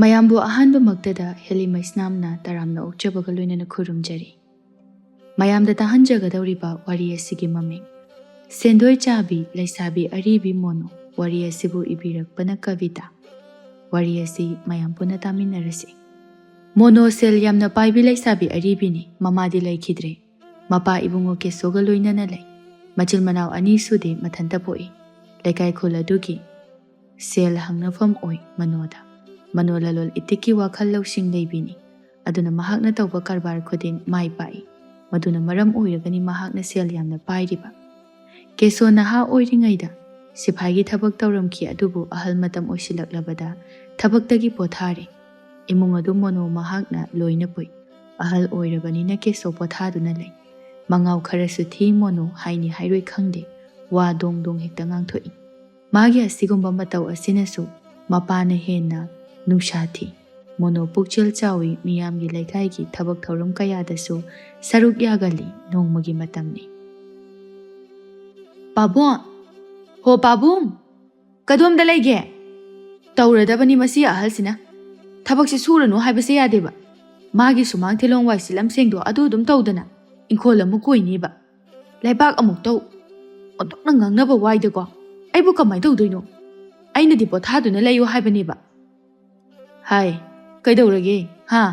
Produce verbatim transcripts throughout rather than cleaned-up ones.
ꯃꯌꯥꯝꯕꯨ ꯑꯍꯥꯟꯕꯃꯛꯇꯗ ꯍꯦꯂꯤ ꯃꯩꯁꯅꯥꯝꯅ ꯇꯔꯥꯝꯅ ꯑꯣꯛꯆꯕꯒ ꯂꯣꯏꯅꯅ ꯈꯨꯔꯨꯝꯖꯔꯤ꯫ ꯃꯌꯥꯝꯗ ꯇꯥꯍꯟꯖꯒꯗꯧꯔꯤꯕ ꯋꯥꯔꯤ ꯑꯁꯤꯒꯤ ꯃꯃꯤꯡ ꯁꯦꯟꯗꯣꯏ ꯆꯥꯕꯤ ꯂꯩꯁꯥꯕꯤ ꯑꯔꯤꯕꯤ ꯃꯣꯅꯣ꯫ ꯋꯥꯔꯤ ꯑꯁꯤꯕꯨ ꯏꯕꯤꯔꯛꯄꯅ ꯀꯕꯤꯇꯥ꯫ ꯋꯥꯔꯤ ꯑꯁꯤ ꯃꯌꯥꯝ ꯄꯨꯟꯅ ꯇꯥꯃꯤꯟꯅꯔꯁꯤ꯫ ꯃꯣꯅꯣ ꯁꯦꯜ ꯌꯥꯝꯅ ꯄꯥꯏꯕꯤ ꯂꯩꯁꯥꯕꯤ ꯑꯔꯤꯕꯤꯅꯤ꯫ ꯃꯃꯥꯗꯤ ꯂꯩꯈꯤꯗ꯭ꯔꯦ꯫ ꯃꯄꯥ ꯏꯕꯨꯡꯉꯣ ꯀꯦꯁꯣꯒ ꯂꯣꯏꯅꯅ ꯂꯩ꯫ ꯃꯆꯤꯜ ꯃꯅꯥꯎ ꯑꯅꯤ ꯁꯨꯗꯦ, ꯃꯊꯟꯇ ꯄꯣꯛꯏ꯫ ꯂꯩꯀꯥꯏ ꯈꯨꯜ ꯑꯗꯨꯒꯤ ꯁꯦꯜ ꯍꯪꯅꯐꯝ ꯑꯣꯏ ꯃꯅꯣꯗ꯫ ꯃꯅꯣ ꯂꯂꯣꯟ ꯏꯇꯤꯛꯀꯤ ꯋꯥꯈꯜ ꯂꯧꯁꯤꯡ ꯂꯩꯕꯤꯅꯤ꯫ ꯑꯗꯨꯅ ꯃꯍꯥꯛꯅ ꯇꯧꯕ ꯀꯔꯕꯥꯔ ꯈꯨꯗꯤꯡ ꯃꯥꯏ ꯄꯥꯛꯏ꯫ ꯃꯗꯨꯅ ꯃꯔꯝ ꯑꯣꯏꯔꯒꯅꯤ ꯃꯍꯥꯛꯅ ꯁꯦꯜ ꯌꯥꯝꯅ ꯄꯥꯏꯔꯤꯕ꯫ ꯀꯦꯁꯣ ꯅꯍꯥ ꯑꯣꯏꯔꯤꯉꯩꯗ ꯁꯤꯐꯥꯏꯒꯤ ꯊꯕꯛ ꯇꯧꯔꯝꯈꯤ, ꯑꯗꯨꯕꯨ ꯑꯍꯜ ꯃꯇꯝ ꯑꯣꯏꯁꯤꯜꯂꯛꯂꯕꯗ ꯊꯕꯛꯇꯒꯤ ꯄꯣꯊꯥꯔꯦ꯫ ꯏꯃꯨꯡ ꯑꯗꯨ ꯃꯣꯅꯣ ꯃꯍꯥꯛꯅ ꯂꯣꯏꯅ ꯄꯨꯏ꯫ ꯑꯍꯜ ꯑꯣꯏꯔꯕꯅꯤꯅ ꯀꯦꯁꯣ ꯄꯣꯊꯥꯗꯨꯅ ꯂꯩ꯫ ꯃꯉꯥꯎ ꯈꯔꯁꯨ ꯊꯤ ꯃꯣꯅꯣ, ꯍꯥꯏꯅꯤ ꯍꯥꯏꯔꯣꯏ ꯈꯪꯗꯦ, ꯋꯥ ꯗꯣꯡ ꯗꯣꯡ ꯍꯦꯛꯇ ꯉꯥꯡꯊꯣꯛꯏ꯫ ꯃꯥꯒꯤ ꯑꯁꯤꯒꯨꯝꯕ ꯃꯇꯧ ꯑꯁꯤꯅꯁꯨ ꯃꯄꯥꯅ ꯍꯦꯟꯅ ꯅꯨꯡꯁꯥ ꯊꯤ꯫ ꯃꯣꯅꯣ ꯄꯨꯛꯆꯦꯜ ꯆꯥꯎꯏ, ꯃꯤꯌꯥꯝꯒꯤ ꯂꯩꯀꯥꯏꯒꯤ ꯊꯕꯛ ꯊꯧꯔꯝ ꯀꯌꯥꯗꯁꯨ ꯁꯔꯨꯛ ꯌꯥꯒꯜꯂꯤ꯫ ꯅꯣꯡꯃꯒꯤ ꯃꯇꯝꯅꯤ꯫ "ꯄꯥꯕꯨꯡ! ꯍꯣ ꯄꯥꯕꯨꯡ! ꯀꯗꯣꯝꯗ ꯂꯩꯒꯦ? ꯇꯧꯔꯗꯕꯅꯤ ꯃꯁꯤ ꯑꯍꯜꯁꯤꯅ꯫ ꯊꯕꯛꯁꯦ ꯁꯨꯔꯅꯨ ꯍꯥꯏꯕꯁꯦ ꯌꯥꯗꯦꯕ꯫ ꯃꯥꯒꯤ ꯁꯨꯃꯥꯡ ꯊꯤꯂꯣꯡ ꯋꯥꯏ ꯁꯤꯠꯂꯝ ꯁꯦꯡꯗꯣꯛ ꯑꯗꯨ ꯑꯗꯨꯝ ꯇꯧꯗꯅ ꯏꯪꯈꯣꯜ ꯑꯃꯨꯛ ꯀꯣꯏꯅꯤꯕ꯫ ꯂꯩꯕꯥꯛ ꯑꯃꯨꯛ ꯇꯧ꯫ ꯑꯣꯟꯊꯣꯛꯅ ꯉꯥꯡꯅꯕ ꯋꯥꯏꯗꯀꯣ꯫ ꯑꯩꯕꯨ ꯀꯃꯥꯏ ꯇꯧꯗꯣꯏꯅꯣ? ꯑꯩꯅꯗꯤ ꯄꯣꯊꯥꯗꯨꯅ ꯂꯩꯌꯨ ꯍꯥꯏꯕꯅꯦꯕ꯫" "ꯍꯥꯏ, ꯀꯩꯗꯧꯔꯒꯦ? ꯍꯥ?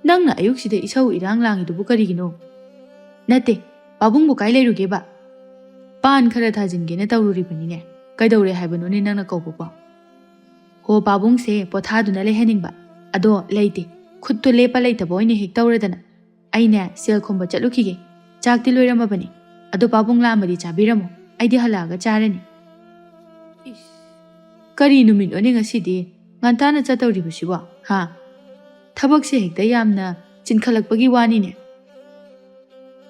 ꯅꯪꯅ ꯑꯌꯨꯛꯁꯤꯗ ꯏꯁꯧ ꯏꯔꯥꯡ ꯂꯥꯡꯉꯤꯗꯨꯕꯨ ꯀꯔꯤꯒꯤꯅꯣ?" "ꯅꯠꯇꯦ, ꯄꯥꯕꯨꯡꯕꯨ ꯀꯥꯏ ꯂꯩꯔꯨꯒꯦꯕ?" "ꯄꯥꯟ ꯈꯔ ꯊꯥꯖꯤꯟꯒꯦꯅ ꯇꯧꯔꯨꯔꯤꯕꯅꯤꯅꯦ꯫ ꯀꯩꯗꯧꯔꯦ ꯍꯥꯏꯕꯅꯣꯅꯦ ꯅꯪꯅ ꯀꯧꯕꯕꯣ?" "ꯍꯣ, ꯄꯥꯕꯨꯡꯁꯦ ꯄꯣꯊꯥꯗꯨꯅ ꯂꯩꯍꯟꯅꯤꯡꯕ꯫ ꯑꯗꯣ ꯂꯩꯇꯦ, ꯈꯨꯠꯇꯣ ꯂꯦꯞꯄ ꯂꯩꯇꯕ ꯑꯣꯏꯅ ꯍꯦꯛ ꯇꯧꯔꯗꯅ꯫ ꯑꯩꯅꯦ ꯁꯦꯜ ꯈꯣꯝꯕ ꯆꯠꯂꯨꯈꯤꯒꯦ꯫ ꯆꯥꯛꯇꯤ ꯂꯣꯏꯔꯝꯃꯕꯅꯤ꯫ ꯑꯗꯣ ꯄꯥꯕꯨꯡ ꯂꯥꯝꯃꯗꯤ ꯆꯥꯕꯤꯔꯝꯃꯣ, ꯑꯩꯗꯤ ꯍꯜꯂꯛꯑꯒ ꯆꯥꯔꯅꯤ꯫" ꯏꯁ, ꯀꯔꯤ ꯅꯨꯃꯤꯠꯅꯣꯅꯦ ꯉꯁꯤꯗꯤ? ꯉꯟꯇꯥꯅ ꯆꯠꯇꯧꯔꯤꯕꯁꯤꯕꯣ, ꯍꯥ? ꯊꯕꯛꯁꯦ ꯍꯦꯛꯇ ꯌꯥꯝꯅ ꯆꯤꯟꯈꯠꯂꯛꯄꯒꯤ ꯋꯥꯅꯤꯅꯦ꯫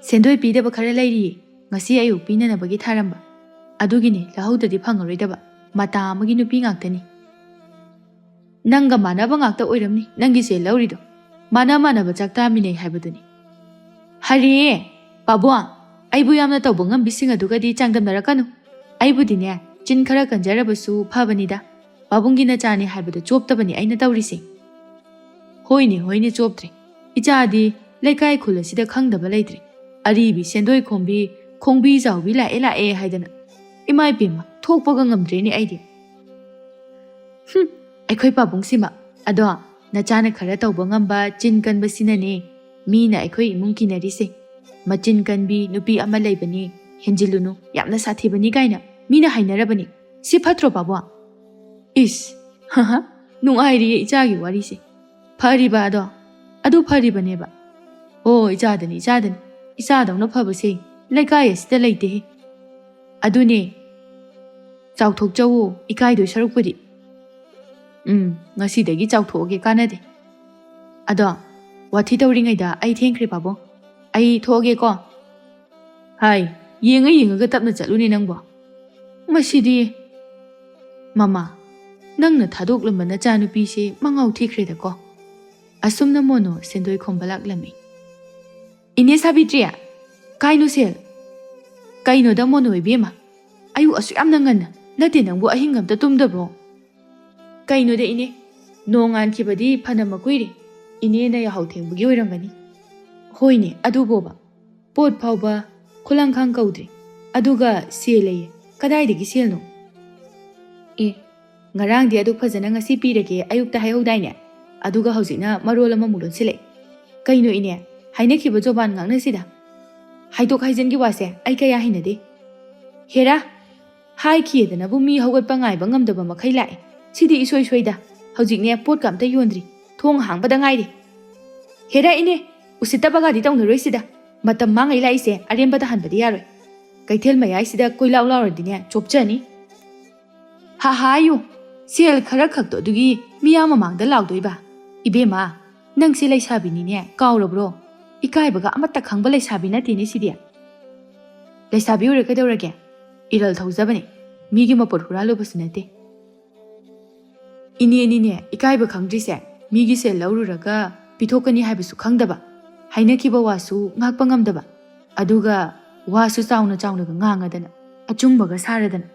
"ꯁꯦꯟꯗꯣꯏ ꯄꯤꯗꯕ ꯈꯔ ꯂꯩꯔꯤꯌꯦ, ꯉꯁꯤ ꯑꯌꯨꯛ ꯄꯤꯅꯅꯕꯒꯤ ꯊꯥꯔꯝꯕ꯫ ꯑꯗꯨꯒꯤꯅꯦ, ꯂꯧꯍꯧꯗ꯭ꯔꯗꯤ ꯐꯪꯉꯔꯣꯏꯗꯕ꯫ ꯃꯇꯥ ꯑꯃꯒꯤ ꯅꯨꯄꯤ ꯉꯥꯛꯇꯅꯤ꯫" "ꯅꯪꯒ ꯃꯥꯟꯅꯕ ꯉꯥꯛꯇ ꯑꯣꯏꯔꯝꯅꯤ ꯅꯪꯒꯤꯁꯦ ꯂꯧꯔꯤꯗꯣ꯫ ꯃꯥꯟꯅ ꯃꯥꯟꯅꯕ ꯆꯥꯛ ꯆꯥꯃꯤꯟꯅꯩ ꯍꯥꯏꯕꯗꯨꯅꯤ꯫" "ꯍꯔꯦ, ꯄꯥꯕꯨꯡ, ꯑꯩꯕꯨ ꯌꯥꯝꯅ ꯇꯧꯕ ꯉꯝꯕꯤꯁꯤꯡ ꯑꯗꯨꯒꯗꯤ ꯆꯥꯡꯗꯝꯅꯔꯛꯀꯅꯨ꯫ ꯑꯩꯕꯨꯗꯤꯅꯦ, ꯆꯤꯟ ꯈꯔ ꯀꯟꯖꯔꯕꯁꯨ ꯐꯕꯅꯤꯗ꯫ ꯄꯥꯕꯨꯡꯒꯤ ꯅꯆꯥꯅꯤ ꯍꯥꯏꯕꯗꯣ ꯆꯣꯞꯇꯕꯅꯤ ꯑꯩꯅ ꯇꯧꯔꯤꯁꯦ꯫ ꯍꯣꯏꯅꯦ, ꯍꯣꯏꯅꯦ, ꯆꯣꯞꯇ꯭ꯔꯦ꯫ ꯏꯆꯥꯗꯤ ꯂꯩꯀꯥꯏ ꯈꯨꯜ ꯑꯁꯤꯗ ꯈꯪꯗꯕ ꯂꯩꯇ꯭ꯔꯦ꯫ ꯑꯔꯤꯕꯤ ꯁꯦꯟꯗꯣꯏ ꯈꯣꯝꯕꯤ, ꯈꯣꯡꯕꯤ ꯆꯥꯎꯕꯤ ꯂꯥꯛꯑꯦ, ꯂꯥꯛꯑꯦ ꯍꯥꯏꯗꯅ꯫ ꯏꯃꯥ ꯏꯕꯦꯝꯃ, ꯊꯣꯛꯄꯒ ꯉꯝꯗ꯭ꯔꯦꯅꯦ ꯑꯩꯗꯤ꯫ ꯍꯨꯝ, ꯑꯩꯈꯣꯏ ꯄꯥꯕꯨꯡꯁꯤꯃ꯫ ꯑꯗꯣ, ꯅꯆꯥꯅ ꯈꯔ ꯇꯧꯕ ꯉꯝꯕ, ꯆꯤꯟ ꯀꯟꯕꯁꯤꯅꯅꯦ ꯃꯤꯅ ꯑꯩꯈꯣꯏ ꯏꯃꯨꯡ ꯀꯤꯅꯔꯤꯁꯦ꯫ "ꯃꯆꯤꯟ ꯀꯟꯕꯤ ꯅꯨꯄꯤ ꯑꯃ ꯂꯩꯕꯅꯤ, ꯍꯦꯟꯖꯤꯜꯂꯨꯅꯨ, ꯌꯥꯝꯅ ꯁꯥꯊꯤꯕꯅꯤ" ꯀꯥꯏꯅ ꯃꯤꯅ ꯍꯥꯏꯅꯔꯕꯅꯤ꯫ ꯁꯤ ꯐꯠꯇ꯭ꯔꯣ, ꯄꯥꯕꯨꯡ? ꯏꯁ, ꯍꯍ, ꯅꯨꯡꯉꯥꯏꯔꯤꯌꯦ ꯏꯆꯥꯒꯤ ꯋꯥꯔꯤꯁꯦ꯫ ꯐꯔꯤꯕ ꯑꯗꯣ? ꯑꯗꯨ ꯐꯔꯤꯕꯅꯦꯕ꯫ ꯑꯣ, ꯏꯆꯥꯗꯅꯤ, ꯏꯆꯥꯗꯅꯤ꯫ ꯏꯆꯥꯗꯧꯅ ꯐꯕꯁꯦ ꯂꯩꯀꯥꯏ ꯑꯁꯤꯗ ꯂꯩꯇꯦꯍꯦ꯫ ꯑꯗꯨꯅꯦ, ꯆꯥꯎꯊꯣꯛꯆꯧꯋꯣ, ꯏꯀꯥꯏꯗꯣꯏ ꯁꯔꯨꯛꯄꯨꯗꯤ꯫ ꯎꯝ, ꯉꯁꯤꯗꯒꯤ ꯆꯥꯎꯊꯣꯛꯑꯒꯦ, ꯀꯥꯟꯅꯗꯦ꯫ ꯑꯗꯣ, ꯋꯥꯊꯤ ꯇꯧꯔꯤꯉꯩꯗ ꯑꯩ ꯊꯦꯡꯈ꯭ꯔꯦ, ꯄꯥꯕꯨꯡ꯫ ꯑꯩ ꯊꯣꯛꯑꯒꯦꯀꯣ꯫ ꯍꯥꯏ, ꯌꯦꯡꯉ ꯌꯦꯡꯉꯒ ꯇꯞꯅ ꯆꯠꯂꯨꯅꯦ ꯅꯪꯕꯣ꯫ ꯃꯁꯤꯗꯤ꯫ ꯃꯃꯥ, ꯅꯪꯅ ꯊꯥꯗꯣꯛꯂꯝꯕ ꯅꯆꯥꯅꯨꯄꯤꯁꯦ ꯃꯉꯥꯎ ꯊꯤꯈ꯭ꯔꯦꯗꯀꯣ꯫ ꯑꯁꯨꯝꯅ ꯃꯣꯅꯣ ꯁꯦꯟꯗꯣꯏ ꯈꯣꯝꯕ ꯂꯥꯛꯂꯝꯃꯤ꯫ "ꯏꯅꯦ ꯁꯥꯕꯤꯇ꯭ꯔꯤ, ꯀꯥꯏꯅꯣ ꯁꯦꯜ?" "ꯀꯩꯅꯣꯗ ꯃꯣꯅꯣ ꯏꯕꯦꯝꯃ, ꯑꯌꯨꯛ ꯑꯁꯨꯛ ꯌꯥꯝꯅ ꯉꯟꯅ? ꯅꯠꯇꯦ, ꯅꯪꯕꯨ ꯑꯍꯤꯡ ꯑꯝꯇ ꯇꯨꯝꯗꯕ꯭ꯔꯣ?" "ꯀꯩꯅꯣꯗ ꯏꯅꯦ, ꯅꯣꯡꯉꯥꯟꯈꯤꯕꯗꯤ ꯐꯅ ꯃꯀꯨꯏꯔꯦ꯫ ꯏꯅꯦꯅ ꯌꯥꯍꯧ ꯊꯦꯡꯕꯒꯤ ꯑꯣꯏꯔꯝꯒꯅꯤ꯫" "ꯍꯣꯏꯅꯦ, ꯑꯗꯨꯕꯣꯕ꯫ ꯄꯣꯠ ꯐꯥꯎꯕ ꯈꯨꯂꯪꯈꯥꯡ ꯀꯧꯗ꯭ꯔꯤ꯫ ꯑꯗꯨꯒ ꯁꯦꯜ ꯂꯩꯌꯦ꯫ ꯀꯗꯥꯏꯗꯒꯤ ꯁꯦꯜꯅꯣ?" "ꯑꯦ, ꯉꯔꯥꯡꯗꯤ ꯑꯗꯨꯛ ꯐꯖꯅ ꯉꯁꯤ ꯄꯤꯔꯒꯦ ꯑꯌꯨꯛꯇ ꯍꯥꯏꯍꯧꯗꯥꯏꯅꯦ? ꯑꯗꯨꯒ ꯍꯧꯖꯤꯛꯅ ꯃꯔꯣꯜ ꯑꯃꯃꯨꯛ ꯂꯣꯟꯁꯤꯜꯂꯛꯑꯦ꯫ ꯀꯩꯅꯣ ꯏꯅꯦ, ꯍꯥꯏꯅꯈꯤꯕ ꯖꯣꯕꯥꯟ ꯉꯥꯛꯅꯁꯤꯗ꯫ ꯍꯥꯏꯗꯣꯛ ꯍꯥꯏꯖꯤꯟꯒꯤ ꯋꯥꯁꯦ ꯑꯩ ꯀꯌꯥ ꯍꯩꯅꯗꯦ꯫ ꯍꯦꯔꯥ, ꯍꯥꯏꯈꯤꯗꯅꯕꯨ ꯃꯤ ꯍꯧꯒꯠꯄ ꯉꯥꯏꯕ ꯉꯝꯗꯕ ꯃꯈꯩ ꯂꯥꯛꯑꯦ꯫ ꯁꯤꯗꯤ ꯏꯁꯣꯏ ꯁꯣꯏꯗ꯫ ꯍꯧꯖꯤꯛꯅꯦ ꯄꯣꯠꯀ ꯑꯝꯇ ꯌꯣꯟꯗ꯭ꯔꯤ꯫ ꯊꯣꯡ ꯍꯥꯡꯕꯗ ꯉꯥꯏꯔꯤ꯫ ꯍꯦꯔꯥ ꯏꯅꯦ, ꯎꯁꯤꯠꯇꯕꯒꯗꯤ ꯇꯧꯅꯔꯣꯏꯁꯤꯗ꯫ ꯃꯇꯝ ꯃꯥꯡꯉꯩ ꯂꯥꯛꯏꯁꯦ ꯑꯔꯦꯝꯕꯗ ꯍꯟꯕꯗꯤ ꯌꯥꯔꯣꯏ꯫ ꯀꯩꯊꯦꯜ ꯃꯌꯥꯏꯁꯤꯗ ꯀꯣꯏꯂꯥꯎ ꯂꯥꯎꯔꯗꯤꯅꯦ ꯆꯣꯞꯆꯅꯤ꯫ ꯍꯥ ꯍꯥꯏꯌꯨ, ꯁꯦꯜ ꯈꯔ ꯈꯛꯇꯣ ꯑꯗꯨꯒꯤ ꯃꯤꯌꯥꯝ ꯃꯃꯥꯡꯗ ꯂꯥꯎꯗꯣꯏꯕ? ꯏꯕꯦꯝꯃ, ꯅꯪꯁꯦ ꯂꯩꯁꯥꯕꯤꯅꯤꯅꯦ, ꯀꯥꯎꯔꯕ꯭ꯔꯣ? ꯏꯀꯥꯏꯕꯒ ꯑꯃꯠꯇ ꯈꯪꯕ ꯂꯩꯁꯥꯕꯤ ꯅꯠꯇꯦꯅꯦ ꯁꯤꯗꯤ꯫ ꯂꯩꯁꯥꯕꯤ ꯑꯣꯏꯔ ꯀꯩꯗꯧꯔꯒꯦ? ꯏꯔꯜ ꯊꯧꯖꯕꯅꯦ, ꯃꯤꯒꯤ ꯃꯄꯣꯠ ꯍꯨꯔꯥꯜꯂꯨꯕꯁꯨ ꯅꯠꯇꯦ꯫ ꯏꯅꯦꯅꯤꯅꯦ ꯏꯀꯥꯏꯕ ꯈꯪꯗ꯭ꯔꯤꯁꯦ, ꯃꯤꯒꯤ ꯁꯦꯜ ꯂꯧꯔꯨꯔꯒ ꯄꯤꯊꯣꯛꯀꯅꯤ ꯍꯥꯏꯕꯁꯨ ꯈꯪꯗꯕ, ꯍꯥꯏꯅꯈꯤꯕ ꯋꯥꯁꯨ ꯉꯥꯛꯄ ꯉꯝꯗꯕ, ꯑꯗꯨꯒ ꯋꯥꯁꯨ ꯆꯥꯎꯅ ꯆꯥꯎꯅꯒ ꯉꯥꯡꯉꯗꯅ, ꯑꯆꯨꯝꯕꯒ ꯁꯥꯔꯗꯅ꯫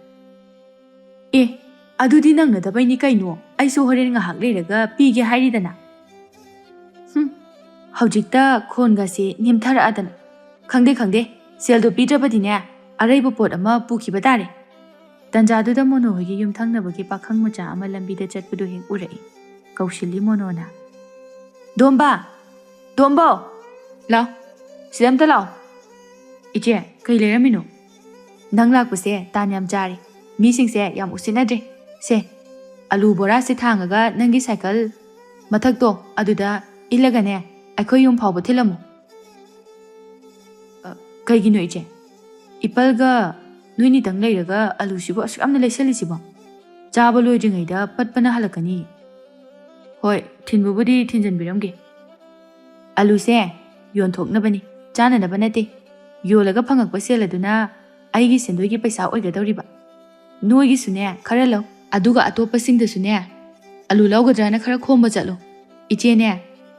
ꯑꯦ, ꯑꯗꯨꯗꯤ ꯅꯪꯅꯗꯕꯩꯅꯤ ꯀꯩꯅꯣ, ꯑꯩꯁꯨ ꯍꯣꯔꯦꯟ ꯉꯥꯏꯍꯥꯛ ꯂꯩꯔꯒ ꯄꯤꯒꯦ ꯍꯥꯏꯔꯤꯗꯅ꯫ ꯍꯧꯖꯤꯛꯇ ꯈꯣꯟꯒꯁꯦ ꯅꯦꯝꯊꯔꯛꯑꯗꯅ꯫ "ꯈꯪꯗꯦ, ꯈꯪꯗꯦ, ꯁꯦꯜꯗꯣ ꯄꯤꯗ꯭ꯔꯕꯗꯤꯅꯦ, ꯑꯔꯩꯕ ꯄꯣꯠ ꯑꯃ ꯄꯨꯈꯤꯕ ꯇꯥꯔꯦ"꯫ ꯇꯟꯖꯥꯗꯨꯗ ꯃꯣꯅꯣ ꯍꯣꯏꯒꯤ ꯌꯨꯝꯊꯪꯅꯕꯒꯤ ꯄꯥꯈꯪ ꯃꯆꯥ ꯑꯃ ꯂꯝꯕꯤꯗ ꯆꯠꯄꯗꯨ ꯍꯦꯛ ꯎꯔꯛꯏ꯫ ꯀꯧꯁꯤꯜꯂꯤ ꯃꯣꯅꯣꯅ꯫ "ꯗꯣꯝꯕ! ꯗꯣꯝꯕꯣ! ꯂꯥꯎ, ꯁꯤꯗ ꯑꯝꯇ ꯂꯥꯎ"꯫ "ꯏꯆꯦ, ꯀꯩ ꯂꯩꯔꯝꯃꯤꯅꯣ?" "ꯅꯪ ꯂꯥꯛꯄꯁꯦ ꯇꯥꯟ ꯌꯥꯝ ꯆꯥꯔꯦ꯫ ꯃꯤꯁꯤꯡꯁꯦ ꯌꯥꯝ ꯎꯁꯤꯠꯅꯗ꯭ꯔꯦ꯫ ꯁꯦ, ꯑꯂꯨ ꯕꯣꯔꯥꯁꯦ ꯊꯥꯡꯉꯒ ꯅꯪꯒꯤ ꯁꯥꯏꯀꯜ ꯃꯊꯛꯇꯣ ꯑꯗꯨꯗ ꯏꯜꯂꯒꯅꯦ, ꯑꯩꯈꯣꯏ ꯌꯨꯝ ꯐꯥꯎꯕ ꯊꯤꯜꯂꯝꯃꯨ"꯫ "ꯑ, ꯀꯩꯒꯤꯅꯣ ꯏꯆꯦ? ꯏꯄꯜꯒ ꯅꯣꯏꯅꯤꯇꯪ ꯂꯩꯔꯒ ꯑꯂꯨꯁꯤꯕꯨ ꯑꯁꯨꯛ ꯌꯥꯝꯅ ꯂꯩꯁꯜꯂꯤꯁꯤꯕꯣ? ꯆꯥꯕ ꯂꯣꯏꯗ꯭ꯔꯤꯉꯩꯗ ꯄꯠꯄꯅ ꯍꯜꯂꯛꯀꯅꯤ"꯫ "ꯍꯣꯏ, ꯊꯤꯟꯕꯕꯨꯗꯤ ꯊꯤꯟꯖꯟꯕꯤꯔꯝꯒꯦ"꯫ "ꯑꯂꯨꯁꯦ ꯌꯣꯟꯊꯣꯛꯅꯕꯅꯤ, ꯆꯥꯅꯅꯕ ꯅꯠꯇꯦ꯫ ꯌꯣꯜꯂꯒ ꯐꯪꯉꯛꯄ ꯁꯦꯜ ꯑꯗꯨꯅ ꯑꯩꯒꯤ ꯁꯦꯟꯗꯣꯏꯒꯤ ꯄꯩꯁꯥ ꯑꯣꯏꯒꯗꯧꯔꯤꯕ꯫ ꯅꯣꯏꯒꯤꯁꯨꯅꯦ ꯈꯔ ꯂꯧ, ꯑꯗꯨꯒ ꯑꯇꯣꯞꯄꯁꯤꯡꯗꯁꯨꯅꯦ ꯑꯂꯨ ꯂꯧꯒꯗ꯭ꯔꯅ ꯈꯔ ꯈꯣꯝꯕ ꯆꯠꯂꯣ꯫ ꯏꯆꯦꯅꯦ,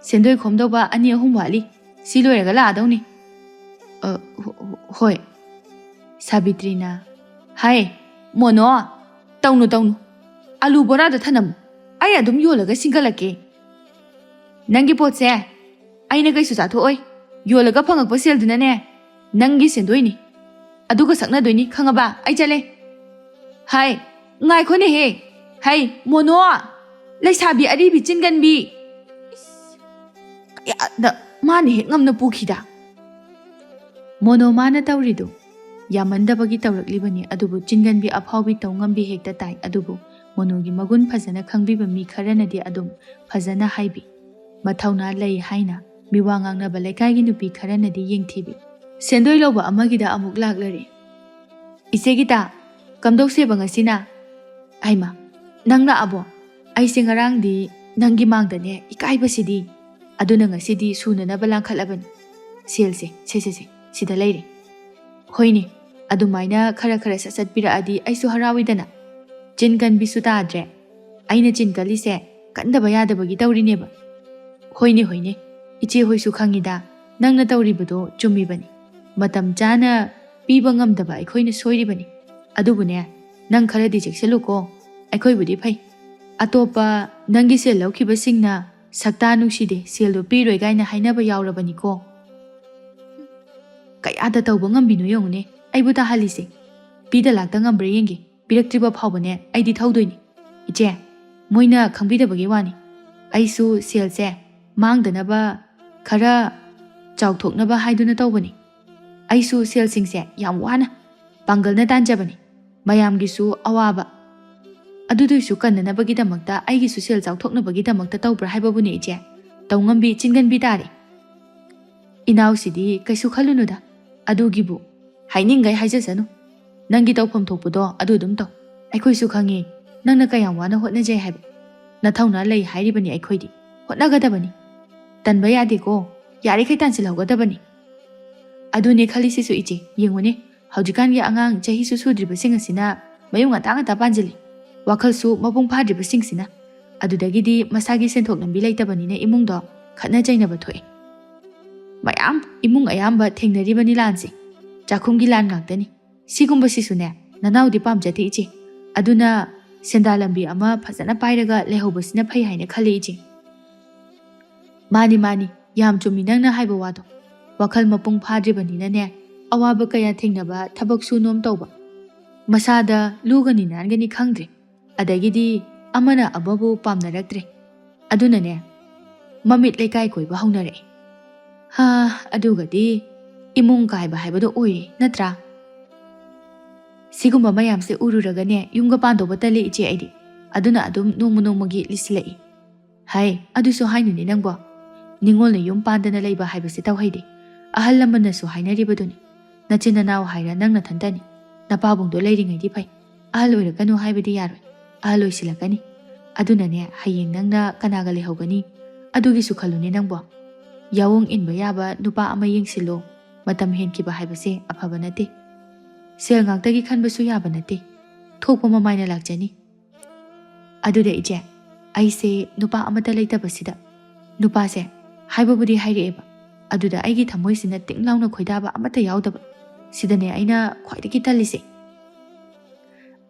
ꯁꯦꯟꯗꯣꯏ ꯈꯣꯝꯗꯧꯕ ꯑꯅꯤ ꯑꯍꯨꯝ ꯋꯥꯠꯂꯤ꯫ ꯁꯤ ꯂꯣꯏꯔꯒ ꯂꯥꯛꯑꯗꯧꯅꯤ"꯫ "ꯑ, ꯍꯣ-, ꯍꯣ-, ꯍꯣꯏ"꯫ ꯁꯥꯕꯤꯇ꯭ꯔꯤꯅ, "ꯍꯥꯏ, ꯃꯣꯅꯣ, ꯇꯧꯅꯨ, ꯇꯧꯅꯨ꯫ ꯑꯂꯨ ꯕꯣꯔꯥꯗ ꯊꯅꯝꯃꯨ꯫ ꯑꯩ ꯑꯗꯨꯝ ꯌꯣꯜꯂꯒ ꯁꯤꯡꯒꯠꯂꯛꯀꯦ꯫ ꯅꯪꯒꯤ ꯄꯣꯠꯁꯦ ꯑꯩꯅ ꯀꯩꯁꯨ ꯆꯥꯊꯣꯛꯑꯣꯏ꯫ ꯌꯣꯜꯂꯒ ꯐꯪꯉꯛꯄ ꯁꯦꯜꯗꯨꯅꯅꯦ, ꯅꯪꯒꯤ ꯁꯦꯟꯗꯣꯏꯅꯤ꯫ ꯑꯗꯨꯒ ꯁꯛꯅꯗꯣꯏꯅꯤ, ꯈꯪꯉꯕ? ꯑꯩ ꯆꯠꯂꯦ"꯫ "ꯍꯥꯏ, ꯉꯥꯏꯈꯣꯅꯦꯍꯦ꯫ ꯍꯩ, ꯃꯣꯅꯣ! ꯂꯩꯁꯥꯕꯤ ꯑꯔꯤꯕꯤ ꯆꯤꯟꯒꯟꯕꯤ!" ꯏꯁ, ꯀꯌꯥꯗ ꯃꯥꯅ ꯍꯦꯛ ꯉꯝꯅ ꯄꯨꯈꯤꯗ꯫ ꯃꯣꯅꯣ ꯃꯥꯅ ꯇꯧꯔꯤꯗꯨ ꯌꯥꯃꯟꯗꯕꯒꯤ ꯇꯧꯔꯛꯂꯤꯕꯅꯤ, ꯑꯗꯨꯕꯨ ꯆꯤꯟꯒꯟꯕꯤ ꯑꯐꯥꯎꯕꯤ ꯇꯧꯉꯝꯕꯤ ꯍꯦꯛꯇ ꯇꯥꯏ꯫ ꯑꯗꯨꯕꯨ ꯃꯣꯅꯣꯒꯤ ꯃꯒꯨꯟ ꯐꯖꯅ ꯈꯪꯕꯤꯕ ꯃꯤ ꯈꯔꯅꯗꯤ ꯑꯗꯨꯝ ꯐꯖꯅ ꯍꯥꯏꯕꯤ꯫ ꯃꯊꯧꯅꯥ ꯂꯩ ꯍꯥꯏꯅ ꯃꯤꯋꯥ ꯉꯥꯡꯅꯕ ꯂꯩꯀꯥꯏꯒꯤ ꯅꯨꯄꯤ ꯈꯔꯅꯗꯤ ꯌꯦꯡꯊꯤꯕꯤ꯫ ꯁꯦꯟꯗꯣꯏ ꯂꯧꯕ ꯑꯃꯒꯤꯗ ꯑꯃꯨꯛ ꯂꯥꯛꯂꯔꯦ꯫ "ꯏꯆꯦ ꯒꯤꯇꯥ, ꯀꯝꯗꯧꯁꯦꯕ ꯉꯁꯤꯅ?" "ꯍꯩꯃꯥ, ꯅꯪ ꯂꯥꯛꯑꯕꯣ? ꯑꯩꯁꯦ ꯉꯔꯥꯡꯗꯤ ꯅꯪꯒꯤ ꯃꯥꯡꯗꯅꯦ ꯏꯀꯥꯏꯕꯁꯤꯗꯤ꯫ ꯑꯗꯨꯅ ꯉꯁꯤꯗꯤ ꯁꯨꯅꯅꯕ ꯂꯥꯡꯈꯠꯂꯕꯅꯤ꯫ ꯁꯦꯜꯁꯦ, ꯁꯦ, ꯁꯦ, ꯁꯦ, ꯁꯤꯗ ꯂꯩꯔꯦ꯫ ꯍꯣꯏꯅꯦ, ꯑꯗꯨꯃꯥꯏꯅ ꯈꯔ ꯈꯔ ꯁꯠ ꯁꯠ ꯄꯤꯔꯛꯑꯗꯤ ꯑꯩꯁꯨ ꯍꯔꯥꯎꯏꯗꯅ꯫ ꯆꯤꯟ ꯀꯟꯕꯤꯁꯨ ꯇꯥꯗ꯭ꯔꯦ꯫ ꯑꯩꯅ ꯆꯤꯟ ꯀꯜꯂꯤꯁꯦ ꯀꯟꯗꯕ ꯌꯥꯗꯕꯒꯤ ꯇꯧꯔꯤꯅꯦꯕ"꯫ "ꯍꯣꯏꯅꯦ, ꯍꯣꯏꯅꯦ, ꯏꯆꯦ ꯍꯣꯏꯁꯨ ꯈꯪꯉꯤꯗ, ꯅꯪꯅ ꯇꯧꯔꯤꯕꯗꯣ ꯆꯨꯝꯃꯤꯕꯅꯤ꯫ ꯃꯇꯝ ꯆꯥꯅ ꯄꯤꯕ ꯉꯝꯗꯕ ꯑꯩꯈꯣꯏꯅ ꯁꯣꯏꯔꯤꯕꯅꯤ꯫ ꯑꯗꯨꯕꯨꯅꯦ, ꯅꯪ ꯈꯔꯗꯤ ꯆꯦꯛꯁꯤꯜꯂꯨꯀꯣ꯫ ꯑꯩꯈꯣꯏꯕꯨꯗꯤ ꯐꯩ꯫ ꯑꯇꯣꯞꯄ ꯅꯪꯒꯤ ꯁꯦꯜ ꯂꯧꯈꯤꯕꯁꯤꯡꯅ "ꯁꯛꯇꯥ ꯅꯨꯡꯁꯤꯗꯦ, ꯁꯦꯜꯗꯣ ꯄꯤꯔꯣꯏ" ꯀꯥꯏꯅ ꯍꯥꯏꯅꯕ ꯌꯥꯎꯔꯕꯅꯤꯀꯣ꯫ ꯀꯌꯥꯗ ꯇꯧꯕ ꯉꯝꯕꯤꯅꯣ ꯌꯦꯡꯉꯨꯅꯦ, ꯑꯩꯕꯨ ꯇꯥꯍꯜꯂꯤꯁꯦ꯫ ꯄꯤꯗ ꯂꯥꯛꯇ ꯉꯝꯕ꯭ꯔꯥ ꯌꯦꯡꯒꯦ, ꯄꯤꯔꯛꯇ꯭ꯔꯤꯕ ꯐꯥꯎꯕꯅꯦ ꯑꯩꯗꯤ ꯊꯧꯗꯣꯏꯅꯤ꯫ ꯏꯆꯦ, ꯃꯣꯏꯅ ꯈꯪꯕꯤꯗꯕꯒꯤ ꯋꯥꯅꯤ꯫ ꯑꯩꯁꯨ ꯁꯦꯜꯁꯦ ꯃꯥꯡꯗꯅꯕ, ꯈꯔ ꯆꯥꯎꯊꯣꯛꯅꯕ ꯍꯥꯏꯗꯨꯅ ꯇꯧꯕꯅꯤ꯫ ꯑꯩꯁꯨ ꯁꯦꯜꯁꯤꯡꯁꯦ ꯌꯥꯝ ꯋꯥꯅ, ꯄꯥꯡꯒꯜꯅ ꯇꯥꯟꯖꯕꯅꯤ꯫ ꯃꯌꯥꯝꯒꯤꯁꯨ ꯑꯋꯥꯕ꯫ ꯑꯗꯨꯗꯨꯏꯁꯨ ꯀꯟꯅꯅꯕꯒꯤꯗꯃꯛꯇ, ꯑꯩꯒꯤꯁꯨ ꯁꯦꯜ ꯆꯥꯎꯊꯣꯛꯅꯕꯒꯤꯗꯃꯛꯇ ꯇꯧꯕ꯭ꯔꯥ ꯍꯥꯏꯕꯕꯨꯅꯦ ꯏꯆꯦ, ꯇꯧꯉꯝꯕꯤ ꯆꯤꯟꯒꯟꯕꯤ ꯇꯥꯔꯦ꯫ ꯏꯅꯥꯎꯁꯤꯗꯤ ꯀꯩꯁꯨ ꯈꯜꯂꯨꯅꯨꯗ꯫ ꯑꯗꯨꯒꯤꯕꯨ ꯍꯥꯏꯅꯤꯡꯒꯩ ꯍꯥꯏꯖꯁꯅꯨ꯫ ꯅꯪꯒꯤ ꯇꯧꯐꯝ ꯊꯣꯛꯄꯗꯣ ꯑꯗꯨ ꯑꯗꯨꯝ ꯇꯧ꯫ ꯑꯩꯈꯣꯏꯁꯨ ꯈꯪꯉꯦ ꯅꯪꯅ ꯀꯌꯥꯝ ꯋꯥꯅ ꯍꯣꯠꯅꯖꯩ ꯍꯥꯏꯕ꯫ ꯅꯊꯧꯅꯥ ꯂꯩ ꯍꯥꯏꯔꯤꯕꯅꯤ ꯑꯩꯈꯣꯏꯗꯤ꯫ ꯍꯣꯠꯅꯒꯗꯕꯅꯤ꯫ ꯇꯟꯕ ꯌꯥꯗꯦꯀꯣ꯫ ꯌꯥꯔꯤꯈꯩ ꯇꯥꯟꯁꯤꯜꯍꯧꯒꯗꯕꯅꯤ꯫ ꯑꯗꯨꯅꯦ ꯈꯜꯂꯤꯁꯤꯁꯨ ꯏꯆꯦ, ꯌꯦꯡꯉꯨꯅꯦ, ꯍꯧꯖꯤꯛꯀꯥꯟꯒꯤ ꯑꯉꯥꯡ ꯆꯍꯤꯁꯨ ꯁꯨꯗ꯭ꯔꯤꯕꯁꯤꯡ ꯑꯁꯤꯅ ꯃꯌꯨꯝ ꯉꯟꯇꯥ ꯉꯟꯇꯥ ꯄꯥꯟꯁꯤꯜꯂꯤ꯫ ꯋꯥꯈꯜꯁꯨ ꯃꯄꯨꯡ ꯐꯥꯗ꯭ꯔꯤꯕꯁꯤꯡꯁꯤꯅ꯫ ꯑꯗꯨꯗꯒꯤꯗꯤ ꯃꯁꯥꯒꯤ ꯁꯦꯟꯊꯣꯛ ꯂꯝꯕꯤ ꯂꯩꯇꯕꯅꯤꯅ ꯏꯃꯨꯡꯗꯣ ꯈꯠꯅ ꯆꯩꯅꯕ ꯊꯣꯛꯑꯦ꯫ ꯃꯌꯥꯝ, ꯏꯃꯨꯡ ꯑꯌꯥꯝꯕ ꯊꯦꯡꯅꯔꯤꯕꯅꯤ ꯂꯥꯟꯁꯦ꯫ ꯆꯥꯛꯈꯨꯝꯒꯤ ꯂꯥꯟ ꯉꯥꯛꯇꯅꯤ꯫ ꯁꯤꯒꯨꯝꯕꯁꯤꯁꯨꯅꯦ, ꯅꯅꯥꯎꯗꯤ ꯄꯥꯝꯖꯗꯦ ꯏꯆꯦ꯫ ꯑꯗꯨꯅ ꯁꯦꯟꯗꯥ ꯂꯝꯕꯤ ꯑꯃ ꯐꯖꯅ ꯄꯥꯏꯔꯒ ꯂꯩꯍꯧꯕꯁꯤꯅ ꯐꯩ ꯍꯥꯏꯅ ꯈꯜꯂꯤ ꯏꯆꯦ꯫ ꯃꯥꯅꯤ, ꯃꯥꯅꯤ, ꯌꯥꯝ ꯆꯨꯝꯃꯤ ꯅꯪꯅ ꯍꯥꯏꯕ ꯋꯥꯗꯣ꯫ ꯋꯥꯈꯜ ꯃꯄꯨꯡ ꯐꯥꯗ꯭ꯔꯤꯕꯅꯤꯅꯅꯦ, ꯑꯋꯥꯕ ꯀꯌꯥ ꯊꯦꯡꯅꯕ, ꯊꯕꯛ ꯁꯨ ꯅꯣꯝ ꯇꯧꯕ, ꯃꯁꯥꯗ ꯂꯨꯒꯅꯤ ꯅꯥꯟꯒꯅꯤ ꯈꯪꯗ꯭ꯔꯦ꯫ ꯑꯗꯒꯤꯗꯤ ꯑꯃꯅ ꯑꯃꯕꯨ ꯄꯥꯝꯅꯔꯛꯇ꯭ꯔꯦ꯫ ꯑꯗꯨꯅꯅꯦ, ꯃꯃꯤꯠ ꯂꯩꯀꯥꯏ ꯀꯣꯏꯕ ꯍꯧꯅꯔꯛꯑꯦ꯫ ꯍꯥ, ꯑꯗꯨꯒꯗꯤ ꯏꯃꯨꯡ ꯀꯥꯏꯕ ꯍꯥꯏꯕꯗꯣ ꯑꯣꯏꯔꯦ, ꯅꯠꯇ꯭ꯔꯥ? ꯁꯤꯒꯨꯝꯕ ꯃꯌꯥꯝꯁꯦ ꯎꯔꯨꯔꯒꯅꯦ, ꯌꯨꯝꯒ ꯄꯥꯟꯗꯧꯕ ꯇꯜꯂꯦ ꯏꯆꯦ ꯑꯩꯗꯤ꯫ ꯑꯗꯨꯅ ꯑꯗꯨꯝ ꯅꯣꯡꯃ ꯅꯣꯡꯃꯒꯤ ꯂꯤꯁꯤꯜꯂꯛꯏ꯫ ꯍꯥꯏ, ꯑꯗꯨꯁꯨ ꯍꯥꯏꯅꯨꯅꯦ ꯅꯪꯕꯣ꯫ ꯅꯤꯉꯣꯜꯅ ꯌꯨꯝ ꯄꯥꯟꯗꯅ ꯂꯩꯕ ꯍꯥꯏꯕꯁꯦ ꯇꯧꯍꯩꯗꯦ꯫ ꯑꯍꯜ ꯂꯃꯟꯅꯁꯨ ꯍꯥꯏꯅꯔꯤꯕꯗꯨꯅꯤ꯫ ꯅꯆꯤꯟ ꯅꯅꯥꯎ ꯍꯥꯏꯔ ꯅꯪ ꯅꯊꯟꯇꯅꯤ꯫ ꯅꯄꯥꯕꯨꯡꯗꯣ ꯂꯩꯔꯤꯉꯩꯗꯤ ꯐꯩ꯫ ꯑꯍꯜ ꯑꯣꯏꯔꯛꯀꯅꯨ ꯍꯥꯏꯕꯗꯤ ꯌꯥꯔꯣꯏ꯫ ꯑꯍꯜ ꯑꯣꯏꯁꯤꯜꯂꯛꯀꯅꯤ꯫ ꯑꯗꯨꯅꯅꯦ, ꯍꯌꯦꯡ ꯅꯪꯅ ꯀꯅꯥꯒ ꯂꯩꯍꯧꯒꯅꯤ? ꯑꯗꯨꯒꯤꯁꯨ ꯈꯜꯂꯨꯅꯦ ꯅꯪꯕꯣ꯫ ꯌꯥꯑꯣꯡ ꯏꯟꯕ ꯌꯥꯕ ꯅꯨꯄꯥ ꯑꯃ ꯌꯦꯡꯁꯤꯜꯂꯣ꯫ ꯃꯇꯝ ꯍꯦꯟꯈꯤꯕ ꯍꯥꯏꯕꯁꯦ ꯑꯐꯕ ꯅꯠꯇꯦ꯫ ꯁꯦꯜ ꯉꯥꯛꯇꯒꯤ ꯈꯟꯕꯁꯨ ꯌꯥꯕ ꯅꯠꯇꯦ꯫ ꯊꯣꯛꯄ ꯃꯃꯥꯏꯅ ꯂꯥꯛꯆꯅꯤ꯫ ꯑꯗꯨꯗ ꯏꯆꯦ, ꯑꯩꯁꯦ ꯅꯨꯄꯥ ꯑꯃꯠꯇ ꯂꯩꯇꯕꯁꯤꯗ, ꯅꯨꯄꯥꯁꯦ ꯍꯥꯏꯕꯕꯨꯗꯤ ꯍꯥꯏꯔꯛꯑꯦꯕ, ꯑꯗꯨꯗ ꯑꯩꯒꯤ ꯊꯃꯣꯏꯁꯤꯅ ꯇꯤꯡ ꯂꯥꯎꯅ ꯈꯣꯏꯗꯥꯕ ꯑꯃꯠꯇ ꯌꯥꯎꯗꯕ꯫ ꯁꯤꯗꯅꯦ ꯑꯩꯅ ꯈ꯭ꯋꯥꯏꯗꯒꯤ ꯇꯜꯂꯤꯁꯦ꯫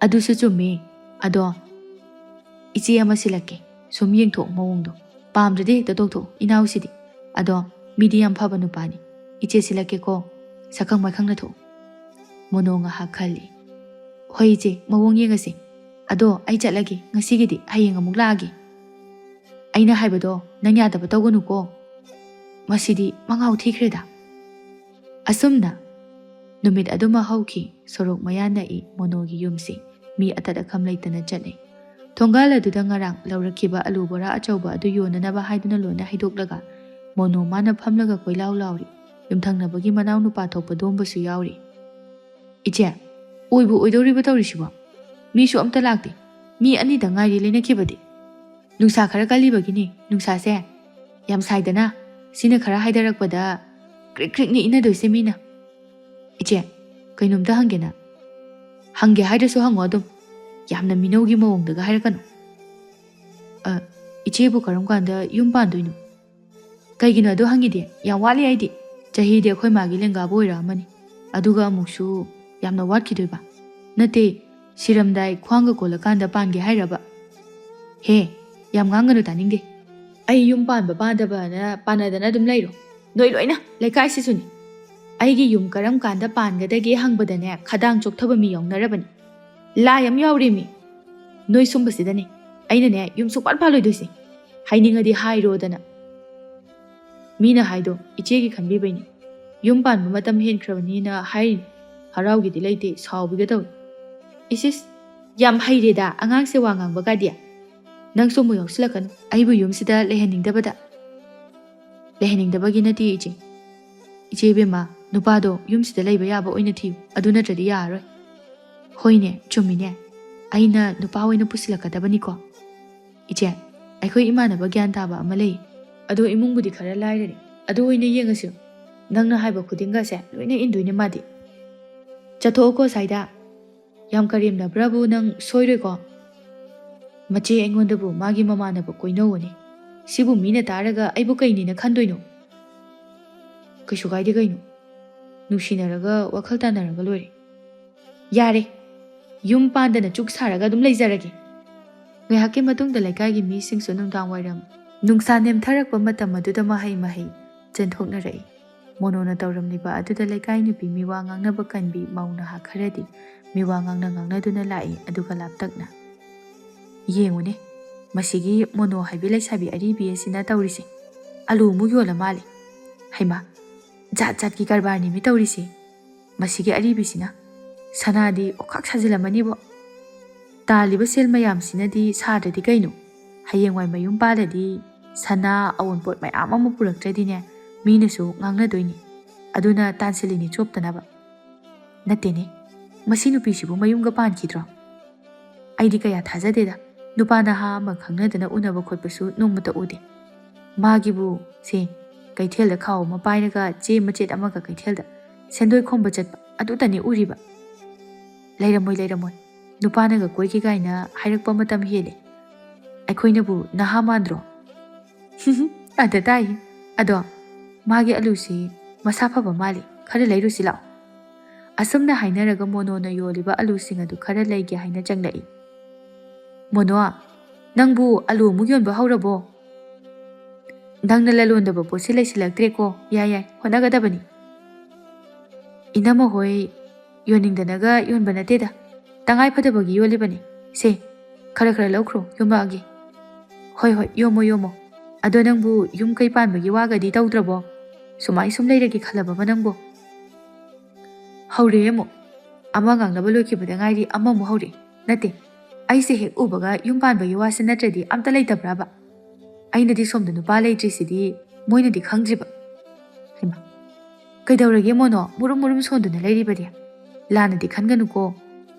ꯑꯗꯨꯁꯨ ꯆꯨꯝꯃꯤ꯫ ꯑꯗꯣ ꯏꯆꯦ ꯑꯃ ꯁꯤꯜꯂꯛꯀꯦ, ꯁꯨꯝ ꯌꯦꯡꯊꯣꯛꯑꯣ ꯃꯑꯣꯡꯗꯣ꯫ ꯄꯥꯝꯗ꯭ꯔꯗꯤ ꯍꯦꯛꯇ ꯇꯣꯛꯊꯣꯛꯎ, ꯏꯅꯥꯎꯁꯤꯗꯤ꯫ ꯑꯗꯣ ꯃꯤꯗꯤ ꯌꯥꯝ ꯐꯕ ꯅꯨꯄꯥꯅꯤ꯫ ꯏꯆꯦ ꯁꯤꯜꯂꯛꯀꯦꯀꯣ, ꯁꯛꯈꯪ ꯃꯥꯏꯈꯪꯅ ꯊꯣꯛꯎ꯫ ꯃꯣꯅꯣ ꯉꯥꯏꯍꯥꯛ ꯈꯜꯂꯤ꯫ "ꯍꯣꯏ ꯏꯆꯦ, ꯃꯑꯣꯡ ꯌꯦꯡꯉꯁꯤ꯫ ꯑꯗꯣ ꯑꯩ ꯆꯠꯂꯒꯦ ꯉꯁꯤꯒꯤꯗꯤ, ꯍꯌꯦꯡ ꯑꯃꯨꯛ ꯂꯥꯛꯑꯒꯦ꯫ ꯑꯩꯅ ꯍꯥꯏꯕꯗꯣ ꯅꯪ ꯌꯥꯗꯕ ꯇꯧꯒꯅꯨꯀꯣ꯫ ꯃꯁꯤꯗꯤ ꯃꯉꯥꯎ ꯊꯤꯈ꯭ꯔꯦꯗ"꯫ ꯑꯁꯨꯝꯅ ꯅꯨꯃꯤꯠ ꯑꯗꯨꯃ ꯍꯧꯈꯤ꯫ ꯁꯣꯔꯣꯛ ꯃꯌꯥ ꯅꯛꯏ꯫ ꯃꯣꯅꯣꯒꯤ ꯌꯨꯝꯁꯤ ꯃꯤ ꯑꯇꯠ ꯑꯈꯝ ꯂꯩꯇꯅ ꯆꯠꯅꯩ꯫ ꯊꯣꯡꯒꯥꯜ ꯑꯗꯨꯗ ꯉꯔꯥꯡ ꯂꯧꯔꯛꯈꯤꯕ ꯑꯂꯨ ꯕꯣꯔꯥ ꯑꯆꯧꯕ ꯑꯗꯨ ꯌꯣꯟꯅꯅꯕ ꯍꯥꯏꯗꯨꯅ ꯂꯣꯏꯅ ꯍꯩꯗꯣꯛꯂꯒ ꯃꯣꯅꯣ ꯃꯥꯅ ꯐꯝꯂꯒ ꯀꯣꯏꯂꯥꯎ ꯂꯥꯎꯔꯤ꯫ ꯌꯨꯝꯊꯪꯅꯕꯒꯤ ꯃꯅꯥꯎꯅꯨꯄꯥ ꯊꯣꯛꯄ ꯗꯣꯝꯕꯁꯨ ꯌꯥꯎꯔꯤ꯫ "ꯏꯆꯦ, ꯑꯣꯏꯕꯨ ꯑꯣꯏꯗꯧꯔꯤꯕ ꯇꯧꯔꯤꯁꯤꯕꯣ? ꯃꯤꯁꯨ ꯑꯝꯇ ꯂꯥꯛꯇꯦ꯫ ꯃꯤ ꯑꯅꯤꯗ ꯉꯥꯏꯔꯤ ꯂꯩꯅꯈꯤꯕꯗꯤ꯫ ꯅꯨꯡꯁꯥ ꯈꯔ ꯀꯜꯂꯤꯕꯒꯤꯅꯤ꯫ ꯅꯨꯡꯁꯥꯁꯦ ꯌꯥꯝ ꯁꯥꯏꯗꯅ, ꯁꯤꯅ ꯈꯔ ꯍꯥꯏꯊꯔꯛꯄꯗ ꯀ꯭ꯔꯤꯛ ꯀ꯭ꯔꯤꯛꯅꯤ ꯏꯟꯅꯗꯣꯏꯁꯦ ꯃꯤꯅ"꯫ "ꯏꯆꯦ, ꯀꯩꯅꯣꯝꯇ ꯍꯪꯒꯦꯅ"꯫ "ꯍꯪꯒꯦ ꯍꯥꯏꯗ꯭ꯔꯁꯨ ꯍꯪꯉꯣ ꯑꯗꯨꯝ꯫ ꯌꯥꯝꯅ ꯃꯤꯅꯧꯒꯤ ꯃꯑꯣꯡꯗꯒ ꯍꯥꯏꯔꯛꯀꯅꯨ"꯫ "ꯑ, ꯏꯆꯦꯕꯨ ꯀꯔꯝ ꯀꯥꯟꯗ ꯌꯨꯝ ꯄꯥꯟꯗꯣꯏꯅꯣ?" "ꯀꯩꯒꯤꯅꯣ ꯑꯗꯨ ꯍꯪꯉꯤꯗꯤ? ꯌꯥꯝ ꯋꯥꯠꯂꯤ ꯑꯩꯗꯤ꯫ ꯆꯍꯤꯗꯤ ꯑꯩꯈꯣꯏ ꯃꯥꯒꯤ ꯂꯦꯡꯒꯥꯕꯨ ꯑꯣꯏꯔꯛꯑꯃꯅꯤ꯫ ꯑꯗꯨꯒ ꯑꯃꯨꯛꯁꯨ ꯌꯥꯝꯅ ꯋꯥꯠꯈꯤꯗꯣꯏꯕ꯫ ꯅꯠꯇꯦ, ꯁꯤꯔꯝꯗꯥꯏ ꯈ꯭ꯋꯥꯡꯒ ꯀꯣꯜꯂꯀꯥꯟꯗ ꯄꯥꯟꯒꯦ ꯍꯥꯏꯔꯕ?" "ꯍꯦ, ꯌꯥꯝ ꯉꯥꯡꯒꯅꯨ ꯇꯥꯅꯤꯡꯗꯦ꯫ ꯑꯩ ꯌꯨꯝ ꯄꯥꯟꯕ ꯄꯥꯟꯗꯕꯅ ꯄꯥꯟꯅꯗꯅ ꯑꯗꯨꯝ ꯂꯩꯔꯣ꯫ ꯅꯣꯏ ꯂꯣꯏꯅ, ꯂꯩꯀꯥꯏꯁꯤꯁꯨꯅꯤ꯫ ꯑꯩꯒꯤ ꯌꯨꯝ ꯀꯔꯝ ꯀꯥꯟꯗ ꯄꯥꯟꯒꯗꯒꯦ ꯍꯪꯕꯗꯅꯦ ꯈꯗꯥꯡ ꯆꯣꯛꯊꯕ ꯃꯤ ꯌꯥꯎꯅꯔꯕꯅꯤ꯫ ꯂꯥꯏ ꯑꯃ ꯌꯥꯎꯔꯦꯃꯤ꯫ ꯅꯣꯏ ꯁꯨꯝꯕꯁꯤꯗꯅꯦ ꯑꯩꯅꯅꯦ ꯌꯨꯝ ꯁꯨꯡꯄꯥꯟ ꯄꯥꯜꯂꯣꯏꯗꯣꯏꯁꯦ꯫ ꯍꯥꯏꯅꯤꯡꯉꯗꯤ ꯍꯥꯏꯔꯣꯗꯅ"꯫ ꯃꯤꯅ ꯍꯥꯏꯗꯣ ꯏꯆꯦꯒꯤ ꯈꯟꯕꯤꯕꯩꯅꯤ꯫ ꯌꯨꯝ ꯄꯥꯟꯕ ꯃꯇꯝ ꯍꯦꯟꯈ꯭ꯔꯕꯅꯤꯅ ꯍꯥꯏꯔꯤꯅꯤ꯫ ꯍꯔꯥꯎꯒꯦꯗꯤ ꯂꯩꯇꯦ, ꯁꯥꯎꯕꯤꯒ ꯇꯧꯏ꯫ "ꯏꯁꯤꯁ, ꯌꯥꯝ ꯍꯩꯔꯦꯗ ꯑꯉꯥꯡꯁꯦ ꯋꯥ ꯉꯥꯡꯕꯒꯗꯤ꯫ ꯅꯪꯁꯨ ꯑꯃꯨꯛ ꯌꯥꯎꯁꯤꯜꯂꯛꯀꯅꯨ ꯑꯩꯕꯨ ꯌꯨꯝꯁꯤꯗ ꯂꯩꯍꯟꯅꯤꯡꯗꯕꯗ"꯫ "ꯂꯩꯍꯟꯅꯤꯡꯗꯕꯒꯤ ꯅꯠꯇꯦ ꯏꯆꯦ꯫ ꯏꯆꯦ ꯏꯕꯦꯝꯃ, ꯅꯨꯄꯥꯗꯣ ꯌꯨꯝꯁꯤꯗ ꯂꯩꯕ ꯌꯥꯕ ꯑꯣꯏꯅ ꯊꯤꯌꯨ, ꯑꯗꯨ ꯅꯠꯇ꯭ꯔꯗꯤ ꯌꯥꯔꯔꯣꯏ"꯫ "ꯍꯣꯏꯅꯦ, ꯆꯨꯝꯃꯤꯅꯦ꯫ ꯑꯩꯅ ꯅꯨꯄꯥ ꯑꯣꯏꯅ ꯄꯨꯁꯤꯜꯂꯛꯀꯗꯕꯅꯤꯀꯣ"꯫ "ꯏꯆꯦ, ꯑꯩꯈꯣꯏ ꯏꯃꯥꯟꯅꯕ ꯒ꯭ꯌꯥꯟ ꯇꯥꯕ ꯑꯃ ꯂꯩ꯫ ꯑꯗꯣ ꯏꯃꯨꯡꯕꯨꯗꯤ ꯈꯔ ꯂꯥꯏꯔꯔꯦ꯫ ꯑꯗꯨ ꯑꯣꯏꯅ ꯌꯦꯡꯉꯁꯤ꯫ ꯅꯪꯅ ꯍꯥꯏꯕ ꯈꯨꯗꯤꯡꯒꯁꯦ ꯂꯣꯏꯅ ꯏꯟꯗꯣꯏꯅꯦ ꯃꯥꯗꯤ"꯫ "ꯆꯠꯊꯣꯛꯑꯣꯀꯣ ꯁ꯭ꯋꯥꯏꯗ꯫ ꯌꯥꯝ ꯀꯔꯦꯝꯅꯕ꯭ꯔꯕꯨ ꯅꯪ ꯁꯣꯏꯔꯣꯏꯀꯣ? ꯃꯆꯦ ꯑꯩꯉꯣꯟꯗꯕꯨ ꯃꯥꯒꯤ ꯃꯃꯥꯟꯅꯕ ꯀꯣꯏꯅꯧꯑꯣꯅꯦ꯫ ꯁꯤꯕꯨ ꯃꯤꯅ ꯇꯥꯔꯒ ꯑꯩꯕꯨ ꯀꯩꯅꯦꯅ ꯈꯟꯗꯣꯏꯅꯣ?" "ꯀꯩꯁꯨ ꯀꯥꯏꯗꯦ ꯀꯩꯅꯣ꯫ ꯅꯨꯡꯁꯤꯅꯔꯒ ꯋꯥꯈꯜ ꯇꯥꯅꯔꯒ ꯂꯣꯏꯔꯦ"꯫ "ꯌꯥꯔꯦ꯫ ꯌꯨꯝ ꯄꯥꯟꯗꯅ ꯆꯨꯛ ꯁꯥꯔꯒ ꯑꯗꯨꯝ ꯂꯩꯖꯔꯒꯦ"꯫ ꯉꯥꯏꯍꯥꯛꯀꯤ ꯃꯇꯨꯡꯗ ꯂꯩꯀꯥꯏꯒꯤ ꯃꯤꯁꯤꯡꯁꯨ ꯅꯨꯡꯗꯥꯡ ꯋꯥꯏꯔꯝ ꯅꯨꯡꯁꯥ ꯅꯦꯝꯊꯔꯛꯄ ꯃꯇꯝ ꯑꯗꯨꯗ ꯃꯍꯩ ꯃꯍꯩ ꯆꯦꯟꯊꯣꯛꯅꯔꯛꯏ꯫ ꯃꯣꯅꯣꯅ ꯇꯧꯔꯝꯂꯤꯕ ꯑꯗꯨꯗ ꯂꯩꯀꯥꯏ ꯅꯨꯄꯤ ꯃꯤꯋꯥ ꯉꯥꯡꯅꯕ ꯀꯟꯕꯤ ꯃꯧ ꯅꯍꯥ ꯈꯔꯗꯤ ꯃꯤꯋꯥ ꯉꯥꯡꯅ ꯉꯥꯡꯅꯗꯨꯅ ꯂꯥꯛꯏ, ꯑꯗꯨꯒ ꯂꯥꯞꯇꯛꯅ, "ꯌꯦꯡꯉꯨꯅꯦ, ꯃꯁꯤꯒꯤ ꯃꯣꯅꯣ ꯍꯥꯏꯕꯤ ꯂꯩꯁꯥꯕꯤ ꯑꯔꯤꯕꯤ ꯑꯁꯤꯅ ꯇꯧꯔꯤꯁꯦ꯫ ꯑꯂꯨ ꯑꯃꯨꯛ ꯌꯣꯜꯂ ꯃꯥꯜꯂꯦ꯫ ꯍꯩꯃꯥ, ꯖꯥꯠ ꯖꯥꯠꯀꯤ ꯀꯔꯕꯥꯔꯅꯤꯃꯤ ꯇꯧꯔꯤꯁꯦ꯫ ꯃꯁꯤꯒꯤ ꯑꯔꯤꯕꯤꯁꯤꯅ ꯁꯅꯥꯗꯤ ꯑꯣꯈꯥꯛ ꯁꯥꯖꯤꯜꯂꯝꯃꯅꯤꯕꯣ꯫ ꯇꯥꯜꯂꯤꯕ ꯁꯦꯜ ꯃꯌꯥꯝꯁꯤꯅꯗꯤ ꯁꯥꯗ꯭ꯔꯗꯤ ꯀꯩꯅꯣ? ꯍꯌꯦꯡꯋꯥꯏ ꯃꯌꯨꯝ ꯄꯥꯜꯂꯗꯤ ꯁꯅꯥ ꯑꯋꯨꯟꯄꯣꯠ ꯃꯌꯥꯝ ꯑꯃ ꯄꯨꯔꯛꯇ꯭ꯔꯗꯤꯅꯦ, ꯃꯤꯅꯁꯨ ꯉꯥꯡꯅꯗꯣꯏꯅꯤ꯫ ꯑꯗꯨꯅ ꯇꯥꯟꯁꯤꯜꯂꯤꯅꯤ ꯆꯣꯞꯇꯅꯕ꯫ ꯅꯠꯇꯦꯅꯦ, ꯃꯁꯤ ꯅꯨꯄꯤꯁꯤꯕꯨ ꯃꯌꯨꯝꯒ ꯄꯥꯟꯈꯤꯗ꯭ꯔꯣ? ꯑꯩꯗꯤ ꯀꯌꯥ ꯊꯥꯖꯗꯦꯗ꯫ ꯅꯨꯄꯥ ꯅꯍꯥ ꯑꯃ ꯈꯪꯅꯗꯅ ꯎꯅꯕ ꯈꯣꯠꯄꯁꯨ ꯅꯣꯡꯃꯇ ꯎꯗꯦ꯫ ꯃꯥꯒꯤꯕꯨ ꯁꯦ, ꯀꯩꯊꯦꯜꯗ ꯈꯥꯎ ꯑꯃ ꯄꯥꯏꯔꯒ ꯆꯦ ꯃꯆꯦꯠ ꯑꯃꯒ ꯀꯩꯊꯦꯜꯗ ꯁꯦꯟꯗꯣꯏ ꯈꯣꯝꯕ ꯆꯠꯄ ꯑꯗꯨꯇꯅꯤ ꯎꯔꯤꯕ꯫ ꯂꯩꯔꯝꯃꯣꯏ, ꯂꯩꯔꯝꯃꯣꯏ꯫ ꯅꯨꯄꯥꯅꯒ ꯀꯣꯏꯒꯦ ꯀꯥꯏꯅ ꯍꯥꯏꯔꯛꯄ ꯃꯇꯝ ꯍꯦꯜꯂꯦ꯫ ꯑꯩꯈꯣꯏꯅꯕꯨ ꯅꯍꯥ ꯃꯥꯟꯗ꯭ꯔꯣ? ꯑꯗ ꯇꯥꯏ꯫ ꯑꯗꯣ ꯃꯥꯒꯤ ꯑꯂꯨꯁꯤ ꯃꯁꯥ ꯐꯕ ꯃꯥꯜꯂꯤ, ꯈꯔ ꯂꯩꯔꯨꯁꯤ ꯂꯥꯛꯑꯣ꯫ ꯑꯁꯨꯝꯅ ꯍꯥꯏꯅꯔꯒ ꯃꯣꯅꯣꯅ ꯌꯣꯜꯂꯤꯕ ꯑꯂꯨꯁꯤꯡ ꯑꯗꯨ ꯈꯔ ꯂꯩꯒꯦ ꯍꯥꯏꯅ ꯆꯪꯂꯛꯏ꯫ "ꯃꯣꯅꯣ, ꯅꯪꯕꯨ ꯑꯂꯨ ꯑꯃꯨꯛ ꯌꯣꯟꯕ ꯍꯧꯔꯕꯣ? ꯅꯪꯅ ꯂꯂꯣꯟꯗꯕ ꯄꯣꯠꯁꯤ ꯂꯩꯁꯤꯜꯂꯛꯇ꯭ꯔꯦꯀꯣ꯫ ꯌꯥꯏ, ꯌꯥꯏ, ꯍꯣꯠꯅꯒꯗꯕꯅꯤ꯫" "ꯏꯅꯝꯃ ꯍꯣꯏ ꯌꯣꯟꯅꯤꯡꯗꯅꯒ ꯌꯣꯟꯕ ꯅꯠꯇꯦꯗ, ꯇꯉꯥꯏ ꯐꯗꯕꯒꯤ ꯌꯣꯜꯂꯤꯕꯅꯤ꯫ ꯁꯦ, ꯈꯔ ꯈꯔ ꯂꯧꯈ꯭ꯔꯣ, ꯌꯣꯝꯃꯛꯑꯒꯦ꯫" "ꯍꯣꯏ, ꯍꯣꯏ, ꯌꯣꯝꯃꯣ, ꯌꯣꯝꯃꯣ꯫ ꯑꯗꯣ ꯅꯪꯕꯨ ꯌꯨꯝ ꯀꯩ ꯄꯥꯟꯕꯒꯤ ꯋꯥꯒꯗꯤ ꯇꯧꯗ꯭ꯔꯕꯣ? ꯁꯨꯃꯥꯏ ꯁꯨꯝ ꯂꯩꯔꯒꯦ ꯈꯜꯂꯕꯕ ꯅꯪꯕꯨ?" "ꯍꯧꯔꯦ ꯑꯃꯨꯛ꯫ ꯑꯃ ꯉꯥꯡꯅꯕ ꯂꯣꯏꯈꯤꯕꯗ ꯉꯥꯏꯔꯤ, ꯑꯃꯃꯨꯛ ꯍꯧꯔꯦ꯫ ꯅꯠꯇꯦ, ꯑꯩꯁꯦ ꯍꯦꯛ ꯎꯕꯒ ꯌꯨꯝ ꯄꯥꯟꯕꯒꯤ ꯋꯥꯁꯦ ꯅꯠꯇ꯭ꯔꯗꯤ ꯑꯝꯇ ꯂꯩꯇꯕ꯭ꯔꯕ? ꯑꯩꯅꯗꯤ ꯁꯣꯝꯗ ꯅꯨꯄꯥ ꯂꯩꯇ꯭ꯔꯤꯁꯤꯗꯤ ꯃꯣꯏꯅꯗꯤ ꯈꯪꯗ꯭ꯔꯤꯕ꯫" ꯍꯩꯃꯥ, ꯀꯩꯗꯧꯔꯒꯦ ꯃꯣꯅꯣ, ꯃꯨꯔꯨꯝ ꯃꯨꯔꯨꯝ ꯁꯣꯟꯗꯨꯅ ꯂꯩꯔꯤꯕꯗꯤ? ꯂꯥꯟꯅꯗꯤ ꯈꯟꯒꯅꯨꯀꯣ꯫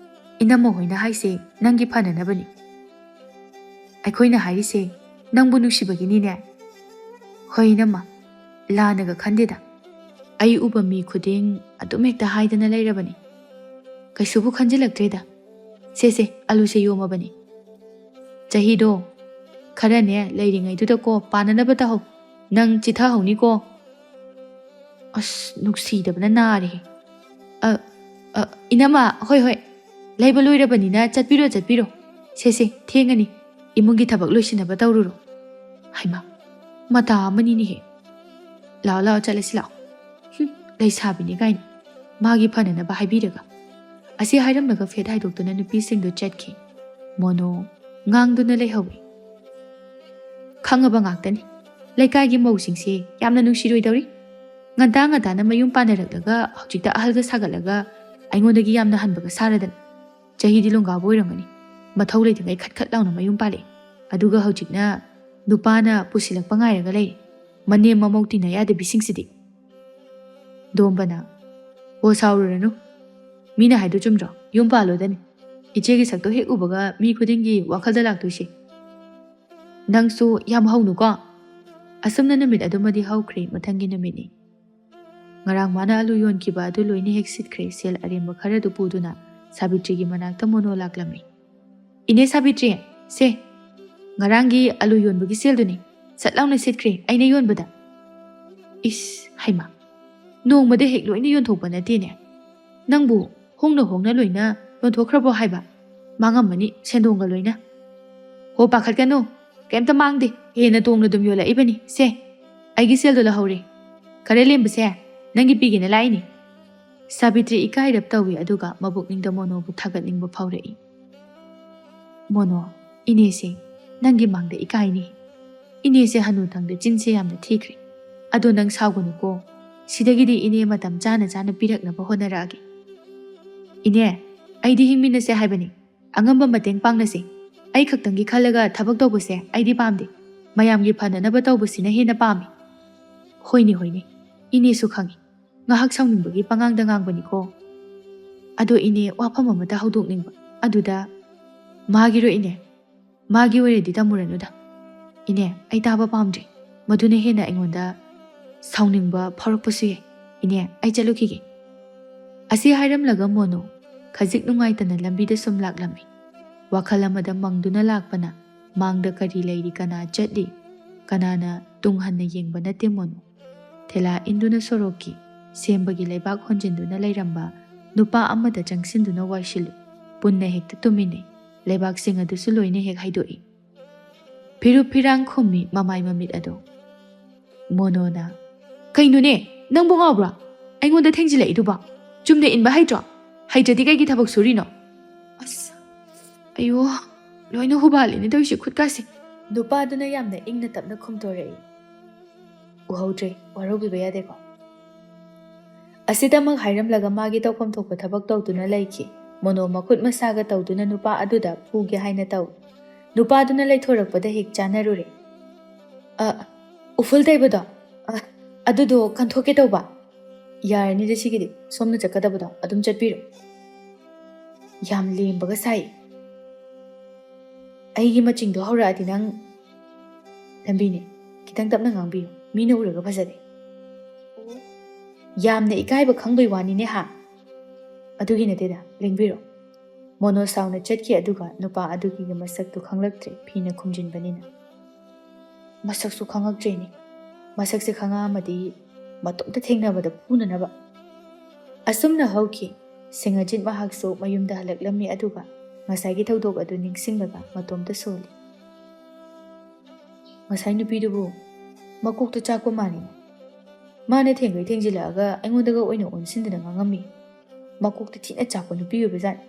ꯏꯅꯝꯃ ꯍꯣꯏꯅ ꯍꯥꯏꯁꯦ ꯅꯪꯒꯤ ꯐꯅꯅꯕꯅꯤ꯫ ꯑꯩꯈꯣꯏꯅ ꯍꯥꯏꯔꯤꯁꯦ ꯅꯪꯕꯨ ꯅꯨꯡꯁꯤꯕꯒꯤꯅꯤꯅꯦ꯫ ꯍꯣꯏ ꯏꯅꯝꯃ, ꯂꯥꯟꯅꯒ ꯈꯟꯗꯦꯗ꯫ ꯑꯩ ꯎꯕ ꯃꯤ ꯈꯨꯗꯤꯡ ꯑꯗꯨꯝ ꯍꯦꯛꯇ ꯍꯥꯏꯗꯅ ꯂꯩꯔꯕꯅꯤ꯫ ꯀꯩꯁꯨꯕꯨ ꯈꯟꯖꯤꯜꯂꯛꯇ꯭ꯔꯦꯗ꯫ ꯁꯦ, ꯁꯦ, ꯑꯂꯨꯁꯦ ꯌꯣꯝꯃꯕꯅꯤ꯫ ꯆꯍꯤꯗꯣ ꯈꯔꯅꯦ ꯂꯩꯔꯤꯉꯩꯗꯨꯗꯀꯣ ꯄꯥꯟꯅꯅꯕ ꯇꯧꯍꯧ꯫ ꯅꯪ ꯆꯤꯊꯍꯧꯅꯤꯀꯣ꯫ ꯑꯁ, ꯅꯨꯡꯁꯤꯗꯕꯅ ꯅꯥꯔꯦꯍꯦ꯫ ꯑ, ꯑ, ꯏꯅꯝꯃ, ꯍꯣꯏ, ꯍꯣꯏ, ꯂꯩꯕ ꯂꯣꯏꯔꯕꯅꯤꯅ ꯆꯠꯄꯤꯔꯣ, ꯆꯠꯄꯤꯔꯣ꯫ ꯁꯦ, ꯁꯦ, ꯊꯦꯡꯉꯅꯤ꯫ ꯏꯃꯨꯡꯒꯤ ꯊꯕꯛ ꯂꯣꯏꯁꯤꯟꯅꯕ ꯇꯧꯔꯨꯔꯣ꯫ "ꯍꯩꯃꯥ, ꯃꯇꯥ ꯑꯃꯅꯤꯅꯦꯍꯦ꯫ ꯂꯥꯛꯑꯣ, ꯂꯥꯛꯑꯣ, ꯆꯠꯂꯁꯤ ꯂꯥꯛꯑꯣ꯫ ꯍꯨꯝ, ꯂꯩꯁꯥꯕꯤꯅꯤ ꯀꯥꯏꯅ꯫ ꯃꯥꯒꯤ ꯐꯅꯅꯕ ꯍꯥꯏꯕꯤꯔꯒ?" ꯑꯁꯤ ꯍꯥꯏꯔꯝꯂꯒ ꯐꯦꯠ ꯍꯥꯏꯗꯣꯛꯇꯨꯅ ꯅꯨꯄꯤꯁꯤꯡꯗꯨ ꯆꯠꯈꯤ꯫ ꯃꯣꯅꯣ ꯉꯥꯡꯗꯨꯅ ꯂꯩꯍꯧꯏ꯫ "ꯈꯪꯉꯕ ꯉꯥꯛꯇꯅꯤ꯫ ꯂꯩꯀꯥꯏꯒꯤ ꯃꯧꯁꯤꯡꯁꯦ ꯌꯥꯝꯅ ꯅꯨꯡꯁꯤꯔꯣꯏꯗꯧꯔꯤ꯫ ꯉꯟꯇꯥ ꯉꯟꯇꯥꯅ ꯃꯌꯨꯝ ꯄꯥꯟꯅꯔꯛꯂꯒ ꯍꯧꯖꯤꯛꯇ ꯑꯍꯜꯒ ꯁꯥꯒꯠꯂꯒ ꯑꯩꯉꯣꯟꯗꯒꯤ ꯌꯥꯝꯅ ꯍꯟꯕꯒ ꯁꯥꯔꯗꯅ꯫ ꯆꯍꯤꯗꯤ ꯂꯣꯡꯒꯥꯕ ꯑꯣꯏꯔꯝꯒꯅꯤ꯫ ꯃꯊꯧ ꯂꯩꯇꯉꯩ ꯈꯠ ꯈꯠ ꯂꯥꯎꯅ ꯃꯌꯨꯝ ꯄꯥꯜꯂꯛꯑꯦ꯫ ꯑꯗꯨꯒ ꯍꯧꯖꯤꯛꯅ ꯅꯨꯄꯥꯅ ꯄꯨꯁꯤꯜꯂꯛꯄ ꯉꯥꯏꯔꯒ ꯂꯩꯔꯦ꯫ ꯃꯅꯦꯝ ꯃꯃꯧ ꯇꯤꯟꯅ ꯌꯥꯗꯕꯤꯁꯤꯡꯁꯤꯗꯤ꯫" ꯗꯣꯝꯕꯅ, "ꯍꯣ, ꯁꯥꯎꯔꯨꯔꯅꯨ꯫ ꯃꯤꯅ ꯍꯥꯏꯗꯣ ꯆꯨꯝꯗ꯭ꯔꯣ? ꯌꯨꯝ ꯄꯥꯜꯂꯣꯗꯅꯤ꯫ ꯏꯆꯦꯒꯤ ꯁꯛꯇꯣ ꯍꯦꯛ ꯎꯕꯒ ꯃꯤ ꯈꯨꯗꯤꯡꯒꯤ ꯋꯥꯈꯜꯗ ꯂꯥꯛꯇꯣꯏꯁꯦ꯫ ꯅꯪꯁꯨ ꯌꯥꯝ ꯍꯧꯅꯨꯀꯣ꯫" ꯑꯁꯨꯝꯅ ꯅꯨꯃꯤꯠ ꯑꯗꯨꯃꯗꯤ ꯍꯧꯈ꯭ꯔꯦ꯫ ꯃꯊꯪꯒꯤ ꯅꯨꯃꯤꯠꯅꯤ꯫ ꯉꯔꯥꯡ ꯃꯥꯅ ꯑꯂꯨ ꯌꯣꯟꯈꯤꯕ ꯑꯗꯨ ꯂꯣꯏꯅ ꯍꯦꯛ ꯁꯤꯠꯈ꯭ꯔꯦ꯫ ꯁꯦꯜ ꯑꯔꯦꯝꯕ ꯈꯔꯗꯨ ꯄꯨꯗꯨꯅ ꯁꯥꯕꯤꯇ꯭ꯔꯤꯒꯤ ꯃꯅꯥꯛꯇ ꯃꯣꯅꯣ ꯂꯥꯛꯂꯝꯃꯤ꯫ "ꯏꯅꯦ ꯁꯥꯕꯤꯇ꯭ꯔꯤ, ꯁꯦ, ꯉꯔꯥꯡꯒꯤ ꯑꯂꯨ ꯌꯣꯟꯕꯒꯤ ꯁꯦꯜꯗꯨꯅꯤ꯫ ꯁꯠ ꯂꯥꯎꯅ ꯁꯤꯠꯈ꯭ꯔꯦ ꯑꯩꯅ ꯌꯣꯟꯕꯗ꯫" "ꯏꯁ, ꯍꯩꯃꯥ, ꯅꯣꯡꯃꯗ ꯍꯦꯛ ꯂꯣꯏꯅ ꯌꯣꯟꯊꯣꯛꯄ ꯅꯠꯇꯦꯅꯦ꯫ ꯅꯪꯕꯨ ꯍꯣꯡꯅ ꯍꯣꯡꯅ ꯂꯣꯏꯅ ꯌꯣꯟꯊꯣꯛꯈ꯭ꯔꯕꯣ ꯍꯥꯏꯕ? ꯃꯥꯡꯉꯝꯃꯅꯤ ꯁꯦꯟꯗꯣꯡꯒ ꯂꯣꯏꯅ꯫" "ꯍꯣ, ꯄꯥꯈꯠꯀꯅꯨ, ꯀꯩꯝꯇ ꯃꯥꯡꯗꯦ꯫ ꯍꯦꯟꯅ ꯇꯣꯡꯅ ꯑꯗꯨꯝ ꯌꯣꯜꯂꯛꯏꯕꯅꯤ꯫ ꯁꯦ, ꯑꯩꯒꯤ ꯁꯦꯜꯗꯣ ꯂꯧꯍꯧꯔꯦ꯫ ꯈꯔ ꯂꯦꯝꯕꯁꯦ ꯅꯪꯒꯤ ꯄꯤꯒꯦꯅ ꯂꯥꯛꯏꯅꯤ꯫" ꯁꯥꯕꯤꯇ꯭ꯔꯤ ꯏꯀꯥꯏꯔꯞ ꯇꯧꯏ, ꯑꯗꯨꯒ ꯃꯕꯨꯛꯅꯤꯡꯗ ꯃꯣꯅꯣꯕꯨ ꯊꯥꯒꯠꯅꯤꯡꯕ ꯐꯥꯎꯔꯛꯏ꯫ "ꯃꯣꯅꯣ, ꯏꯅꯦꯁꯦ ꯅꯪꯒꯤ ꯃꯥꯡꯗ ꯏꯀꯥꯏꯅꯤ꯫ ꯏꯅꯦꯁꯦ ꯍꯅꯨꯊꯪꯗ ꯆꯤꯟꯁꯦ ꯌꯥꯝꯅ ꯊꯤꯈ꯭ꯔꯦ꯫ ꯑꯗꯣ ꯅꯪ ꯁꯥꯎꯒꯅꯨꯀꯣ꯫ ꯁꯤꯗꯒꯤꯗꯤ ꯏꯅꯦ ꯃꯇꯝ ꯆꯥꯅ ꯆꯥꯅ ꯄꯤꯔꯛꯅꯕ ꯍꯣꯠꯅꯔꯛꯑꯒꯦ꯫" "ꯏꯅꯦ, ꯑꯩꯗꯤ ꯍꯤꯡꯃꯤꯟꯅꯁꯦ ꯍꯥꯏꯕꯅꯤ꯫ ꯑꯉꯝꯕ ꯃꯇꯦꯡ ꯄꯥꯡꯅꯁꯦ꯫ ꯑꯩ ꯈꯛꯇꯪꯒꯤ ꯈꯜꯂꯒ ꯊꯕꯛ ꯇꯧꯕꯁꯦ ꯑꯩꯗꯤ ꯄꯥꯝꯗꯦ꯫ ꯃꯌꯥꯝꯒꯤ ꯐꯅꯅꯕ ꯇꯧꯕꯁꯤꯅ ꯍꯦꯟꯅ ꯄꯥꯝꯃꯤ꯫" "ꯍꯣꯏꯅꯦ, ꯍꯣꯏꯅꯦ, ꯏꯅꯦꯁꯨ ꯈꯪꯉꯤ꯫ ꯉꯥꯏꯍꯥꯛ ꯁꯥꯎꯅꯤꯡꯕꯒꯤ ꯄꯉꯥꯡꯗ ꯉꯥꯡꯕꯅꯤꯀꯣ꯫ ꯑꯗꯣ ꯏꯅꯦ, ꯋꯥꯐꯝ ꯑꯃꯇ ꯍꯧꯗꯣꯛꯅꯤꯡꯕ꯫ ꯑꯗꯨꯗ..." "ꯃꯥꯒꯤꯔꯣ ꯏꯅꯦ? ꯃꯥꯒꯤ ꯑꯣꯏꯔꯗꯤ ꯇꯝꯃꯨꯔꯅꯨꯗ꯫ ꯏꯅꯦ, ꯑꯩ ꯇꯥꯕ ꯄꯥꯝꯗ꯭ꯔꯦ꯫ ꯃꯗꯨꯅ ꯍꯦꯟꯅ ꯑꯩꯉꯣꯟꯗ ꯁꯥꯎꯅꯤꯡꯕ ꯐꯥꯎꯔꯛꯄꯁꯨ ꯌꯥꯏ꯫ ꯏꯅꯦ, ꯑꯩ ꯆꯠꯂꯨꯈꯤꯒꯦ꯫" ꯑꯁꯤ ꯍꯥꯏꯔꯝꯂꯒ ꯃꯣꯅꯨ ꯈꯖꯤꯛ ꯅꯨꯡꯉꯥꯏꯇꯅ ꯂꯝꯕꯤꯗ ꯁꯨꯝ ꯂꯥꯛꯂꯝꯃꯤ꯫ ꯋꯥꯈꯜ ꯑꯃꯗ ꯃꯪꯗꯨꯅ ꯂꯥꯛꯄꯅ ꯃꯥꯡꯗ ꯀꯔꯤ ꯂꯩꯔꯤ, ꯀꯅꯥ ꯆꯠꯂꯤ, ꯀꯅꯥꯅ ꯇꯨꯡ ꯍꯟꯅ ꯌꯦꯡꯕ ꯅꯠꯇꯦ ꯃꯣꯅꯨ꯫ ꯊꯦꯂꯥ ꯏꯟꯗꯨꯅ ꯁꯣꯔꯣꯛꯀꯤ ꯁꯦꯝꯕꯒꯤ ꯂꯩꯕꯥꯛ ꯍꯣꯟꯖꯤꯟꯗꯨꯅ ꯂꯩꯔꯝꯕ ꯅꯨꯄꯥ ꯑꯃꯗ ꯆꯪꯁꯤꯟꯗꯨꯅ ꯋꯥꯏꯁꯤꯜꯂꯨ꯫ ꯄꯨꯟꯅ ꯍꯦꯛꯇ ꯇꯨꯝꯃꯤꯟꯅꯩ꯫ ꯂꯩꯕꯥꯛꯁꯤꯡ ꯑꯗꯨꯁꯨ ꯂꯣꯏꯅ ꯍꯦꯛ ꯍꯩꯗꯣꯛꯏ꯫ ꯐꯤꯔꯨꯞ ꯐꯤꯔꯥꯡ ꯈꯨꯝꯃꯤ ꯃꯃꯥꯏ ꯃꯃꯤꯠ ꯑꯗꯣ꯫ ꯃꯣꯅꯣꯅ, "ꯀꯩꯅꯣꯅꯦ, ꯅꯪꯕꯨ ꯉꯥꯎꯕ꯭ꯔꯣ? ꯑꯩꯉꯣꯟꯗ ꯊꯦꯡꯖꯤꯜꯂꯛꯏꯗꯨꯕꯣ? ꯆꯨꯝꯅ ꯏꯟꯕ ꯍꯩꯇ꯭ꯔꯣ? ꯍꯩꯇ꯭ꯔꯗꯤ ꯀꯩꯒꯤ ꯊꯕꯛ ꯁꯨꯔꯤꯅꯣ?" ꯑꯁ, ꯑꯌꯣ, ꯂꯣꯏꯅ ꯍꯨꯕꯥꯜꯂꯤꯅꯦ ꯇꯧꯔꯤꯁꯦ ꯈꯨꯠꯀꯥꯁꯦ꯫ ꯅꯨꯄꯥꯗꯨꯅ ꯌꯥꯝꯅ ꯏꯪꯅ ꯇꯞꯅ ꯈꯨꯝꯊꯣꯔꯛꯏ꯫ ꯎꯍꯧꯗ꯭ꯔꯦ, ꯋꯥꯔꯧꯕꯤꯕ ꯌꯥꯗꯦꯀꯣ꯫ ꯑꯁꯤꯗꯃꯛ ꯍꯥꯏꯔꯝꯂꯒ ꯃꯥꯒꯤ ꯇꯧꯐꯝ ꯊꯣꯛꯄ ꯊꯕꯛ ꯇꯧꯗꯨꯅ ꯂꯩꯈꯤ꯫ ꯃꯣꯅꯣ ꯃꯈꯨꯠ ꯃꯁꯥꯒ ꯇꯧꯗꯨꯅ ꯅꯨꯄꯥ ꯑꯗꯨꯗ ꯐꯨꯒꯦ ꯍꯥꯏꯅ ꯇꯧꯏ꯫ ꯅꯨꯄꯥꯗꯨꯅ ꯂꯩꯊꯣꯔꯛꯄꯗ ꯍꯦꯛ ꯆꯥꯟꯅꯔꯨꯔꯦ꯫ "ꯑ, ꯎꯐꯨꯜ ꯇꯩꯕꯗꯣ, ꯑ, ꯑꯗꯨꯗꯣ ꯀꯟꯊꯣꯛꯀꯦ ꯇꯧꯕ꯫" "ꯌꯥꯔꯅꯤꯗ ꯁꯤꯒꯤꯗꯤ, ꯁꯣꯝꯅ ꯆꯠꯀꯗꯕꯗꯣ ꯑꯗꯨꯝ ꯆꯠꯄꯤꯔꯣ꯫ ꯌꯥꯝ ꯂꯦꯝꯕꯒ ꯁꯥꯏ꯫ ꯑꯩꯒꯤ ꯃꯆꯤꯡꯗꯣ ꯍꯧꯔꯛꯑꯗꯤ ꯅꯪ ꯂꯝꯕꯤꯅꯦ, ꯈꯤꯇꯪ ꯇꯞꯅ ꯉꯥꯡꯕꯤꯌꯨ, ꯃꯤꯅ ꯎꯔꯒ ꯐꯖꯗꯦ꯫" "ꯌꯥꯝꯅ ꯏꯀꯥꯏꯕ ꯈꯪꯕꯩ ꯋꯥꯅꯤꯅꯦ ꯍꯥ?" "ꯑꯗꯨꯒꯤ ꯅꯠꯇꯦꯗ, ꯂꯦꯡꯕꯤꯔꯣ꯫" ꯃꯣꯅꯣ ꯁꯥꯎꯅ ꯆꯠꯈꯤ, ꯑꯗꯨꯒ ꯅꯨꯄꯥ ꯑꯗꯨꯒꯤ ꯃꯁꯛꯇꯨ ꯈꯪꯂꯛꯇ꯭ꯔꯦ, ꯐꯤꯅ ꯈꯨꯝꯖꯤꯟꯕꯅꯤꯅ꯫ ꯃꯁꯛꯁꯨ ꯈꯪꯉꯛꯇ꯭ꯔꯦꯅꯦ꯫ ꯃꯁꯛꯁꯦ ꯈꯪꯉꯛꯑꯝꯃꯗꯤ ꯃꯇꯣꯝꯇ ꯊꯦꯡꯅꯕꯗ ꯐꯨꯅꯅꯕ꯫ ꯑꯁꯨꯝꯅ ꯍꯧꯈꯤ꯫ ꯁꯤꯡꯍꯖꯤꯠ ꯃꯍꯥꯛꯁꯨ ꯃꯌꯨꯝꯗ ꯍꯜꯂꯛꯂꯝꯃꯤ, ꯑꯗꯨꯒ ꯉꯁꯥꯏꯒꯤ ꯊꯧꯗꯣꯛ ꯑꯗꯨ ꯅꯤꯡꯁꯤꯡꯂꯒ ꯃꯇꯣꯝꯇ ꯁꯣꯜꯂꯤ꯫ "ꯉꯁꯥꯏ ꯅꯨꯄꯤꯗꯨꯕꯨ ꯃꯀꯣꯛꯇ ꯆꯥꯛꯄ ꯃꯥꯜꯂꯤꯅꯦ꯫ ꯃꯥꯅ ꯊꯦꯡꯒꯩ ꯊꯦꯡꯖꯤꯜꯂꯛꯑꯒ ꯑꯩꯉꯣꯟꯗꯒ ꯑꯣꯏꯅ ꯑꯣꯟꯁꯤꯟꯗꯅ ꯉꯥꯡꯉꯝꯃꯤ꯫ ꯃꯀꯣꯛꯇ ꯊꯤꯅ ꯆꯥꯛꯄ ꯅꯨꯄꯤ ꯑꯣꯏꯕꯖꯥꯠꯅꯤ꯫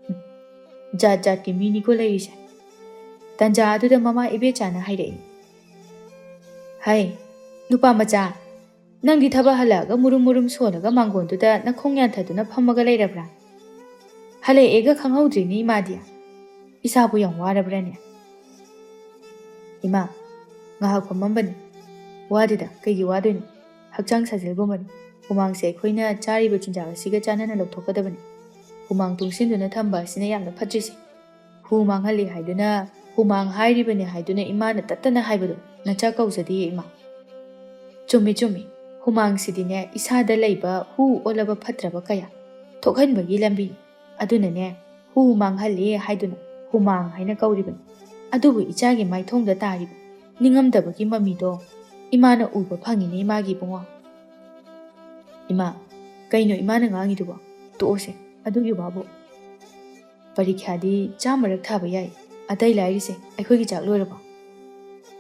ꯎꯝ, ꯖꯥꯠ ꯖꯥꯠꯀꯤ ꯃꯤꯅꯤꯀꯣ ꯂꯩꯔꯤꯁꯦ꯫" ꯇꯟꯖꯥ ꯑꯗꯨꯗ ꯃꯃꯥ ꯏꯕꯦꯆꯥꯅ ꯍꯥꯏꯔꯛꯏ꯫ "ꯍꯩ, ꯅꯨꯄꯥ ꯃꯆꯥ, ꯅꯪꯗꯤ ꯊꯕꯛ ꯍꯜꯂꯛꯑꯒ ꯃꯨꯔꯨꯝ ꯃꯨꯔꯨꯝ ꯁꯣꯜꯂꯒ ꯃꯥꯡꯒꯣꯟꯗꯨꯗ ꯅꯈꯣꯡ ꯌꯥꯟꯊꯗꯨꯅ ꯐꯝꯃꯒ ꯂꯩꯔꯕ꯭ꯔꯥ? ꯍꯜꯂꯛꯑꯦꯒ ꯈꯪꯍꯧꯗ꯭ꯔꯤꯅꯦ ꯏꯃꯥꯗꯤ꯫ ꯏꯁꯥꯕꯨ ꯌꯥꯝ ꯋꯥꯔꯕ꯭ꯔꯥꯅꯦ?" "ꯏꯃꯥ, ꯉꯥꯏꯍꯥꯛ ꯐꯝꯃꯝꯕꯅꯤ꯫ ꯋꯥꯗꯦꯗ, ꯀꯩꯒꯤ ꯋꯥꯗꯣꯏꯅꯣ? ꯍꯛꯆꯥꯡ ꯁꯥꯖꯦꯜꯒꯨꯝꯕꯅꯤ꯫ ꯍꯨꯃꯥꯡꯁꯦ ꯑꯩꯈꯣꯏꯅ ꯆꯥꯔꯤꯕ ꯆꯤꯟꯖꯥꯛ ꯑꯁꯤꯒ ꯆꯥꯟꯅꯅ ꯂꯧꯊꯣꯛꯀꯗꯕꯅꯤ꯫ ꯍꯨꯃꯥꯡ ꯇꯨꯡꯁꯤꯟꯗꯨꯅ ꯊꯝꯕ ꯑꯁꯤꯅ ꯌꯥꯝꯅ ꯐꯠꯇ꯭ꯔꯤꯁꯦ꯫ ꯍꯨ ꯃꯥꯡꯍꯜꯂꯤ ꯍꯥꯏꯗꯨꯅ, ꯍꯨꯃꯥꯡ ꯍꯥꯏꯔꯤꯕꯅꯤ ꯍꯥꯏꯗꯨꯅ ꯏꯃꯥꯅ ꯇꯠꯇꯅ ꯍꯥꯏꯕꯗꯣ ꯅꯆꯥ ꯀꯧꯖꯗꯤꯌꯦ ꯏꯃꯥ꯫" "ꯆꯨꯝꯃꯤ, ꯆꯨꯝꯃꯤ꯫ ꯍꯨꯃꯥꯡꯁꯤꯗꯤꯅꯦ, ꯏꯁꯥꯗ ꯂꯩꯕ ꯍꯨ ꯑꯣꯜꯂꯕ ꯐꯠꯇ꯭ꯔꯕ ꯀꯌꯥ ꯊꯣꯛꯍꯟꯕꯒꯤ ꯂꯝꯕꯤꯅꯤ꯫ ꯑꯗꯨꯅꯅꯦ, ꯍꯨ ꯃꯥꯡꯍꯜꯂꯦ ꯍꯥꯏꯗꯨꯅ ꯍꯨꯃꯥꯡ ꯍꯥꯏꯅ ꯀꯧꯔꯤꯕꯅꯤ꯫ ꯑꯗꯨꯕꯨ ꯏꯆꯥꯒꯤ ꯃꯥꯏꯊꯣꯡꯗ ꯇꯥꯔꯤꯕ ꯅꯤꯡꯉꯝꯗꯕꯒꯤ ꯃꯃꯤꯗꯣ ꯏꯃꯥꯅ ꯎꯕ ꯐꯪꯉꯤꯅꯦ, ꯏꯃꯥꯒꯤ ꯏꯕꯨꯡꯉꯣ꯫" "ꯏꯃꯥ, ꯀꯩꯅꯣ ꯏꯃꯥꯅ ꯉꯥꯡꯉꯤꯗꯨꯕꯣ? ꯇꯣꯛꯑꯣꯁꯦ, ꯑꯗꯨꯒꯤ ꯋꯥꯕꯨ꯫ ꯄꯔꯤꯈ꯭ꯌꯥꯗꯤ ꯆꯥꯝꯃꯔꯛ ꯊꯥꯕ ꯌꯥꯏ, ꯑꯇꯩ ꯂꯥꯏꯔꯤꯁꯦ ꯑꯩꯈꯣꯏꯒꯤ ꯆꯥꯛ ꯂꯣꯏꯔꯕꯣ?"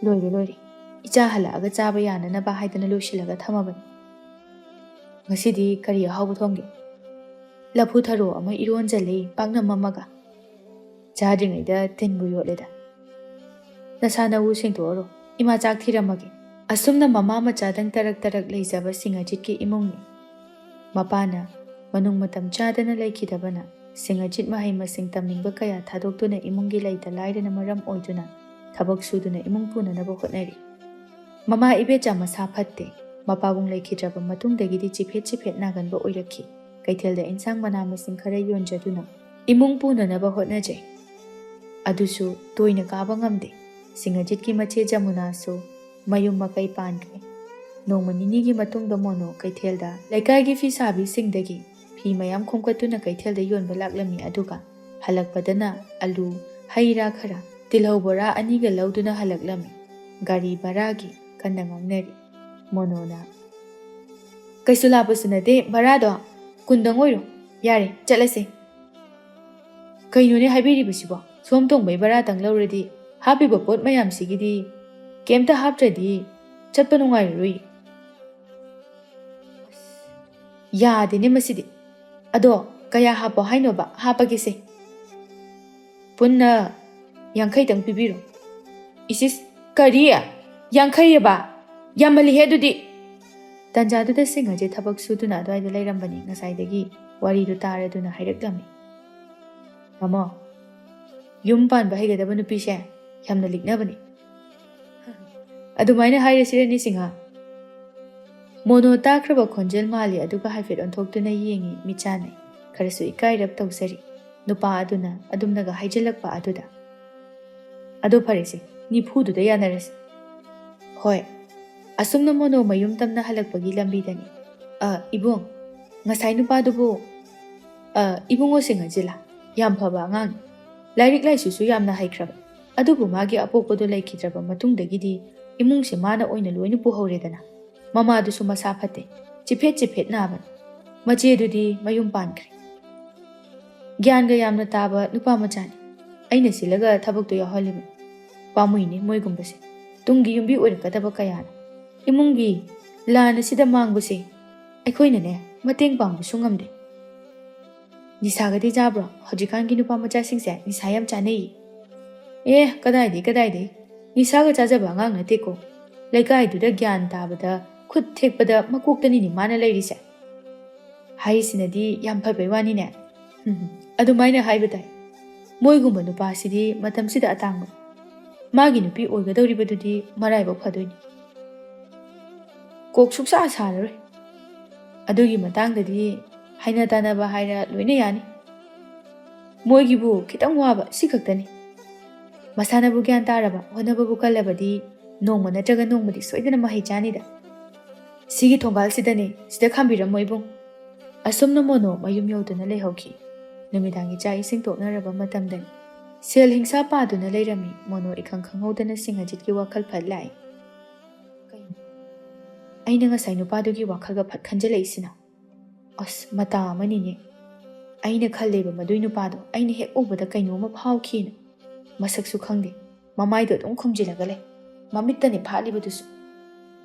"ꯂꯣꯏꯔꯦ, ꯂꯣꯏꯔꯦ꯫ ꯏꯆꯥ ꯍꯜꯂꯛꯑꯒ ꯆꯥꯕ ꯌꯥꯅꯅꯕ ꯍꯥꯏꯗꯅ ꯂꯣꯏꯁꯤꯜꯂꯒ ꯊꯝꯃꯕꯅꯤ꯫ ꯉꯁꯤꯗꯤ ꯀꯔꯤ ꯑꯍꯥꯎꯕ ꯊꯣꯡꯒꯦ?" "ꯂꯐꯨ ꯊꯔꯣ ꯑꯃ ꯏꯔꯣꯟꯖꯜꯂꯦ, ꯄꯥꯛꯅꯝ ꯑꯃꯒ꯫ ꯆꯥꯗ꯭ꯔꯤꯉꯩꯗ ꯇꯤꯟꯕꯨ ꯌꯣꯠꯂꯦꯗ꯫ ꯅꯁꯥ ꯅꯎ ꯁꯦꯡꯗꯣꯛꯑꯔꯣ, ꯏꯃꯥ ꯆꯥꯛ ꯊꯤꯔꯝꯃꯒꯦ꯫" ꯑꯁꯨꯝꯅ ꯃꯃꯥ ꯃꯆꯥꯗꯪ ꯇꯔꯛ ꯇꯔꯛ ꯂꯩꯖꯕ ꯁꯤꯡꯍꯖꯤꯠꯀꯤ ꯏꯃꯨꯡꯅꯤ꯫ ꯃꯄꯥꯅ ꯃꯅꯨꯡ ꯃꯇꯝ ꯆꯥꯗꯅ ꯂꯩꯈꯤꯗꯕꯅ ꯁꯤꯡꯍꯖꯤꯠ ꯃꯍꯩ ꯃꯁꯤꯡ ꯇꯝꯅꯤꯡꯕ ꯀꯌꯥ ꯊꯥꯗꯣꯛꯇꯨꯅ ꯏꯃꯨꯡꯒꯤ ꯂꯩꯇ ꯂꯥꯏꯔꯅ ꯃꯔꯝ ꯑꯣꯏꯗꯨꯅ ꯊꯕꯛ ꯁꯨꯗꯨꯅ ꯏꯃꯨꯡ ꯄꯨꯅꯅꯕ ꯍꯣꯠꯅꯔꯤ꯫ ꯃꯃꯥ ꯏꯕꯦꯆꯥ ꯃꯁꯥ ꯐꯠꯇꯦ꯫ ꯃꯄꯥꯕꯨꯡ ꯂꯩꯈꯤꯗ꯭ꯔꯕ ꯃꯇꯨꯡꯗꯒꯤꯗꯤ ꯆꯤꯐꯦꯠ ꯆꯤꯐꯦꯠ ꯅꯥꯒꯟꯕ ꯑꯣꯏꯔꯛꯈꯤ꯫ ꯀꯩꯊꯦꯜꯗ ꯏꯟꯁꯥꯡ ꯃꯅꯥ ꯃꯁꯤꯡ ꯈꯔ ꯌꯣꯟꯖꯗꯨꯅ ꯏꯃꯨꯡ ꯄꯨꯅꯅꯕ ꯍꯣꯠꯅꯖꯩ꯫ ꯑꯗꯨꯁꯨ ꯇꯣꯏꯅ ꯀꯥꯕ ꯉꯝꯗꯦ꯫ ꯁꯤꯡꯍꯖꯤꯠꯀꯤ ꯃꯆꯦ ꯖꯃꯨꯅꯥꯁꯨ ꯃꯌꯨꯝ ꯃꯀꯩ ꯄꯥꯟꯈ꯭ꯔꯦ꯫ ꯅꯣꯡꯃ ꯅꯤꯅꯤꯒꯤ ꯃꯇꯨꯡꯗ ꯃꯣꯅꯣ ꯀꯩꯊꯦꯜꯗ ꯂꯩꯀꯥꯏꯒꯤ ꯐꯤ ꯁꯥꯕꯤꯁꯤꯡꯗꯒꯤ ꯐꯤ ꯃꯌꯥꯝ ꯈꯣꯝꯀꯠꯇꯨꯅ ꯀꯩꯊꯦꯜꯗ ꯌꯣꯟꯕ ꯂꯥꯛꯂꯝꯃꯤ꯫ ꯑꯗꯨꯒ ꯍꯜꯂꯛꯄꯗꯅ ꯑꯂꯨ, ꯍꯩ ꯔꯥ ꯈꯔ, ꯇꯤꯜꯍꯧ ꯕꯣꯔꯥ ꯑꯅꯤꯒ ꯂꯧꯗꯨꯅ ꯍꯜꯂꯛꯂꯝꯃꯤ꯫ ꯒꯥꯔꯤ ꯚꯔꯥꯒꯤ ꯀꯟꯅ ꯉꯥꯡꯅꯔꯤ꯫ ꯃꯣꯅꯣꯅ, "ꯀꯩꯁꯨ ꯂꯥꯞꯄꯁꯨ ꯅꯠꯇꯦ, ꯚꯔꯥꯗꯣ ꯀꯨꯟꯗꯪ ꯑꯣꯏꯔꯣ꯫ ꯌꯥꯔꯦ, ꯆꯠꯂꯁꯦ꯫" "ꯀꯩꯅꯣꯅꯦ ꯍꯥꯏꯕꯤꯔꯤꯕꯁꯤꯕꯣ? ꯁꯣꯝ ꯇꯣꯡꯕꯩ ꯚꯔꯥꯇꯪ ꯂꯧꯔꯗꯤ ꯍꯥꯞꯄꯤꯕ ꯄꯣꯠ ꯃꯌꯥꯝꯁꯤꯒꯤꯗꯤ ꯀꯩꯝꯇ ꯍꯥꯞꯇ꯭ꯔꯗꯤ ꯆꯠꯄ ꯅꯨꯡꯉꯥꯏꯔꯔꯣꯏ꯫" "ꯌꯥꯗꯦꯅꯦ ꯃꯁꯤꯗꯤ꯫ ꯑꯗꯣ ꯀꯌꯥ ꯍꯥꯞꯄꯣ ꯍꯥꯏꯅꯣꯕ? ꯍꯥꯞꯄꯒꯦꯁꯦ꯫ ꯄꯨꯟꯅ ꯌꯥꯡꯈꯩꯇꯪ ꯄꯤꯕꯤꯔꯣ꯫" "ꯏꯁ ꯏꯁ, ꯀꯔꯤ? ꯌꯥꯡꯈꯩꯑꯕ? ꯌꯥꯝꯃꯜꯂꯤꯍꯦ ꯑꯗꯨꯗꯤ!" ꯇꯟꯖꯥꯗꯨꯗ ꯁꯤꯡꯍꯖꯤꯠ ꯊꯕꯛ ꯁꯨꯗꯨꯅ ꯑꯗꯨꯋꯥꯏꯗ ꯂꯩꯔꯝꯕꯅꯤ꯫ ꯉꯁꯥꯏꯗꯒꯤ ꯋꯥꯔꯤꯗꯨ ꯇꯥꯔꯗꯨꯅ ꯍꯥꯏꯔꯛꯂꯝꯃꯤ꯫ "ꯃꯃꯣ, ꯌꯨꯝ ꯄꯥꯟꯕ ꯍꯩꯒꯗꯕ ꯅꯨꯄꯤꯁꯦ ꯌꯥꯝꯅ ꯂꯤꯛꯅꯕꯅꯤ꯫" "ꯑꯗꯨꯃꯥꯏꯅ ꯍꯥꯏꯔꯁꯤꯔꯅꯦ ꯁꯤꯡꯍ?" ꯃꯣꯅꯣ ꯇꯥꯈ꯭ꯔꯕ ꯈꯣꯟꯖꯦꯜ ꯃꯥꯜꯂꯤ, ꯑꯗꯨꯒ ꯍꯥꯏꯐꯦꯠ ꯑꯣꯟꯊꯣꯛꯇꯨꯅ ꯌꯦꯡꯉꯤ, ꯃꯤꯠꯆꯥꯟꯅꯩ꯫ ꯈꯔꯁꯨ ꯏꯀꯥꯏꯔꯞ ꯇꯧꯖꯔꯤ꯫ ꯅꯨꯄꯥ ꯑꯗꯨꯅ ꯑꯗꯨꯝꯅꯒ ꯍꯥꯏꯖꯤꯜꯂꯛꯄ ꯑꯗꯨꯗ꯫ "ꯑꯗꯣ ꯐꯔꯦꯁꯦ, ꯅꯤꯐꯨꯗꯨꯗ ꯌꯥꯅꯔꯁꯤ꯫" "ꯍꯣꯏ꯫" ꯑꯁꯨꯝꯅ ꯃꯣꯅꯣ ꯃꯌꯨꯝ ꯇꯝꯅ ꯍꯜꯂꯛꯄꯒꯤ ꯂꯝꯕꯤꯗꯅꯤ꯫ "ꯑ, ꯏꯕꯨꯡ, ꯉꯁꯥꯏ ꯅꯨꯄꯥꯗꯨꯕꯨ, ꯑ, ꯏꯕꯨꯡꯉꯣ ꯁꯤꯡꯍꯖꯤꯠꯂꯥ? ꯌꯥꯝ ꯐꯕ ꯑꯉꯥꯡꯅꯤ꯫ ꯂꯥꯏꯔꯤꯛ ꯂꯥꯏꯁꯨꯁꯨ ꯌꯥꯝꯅ ꯍꯩꯈ꯭ꯔꯕ꯫ ꯑꯗꯨꯕꯨ ꯃꯥꯒꯤ ꯑꯄꯣꯛꯄꯗꯣ ꯂꯩꯈꯤꯗ꯭ꯔꯕ ꯃꯇꯨꯡꯗꯒꯤꯗꯤ ꯏꯃꯨꯡꯁꯦ ꯃꯥꯅ ꯑꯣꯏꯅ ꯂꯣꯏꯅ ꯄꯨꯍꯧꯔꯦꯗꯅ꯫ ꯃꯃꯥꯗꯨꯁꯨ ꯃꯁꯥ ꯐꯠꯇꯦ, ꯆꯤꯐꯦꯠ ꯆꯤꯐꯦꯠ ꯅꯥꯕꯅꯤ꯫ ꯃꯆꯦꯗꯨꯗꯤ ꯃꯌꯨꯝ ꯄꯥꯟꯈ꯭ꯔꯦ꯫ ꯒ꯭ꯌꯥꯟꯒ ꯌꯥꯝꯅ ꯇꯥꯕ ꯅꯨꯄꯥ ꯃꯆꯥꯅꯤ꯫ ꯑꯩꯅ ꯁꯤꯜꯂꯒ ꯊꯕꯛꯇꯣ ꯌꯥꯎꯍꯜꯂꯤꯕꯅꯤ꯫ ꯄꯥꯝꯃꯨꯏꯅꯦ ꯃꯣꯏꯒꯨꯝꯕꯁꯦ꯫" ꯇꯨꯡꯒꯤ ꯌꯨꯝꯕꯤ ꯑꯣꯏꯔꯛꯀꯗꯕ ꯀꯌꯥꯅ ꯏꯃꯨꯡꯒꯤ ꯂꯥꯟ ꯑꯁꯤꯗ ꯃꯥꯡꯕꯁꯦ ꯑꯩꯈꯣꯏꯅꯅꯦ ꯃꯇꯦꯡ ꯄꯥꯡꯕꯁꯨ ꯉꯝꯗꯦ꯫ ꯅꯤꯁꯥꯒꯗꯤ ꯆꯥꯕ꯭ꯔꯣ ꯍꯧꯖꯤꯛꯀꯥꯟꯒꯤ ꯅꯨꯄꯥ ꯃꯆꯥꯁꯤꯡꯁꯦ? ꯅꯤꯁꯥ ꯌꯥꯝ ꯆꯥꯅꯩꯌꯦ꯫ ꯑꯦ, ꯀꯗꯥꯏꯗꯩ, ꯀꯗꯥꯏꯗꯩ? ꯅꯤꯁꯥꯒ ꯆꯥꯖꯕ ꯑꯉꯥꯡ ꯅꯠꯇꯦꯀꯣ꯫ ꯂꯩꯀꯥꯏꯗꯨꯗ ꯒ꯭ꯌꯥꯟ ꯇꯥꯕꯗ ꯈꯨꯠ ꯊꯦꯛꯄꯗ ꯃꯀꯣꯛꯇꯅꯤꯅꯦ ꯃꯥꯅ ꯂꯩꯔꯤꯁꯦ꯫ ꯍꯥꯏꯔꯤꯁꯤꯅꯗꯤ ꯌꯥꯝ ꯐꯕꯩ ꯋꯥꯅꯤꯅꯦ꯫ ꯎꯝ, ꯑꯗꯨꯃꯥꯏꯅ ꯍꯥꯏꯕ ꯇꯥꯏ꯫ ꯃꯣꯏꯒꯨꯝꯕ ꯅꯨꯄꯥꯁꯤꯗꯤ ꯃꯇꯝꯁꯤꯗ ꯑꯇꯥꯡꯕ꯫ ꯃꯥꯒꯤ ꯅꯨꯄꯤ ꯑꯣꯏꯒꯗꯧꯔꯤꯕꯗꯨꯗꯤ ꯃꯔꯥꯏꯕꯛ ꯐꯗꯣꯏꯅꯤ꯫ ꯀꯣꯛ ꯁꯨꯛꯁꯥ ꯁꯥꯔꯔꯣꯏ꯫ ꯑꯗꯨꯒꯤ ꯃꯇꯥꯡꯗꯗꯤ ꯍꯥꯏꯅ ꯇꯥꯅꯕ ꯍꯥꯏꯔ ꯂꯣꯏꯅ ꯌꯥꯅꯤ꯫ ꯃꯣꯏꯒꯤꯕꯨ ꯈꯤꯇꯪ ꯋꯥꯕ ꯁꯤ ꯈꯛꯇꯅꯤ꯫ ꯃꯁꯥꯅꯕꯨ ꯒ꯭ꯌꯥꯟ ꯇꯥꯔꯕ, ꯍꯣꯠꯅꯕꯕꯨ ꯀꯜꯂꯕꯗꯤ ꯅꯣꯡꯃ ꯅꯠꯇ꯭ꯔꯒ ꯅꯣꯡꯃꯗꯤ ꯁꯣꯏꯗꯅ ꯃꯍꯩ ꯆꯥꯅꯤꯗ꯫ ꯁꯤꯒꯤ ꯊꯣꯡꯒꯥꯜꯁꯤꯗꯅꯦ, ꯁꯤꯗ ꯈꯥꯝꯕꯤꯔꯝꯃꯣ ꯏꯕꯨꯡ꯫ ꯑꯁꯨꯝꯅ ꯃꯣꯅꯣ ꯃꯌꯨꯝ ꯌꯧꯗꯨꯅ ꯂꯩꯍꯧꯈꯤ꯫ ꯅꯨꯃꯤꯗꯥꯡꯒꯤ ꯆꯥꯛ ꯏꯁꯤꯡ ꯇꯣꯛꯅꯔꯕ ꯃꯇꯝꯗꯅꯤ꯫ ꯁꯦꯜ ꯍꯤꯡꯁꯥ ꯄꯥꯗꯨꯅ ꯂꯩꯔꯝꯃꯤ ꯃꯣꯅꯣ ꯏꯈꯪ ꯈꯪꯍꯧꯗꯅ ꯁꯤꯡꯍꯖꯤꯠꯀꯤ ꯋꯥꯈꯜ ꯐꯠ ꯂꯥꯛꯏ꯫ ꯀꯩꯅꯣ? ꯑꯩꯅ ꯉꯁꯥꯏ ꯅꯨꯄꯥꯗꯨꯒꯤ ꯋꯥꯈꯜꯒ ꯐꯠ ꯈꯟꯖꯜꯂꯛꯏꯁꯤꯅ? ꯑꯁ, ꯃꯇꯥ ꯑꯃꯅꯤꯅꯦ꯫ ꯑꯩꯅ ꯈꯜꯂꯦꯕ ꯃꯗꯨꯏ ꯅꯨꯄꯥꯗꯣ, ꯑꯩꯅ ꯍꯦꯛ ꯎꯕꯗ ꯀꯩꯅꯣꯝꯃ ꯐꯥꯎꯈꯤꯅ꯫ ꯃꯁꯛꯁꯨ ꯈꯪꯗꯦ, ꯃꯃꯥꯏꯗꯣ ꯑꯗꯨꯝ ꯈꯨꯝꯖꯤꯜꯂꯒ ꯂꯩ, ꯃꯃꯤꯠꯇꯅꯦ ꯐꯥꯠꯂꯤꯕꯗꯨꯁꯨ꯫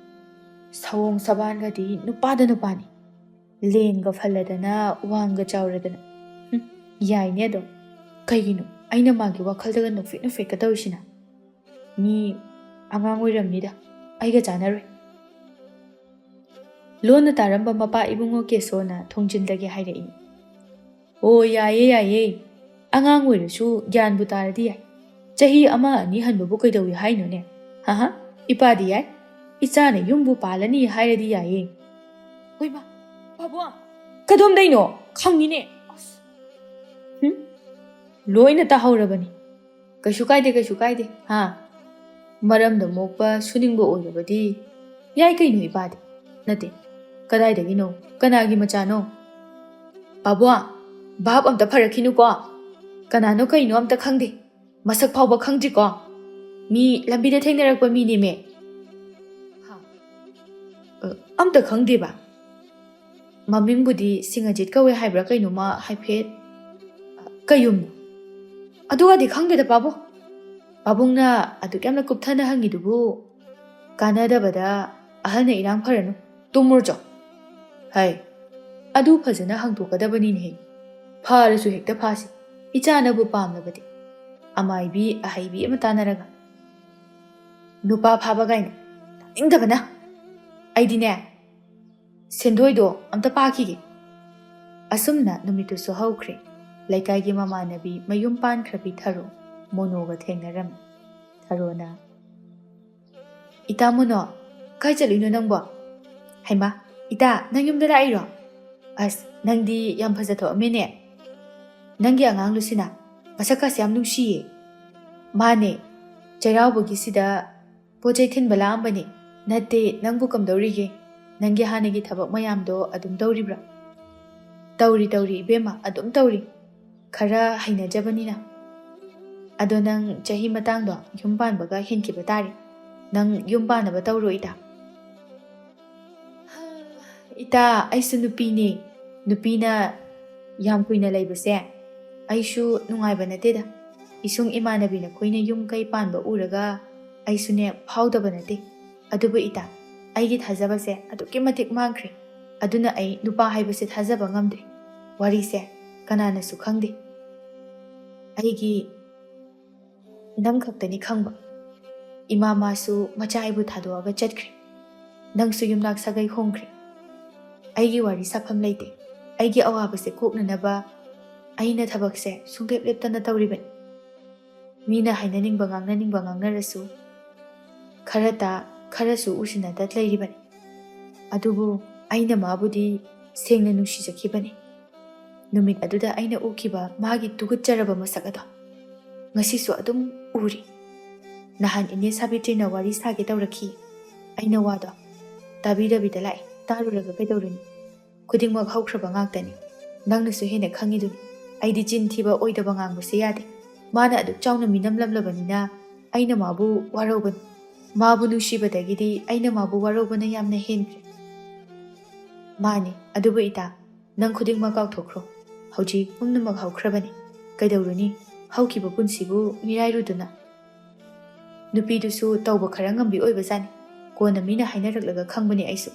ꯁꯑꯣꯡ ꯁꯕꯥꯟꯒꯗꯤ ꯅꯨꯄꯥꯗ ꯅꯨꯄꯥꯅꯤ꯫ ꯂꯦꯡꯒ ꯐꯜꯂꯗꯅ, ꯋꯥꯡꯒ ꯆꯥꯎꯔꯗꯅ꯫ ꯍꯨꯝ, ꯌꯥꯏꯅꯦ ꯑꯗꯣ꯫ ꯀꯩꯒꯤꯅꯣ ꯑꯩꯅ ꯃꯥꯒꯤ ꯋꯥꯈꯜꯗꯒ ꯅꯣꯛꯐꯦꯠ ꯅꯣꯛꯐꯦꯠꯀ ꯇꯧꯔꯤꯁꯤꯅ? ꯃꯤ ꯑꯉꯥꯡ ꯑꯣꯏꯔꯝꯅꯤꯗ, ꯑꯩꯒ ꯆꯥꯟꯅꯔꯣꯏ꯫ ꯂꯣꯟꯅ ꯇꯥꯔꯝꯕ ꯃꯄꯥ ꯏꯕꯨꯡꯉꯣ ꯀꯦꯁꯣꯅ ꯊꯣꯡꯖꯤꯟꯗꯒꯤ ꯍꯥꯏꯔꯛꯏ꯫ ꯑꯣ, ꯌꯥꯏꯌꯦ, ꯌꯥꯏꯌꯦ꯫ ꯑꯉꯥꯡ ꯑꯣꯏꯔꯁꯨ ꯒ꯭ꯌꯥꯟꯕꯨ ꯇꯥꯔꯗꯤ ꯌꯥꯏ꯫ ꯆꯍꯤ ꯑꯃ ꯑꯅꯤ ꯍꯟꯕꯕꯨ ꯀꯩꯗꯧꯏ ꯍꯥꯏꯅꯣꯅꯦ? ꯍꯥ ꯍꯥ, ꯏꯄꯥꯗꯤ ꯌꯥꯏ꯫ ꯏꯆꯥꯅ ꯌꯨꯝꯕꯨ ꯄꯥꯜꯂꯅꯤ ꯍꯥꯏꯔꯗꯤ ꯌꯥꯏꯌꯦ꯫ ꯍꯣꯏꯃ, ꯄꯥꯕꯣ, ꯀꯗꯣꯝꯗꯩꯅꯣ? ꯈꯪꯉꯤꯅꯦ꯫ ꯑꯁ꯫ ꯍꯨꯝ? ꯂꯣꯏꯅ ꯇꯥꯍꯧꯔꯕꯅꯤ꯫ ꯀꯩꯁꯨ ꯀꯥꯏꯗꯦ, ꯀꯩꯁꯨ ꯀꯥꯏꯗꯦ꯫ ꯍꯥ? ꯃꯔꯝꯗ ꯃꯣꯛꯄ ꯁꯨꯅꯤꯡꯕ ꯑꯣꯏꯔꯕꯗꯤ ꯌꯥꯏ ꯀꯩꯅꯣ ꯏꯄꯥꯗꯤ꯫ ꯅꯠꯇꯦ, ꯀꯗꯥꯏꯗꯒꯤꯅꯣ? ꯀꯅꯥꯒꯤ ꯃꯆꯥꯅꯣ? ꯄꯥꯕꯣ, ꯚꯥꯞ ꯑꯝꯇ ꯐꯔꯛꯈꯤꯅꯨꯀꯣ꯫ ꯀꯅꯥꯅꯣ ꯀꯩꯅꯣ ꯑꯝꯇ ꯈꯪꯗꯦ꯫ ꯃꯁꯛ ꯐꯥꯎꯕ ꯈꯪꯗ꯭ꯔꯤꯀꯣ꯫ ꯃꯤ ꯂꯝꯕꯤꯗ ꯊꯦꯡꯅꯔꯛꯄ ꯃꯤꯅꯦꯃꯦ꯫ ꯍꯥ? ꯑ, ꯑꯝꯇ ꯈꯪꯗꯦꯕ꯫ ꯃꯃꯤꯡꯕꯨꯗꯤ ꯁꯤꯡꯍꯖꯤꯠ ꯀꯧꯋꯦ ꯍꯥꯏꯕ꯭ꯔꯥ ꯀꯩꯅꯣꯃ ꯍꯥꯏꯐꯦꯠ꯫ ꯀꯩ ꯌꯨꯝꯅꯣ? ꯑꯗꯨꯒꯗꯤ ꯈꯪꯗꯦꯗ ꯄꯥꯕꯨ꯫ "ꯄꯥꯕꯨꯡꯅ ꯑꯗꯨꯛ ꯌꯥꯝꯅ ꯀꯨꯞꯊꯅ ꯍꯪꯉꯤꯗꯨꯕꯨ ꯀꯥꯟꯅꯗꯕꯗ ꯑꯍꯜꯅ ꯏꯔꯥꯡ ꯐꯔꯅꯨ, ꯇꯨꯝꯃꯨꯔꯣ ꯆꯣ꯫" "ꯍꯩ, ꯑꯗꯨ ꯐꯖꯅ ꯍꯪꯗꯣꯛꯀꯗꯕꯅꯤꯅꯦꯍꯦ꯫ ꯐꯔꯁꯨ ꯍꯦꯛꯇ ꯐꯥꯁꯤ, ꯏꯆꯥꯅꯕꯨ ꯄꯥꯝꯂꯕꯗꯤ꯫ ꯑꯃꯥꯏꯕꯤ ꯑꯍꯩꯕꯤ ꯑꯃ ꯇꯥꯟꯅꯔꯒ꯫ ꯅꯨꯄꯥ ꯐꯥꯕ ꯀꯥꯏꯅ, ꯇꯥꯅꯤꯡꯗꯕꯅ꯫ ꯑꯩꯗꯤꯅꯦ, ꯁꯦꯟꯗꯣꯏꯗꯣ ꯑꯝꯇ ꯄꯥꯈꯤꯒꯦ꯫" ꯑꯁꯨꯝꯅ ꯅꯨꯃꯤꯠꯇꯨꯁꯨ ꯍꯧꯈ꯭ꯔꯦ꯫ ꯂꯩꯀꯥꯏꯒꯤ ꯃꯃꯥꯟꯅꯕꯤ ꯃꯌꯨꯝ ꯄꯥꯟꯈ꯭ꯔꯕꯤ ꯊꯔꯣ ꯃꯣꯅꯣꯒ ꯊꯦꯡꯅꯔꯝꯃꯤ꯫ ꯊꯔꯣꯅ, "ꯏꯇꯥ ꯃꯣꯅꯣ, ꯀꯥꯏ ꯆꯠꯂꯨꯏꯅꯣ ꯅꯪꯕꯣ? ꯍꯩꯃꯥ, ꯏꯇꯥ, ꯅꯪ ꯌꯨꯝꯗ ꯂꯥꯛꯏꯔꯣ? ꯑꯁ, ꯅꯪꯗꯤ ꯌꯥꯝ ꯐꯖ ꯊꯣꯛꯑꯝꯃꯦꯅꯦ꯫ ꯅꯪꯒꯤ ꯑꯉꯥꯡ ꯂꯨꯁꯤꯅ, ꯃꯁꯛꯀꯁꯦ ꯌꯥꯝ ꯅꯨꯡꯁꯤꯌꯦ꯫" "ꯃꯥꯅꯦ, ꯆꯩꯔꯥꯎꯕꯒꯤꯁꯤꯗ ꯄꯣꯠ ꯆꯩ ꯊꯤꯟꯕ ꯂꯥꯛꯑꯝꯕꯅꯦ꯫ ꯅꯠꯇꯦ, ꯅꯪꯕꯨ ꯀꯝꯗꯧꯔꯤꯒꯦ? ꯅꯪꯒꯤ ꯍꯥꯟꯅꯒꯤ ꯊꯕꯛ ꯃꯌꯥꯝꯗꯣ ꯑꯗꯨꯝ ꯇꯧꯔꯤꯕ꯭ꯔꯥ?" "ꯇꯧꯔꯤ, ꯇꯧꯔꯤ ꯏꯕꯦꯝꯃ, ꯑꯗꯨꯝ ꯇꯧꯔꯤ꯫ ꯈꯔ ꯍꯩꯅꯖꯕꯅꯤꯅ꯫ ꯑꯗꯣ ꯅꯪ ꯆꯍꯤ ꯃꯇꯥꯡꯗꯣ ꯌꯨꯝ ꯄꯥꯟꯕꯒ ꯍꯦꯟꯈꯤꯕ ꯇꯥꯔꯦ꯫ ꯅꯪ ꯌꯨꯝ ꯄꯥꯟꯅꯕ ꯇꯧꯔꯣ ꯏꯇꯥ꯫" "ꯏꯇꯥ, ꯑꯩꯁꯨ ꯅꯨꯄꯤꯅꯦ꯫ ꯅꯨꯄꯤꯅ ꯌꯥꯝ ꯀꯨꯏꯅ ꯂꯩꯕꯁꯦ ꯑꯩꯁꯨ ꯅꯨꯡꯉꯥꯏꯕ ꯅꯠꯇꯦꯗ꯫ ꯏꯁꯨꯡ ꯏꯃꯥꯟꯅꯕꯤ ꯅꯈꯣꯏꯅ ꯌꯨꯝ ꯀꯩ ꯄꯥꯟꯕ ꯎꯔꯒ ꯑꯩꯁꯨꯅꯦ ꯐꯥꯎꯗꯕ ꯅꯠꯇꯦ꯫ ꯑꯗꯨꯕꯨ ꯏꯇꯥ, ꯑꯩꯒꯤ ꯊꯥꯖꯕꯁꯦ ꯑꯗꯨꯛꯀꯤ ꯃꯇꯤꯛ ꯃꯥꯡꯈ꯭ꯔꯦ꯫ ꯑꯗꯨꯅ ꯑꯩ ꯅꯨꯄꯥ ꯍꯥꯏꯕꯁꯦ ꯊꯥꯖꯕ ꯉꯝꯗ꯭ꯔꯦ꯫ ꯋꯥꯔꯤꯁꯦ ꯀꯅꯥꯅꯁꯨ ꯈꯪꯗꯦ꯫ ꯑꯩꯒꯤ ꯅꯪ ꯈꯛꯇꯅꯤ ꯈꯪꯕ꯫ ꯏꯃꯥ ꯃꯥꯁꯨ ꯃꯆꯥ ꯑꯩꯕꯨ ꯊꯥꯗꯣꯛꯑꯒ ꯆꯠꯈ꯭ꯔꯦ꯫ ꯅꯪꯁꯨ ꯌꯨꯝꯅꯥꯛ ꯁꯥꯒꯩ ꯍꯣꯡꯈ꯭ꯔꯦ꯫ ꯑꯩꯒꯤ ꯋꯥꯔꯤ ꯁꯥꯐꯝ ꯂꯩꯇꯦ꯫ ꯑꯩꯒꯤ ꯑꯋꯥꯕꯁꯦ ꯀꯣꯛꯅꯅꯕ ꯑꯩꯅ ꯊꯕꯛꯁꯦ ꯁꯨꯡꯂꯦꯞ ꯂꯦꯞꯇꯅ ꯇꯧꯔꯤꯕꯅꯤ꯫ ꯃꯤꯅ ꯍꯥꯏꯅꯅꯤꯡꯕ ꯉꯥꯡꯅꯅꯤꯡꯕ ꯉꯥꯡꯅꯔꯁꯨ, ꯈꯔ ꯇꯥ, ꯈꯔꯁꯨ ꯎꯁꯤꯟꯅꯗ ꯂꯩꯔꯤꯕꯅꯤ꯫ ꯑꯗꯨꯕꯨ ꯑꯩꯅ ꯃꯥꯕꯨꯗꯤ ꯁꯦꯡꯅ ꯅꯨꯡꯁꯤꯖꯈꯤꯕꯅꯤ꯫ ꯅꯨꯃꯤꯠ ꯑꯗꯨꯗ ꯑꯩꯅ ꯎꯈꯤꯕ ꯃꯥꯒꯤ ꯇꯨꯒꯠꯆꯔꯕ ꯃꯁꯛ ꯑꯗꯣ ꯉꯁꯤꯁꯨ ꯑꯗꯨꯝ ꯎꯔꯤ꯫ ꯅꯍꯥꯟ ꯏꯅꯦ ꯁꯥꯕꯤꯇ꯭ꯔꯤꯅ ꯋꯥꯔꯤ ꯁꯥꯒꯦ ꯇꯧꯔꯛꯈꯤ꯫ ꯑꯩꯅ ꯋꯥꯗꯣ ꯇꯥꯕꯤꯗꯕꯤꯗ ꯂꯥꯛꯑꯦ꯫ ꯇꯥꯔꯨꯔꯒ ꯀꯩꯗꯧꯔꯨꯅꯤ? ꯈꯨꯗꯤꯡꯃꯛ ꯍꯧꯈ꯭ꯔꯕ ꯉꯥꯛꯇꯅꯤ꯫ ꯅꯪꯅꯁꯨ ꯍꯦꯟꯅ ꯈꯪꯉꯤꯗꯨꯅꯤ꯫ ꯑꯩꯗꯤ ꯆꯤꯟ ꯊꯤꯕ ꯑꯣꯏꯗꯕ ꯉꯥꯡꯕꯁꯦ ꯌꯥꯗꯦ꯫ ꯃꯥꯅ ꯑꯗꯨꯛ ꯆꯥꯎꯅ ꯃꯤꯅꯝꯂꯝꯂꯕꯅꯤꯅ ꯑꯩꯅ ꯃꯥꯕꯨ ꯋꯥꯔꯧꯕꯅꯤ꯫ ꯃꯥꯕꯨ ꯅꯨꯡꯁꯤꯕꯗꯒꯤꯗꯤ ꯑꯩꯅ ꯃꯥꯕꯨ ꯋꯥꯔꯧꯕꯅ ꯌꯥꯝꯅ ꯍꯦꯟꯈ꯭ꯔꯦ꯫ ꯃꯥꯅꯤ, ꯑꯗꯨꯕꯨ ꯏꯇꯥ, ꯅꯪ ꯈꯨꯗꯤꯡꯃꯛ ꯀꯥꯎꯊꯣꯛꯈ꯭ꯔꯣ꯫ ꯍꯧꯖꯤꯛ ꯄꯨꯝꯅꯃꯛ ꯍꯧꯈ꯭ꯔꯕꯅꯤ꯫ ꯀꯩꯗꯧꯔꯨꯅꯤ? ꯍꯧꯈꯤꯕ ꯄꯨꯟꯁꯤꯕꯨ ꯃꯤꯔꯥꯏꯔꯨꯗꯨꯅ꯫ ꯅꯨꯄꯤꯗꯨꯁꯨ ꯇꯧꯕ ꯈꯔ ꯉꯝꯕꯤ ꯑꯣꯏꯕꯖꯥꯠꯅꯤ꯫ ꯀꯣꯟꯅ ꯃꯤꯅ ꯍꯥꯏꯅꯔꯛꯂꯒ ꯈꯪꯕꯅꯦ ꯑꯩꯁꯨ꯫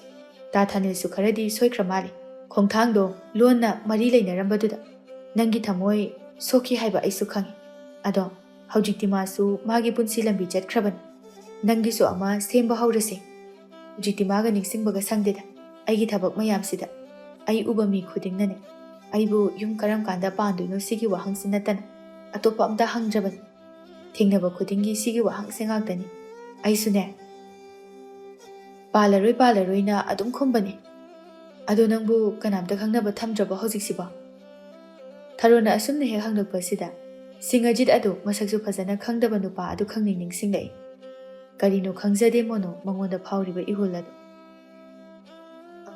ꯇꯥ ꯊꯥꯅꯤꯜꯁꯨ ꯈꯔꯗꯤ ꯁꯣꯏꯈ꯭ꯔ ꯃꯥꯜꯂꯤ꯫ ꯈꯣꯡꯊꯥꯡꯗꯣ ꯂꯣꯟꯅ ꯃꯔꯤ ꯂꯩꯅꯔꯝꯕꯗꯨꯗ ꯅꯪꯒꯤ ꯊꯃꯣꯏ ꯁꯣꯛꯈꯤ ꯍꯥꯏꯕ ꯑꯩꯁꯨ ꯈꯪꯉꯤ꯫ ꯑꯗꯣ ꯍꯧꯖꯤꯛꯇꯤ ꯃꯥꯁꯨ ꯃꯥꯒꯤ ꯄꯨꯟꯁꯤ ꯂꯝꯕꯤ ꯆꯠꯈ꯭ꯔꯕꯅꯤ꯫ ꯅꯪꯒꯤꯁꯨ ꯑꯃ ꯁꯦꯝꯕ ꯍꯧꯔꯁꯦ꯫ ꯍꯧꯖꯤꯛꯇꯤ ꯃꯥꯒ ꯅꯤꯡꯁꯤꯡꯕꯒ ꯁꯪꯗꯦꯗ꯫ ꯑꯩꯒꯤ ꯊꯕꯛ ꯃꯌꯥꯝꯁꯤꯗ ꯑꯩ ꯎꯕ ꯃꯤ ꯈꯨꯗꯤꯡꯅꯅꯦ, ꯑꯩꯕꯨ ꯌꯨꯝ ꯀꯔꯝ ꯀꯥꯟꯗ ꯄꯥꯟꯗꯣꯏꯅꯣ ꯁꯤꯒꯤ ꯋꯥꯍꯪꯁꯤ ꯅꯠꯇꯅ ꯑꯇꯣꯞꯄ ꯑꯝꯇ ꯍꯪꯗ꯭ꯔꯕꯅꯤ꯫ ꯊꯦꯡꯅꯕ ꯈꯨꯗꯤꯡꯒꯤ ꯁꯤꯒꯤ ꯋꯥꯍꯪꯁꯦ ꯉꯥꯛꯇꯅꯤ꯫ ꯑꯩꯁꯨꯅꯦ, "ꯄꯥꯜꯂꯔꯣꯏ, ꯄꯥꯜꯂꯔꯣꯏꯅ" ꯑꯗꯨꯝ ꯈꯨꯝꯕꯅꯦ꯫ ꯑꯗꯣ ꯅꯪꯕꯨ ꯀꯅꯥꯝꯇ ꯈꯪꯅꯕ ꯊꯝꯗ꯭ꯔꯕꯣ ꯍꯧꯖꯤꯛꯁꯤꯕꯣ? ꯊꯔꯣꯅ ꯑꯁꯨꯝꯅ ꯍꯦꯛ ꯍꯪꯂꯛꯄꯁꯤꯗ, ꯁꯤꯡꯑꯖꯤꯠ ꯑꯗꯨ ꯃꯁꯛꯁꯨ ꯐꯖꯅ ꯈꯪꯗꯕ ꯅꯨꯄꯥ ꯑꯗꯨ ꯈꯪꯅꯤꯡ ꯅꯤꯡꯁꯤꯡꯂꯛꯏ꯫ ꯀꯔꯤꯅꯣ ꯈꯪꯖꯗꯦ ꯃꯣꯅꯣ ꯃꯉꯣꯟꯗ ꯐꯥꯎꯔꯤꯕ ꯏꯍꯨꯜ ꯑꯗꯨ꯫ "ꯑ,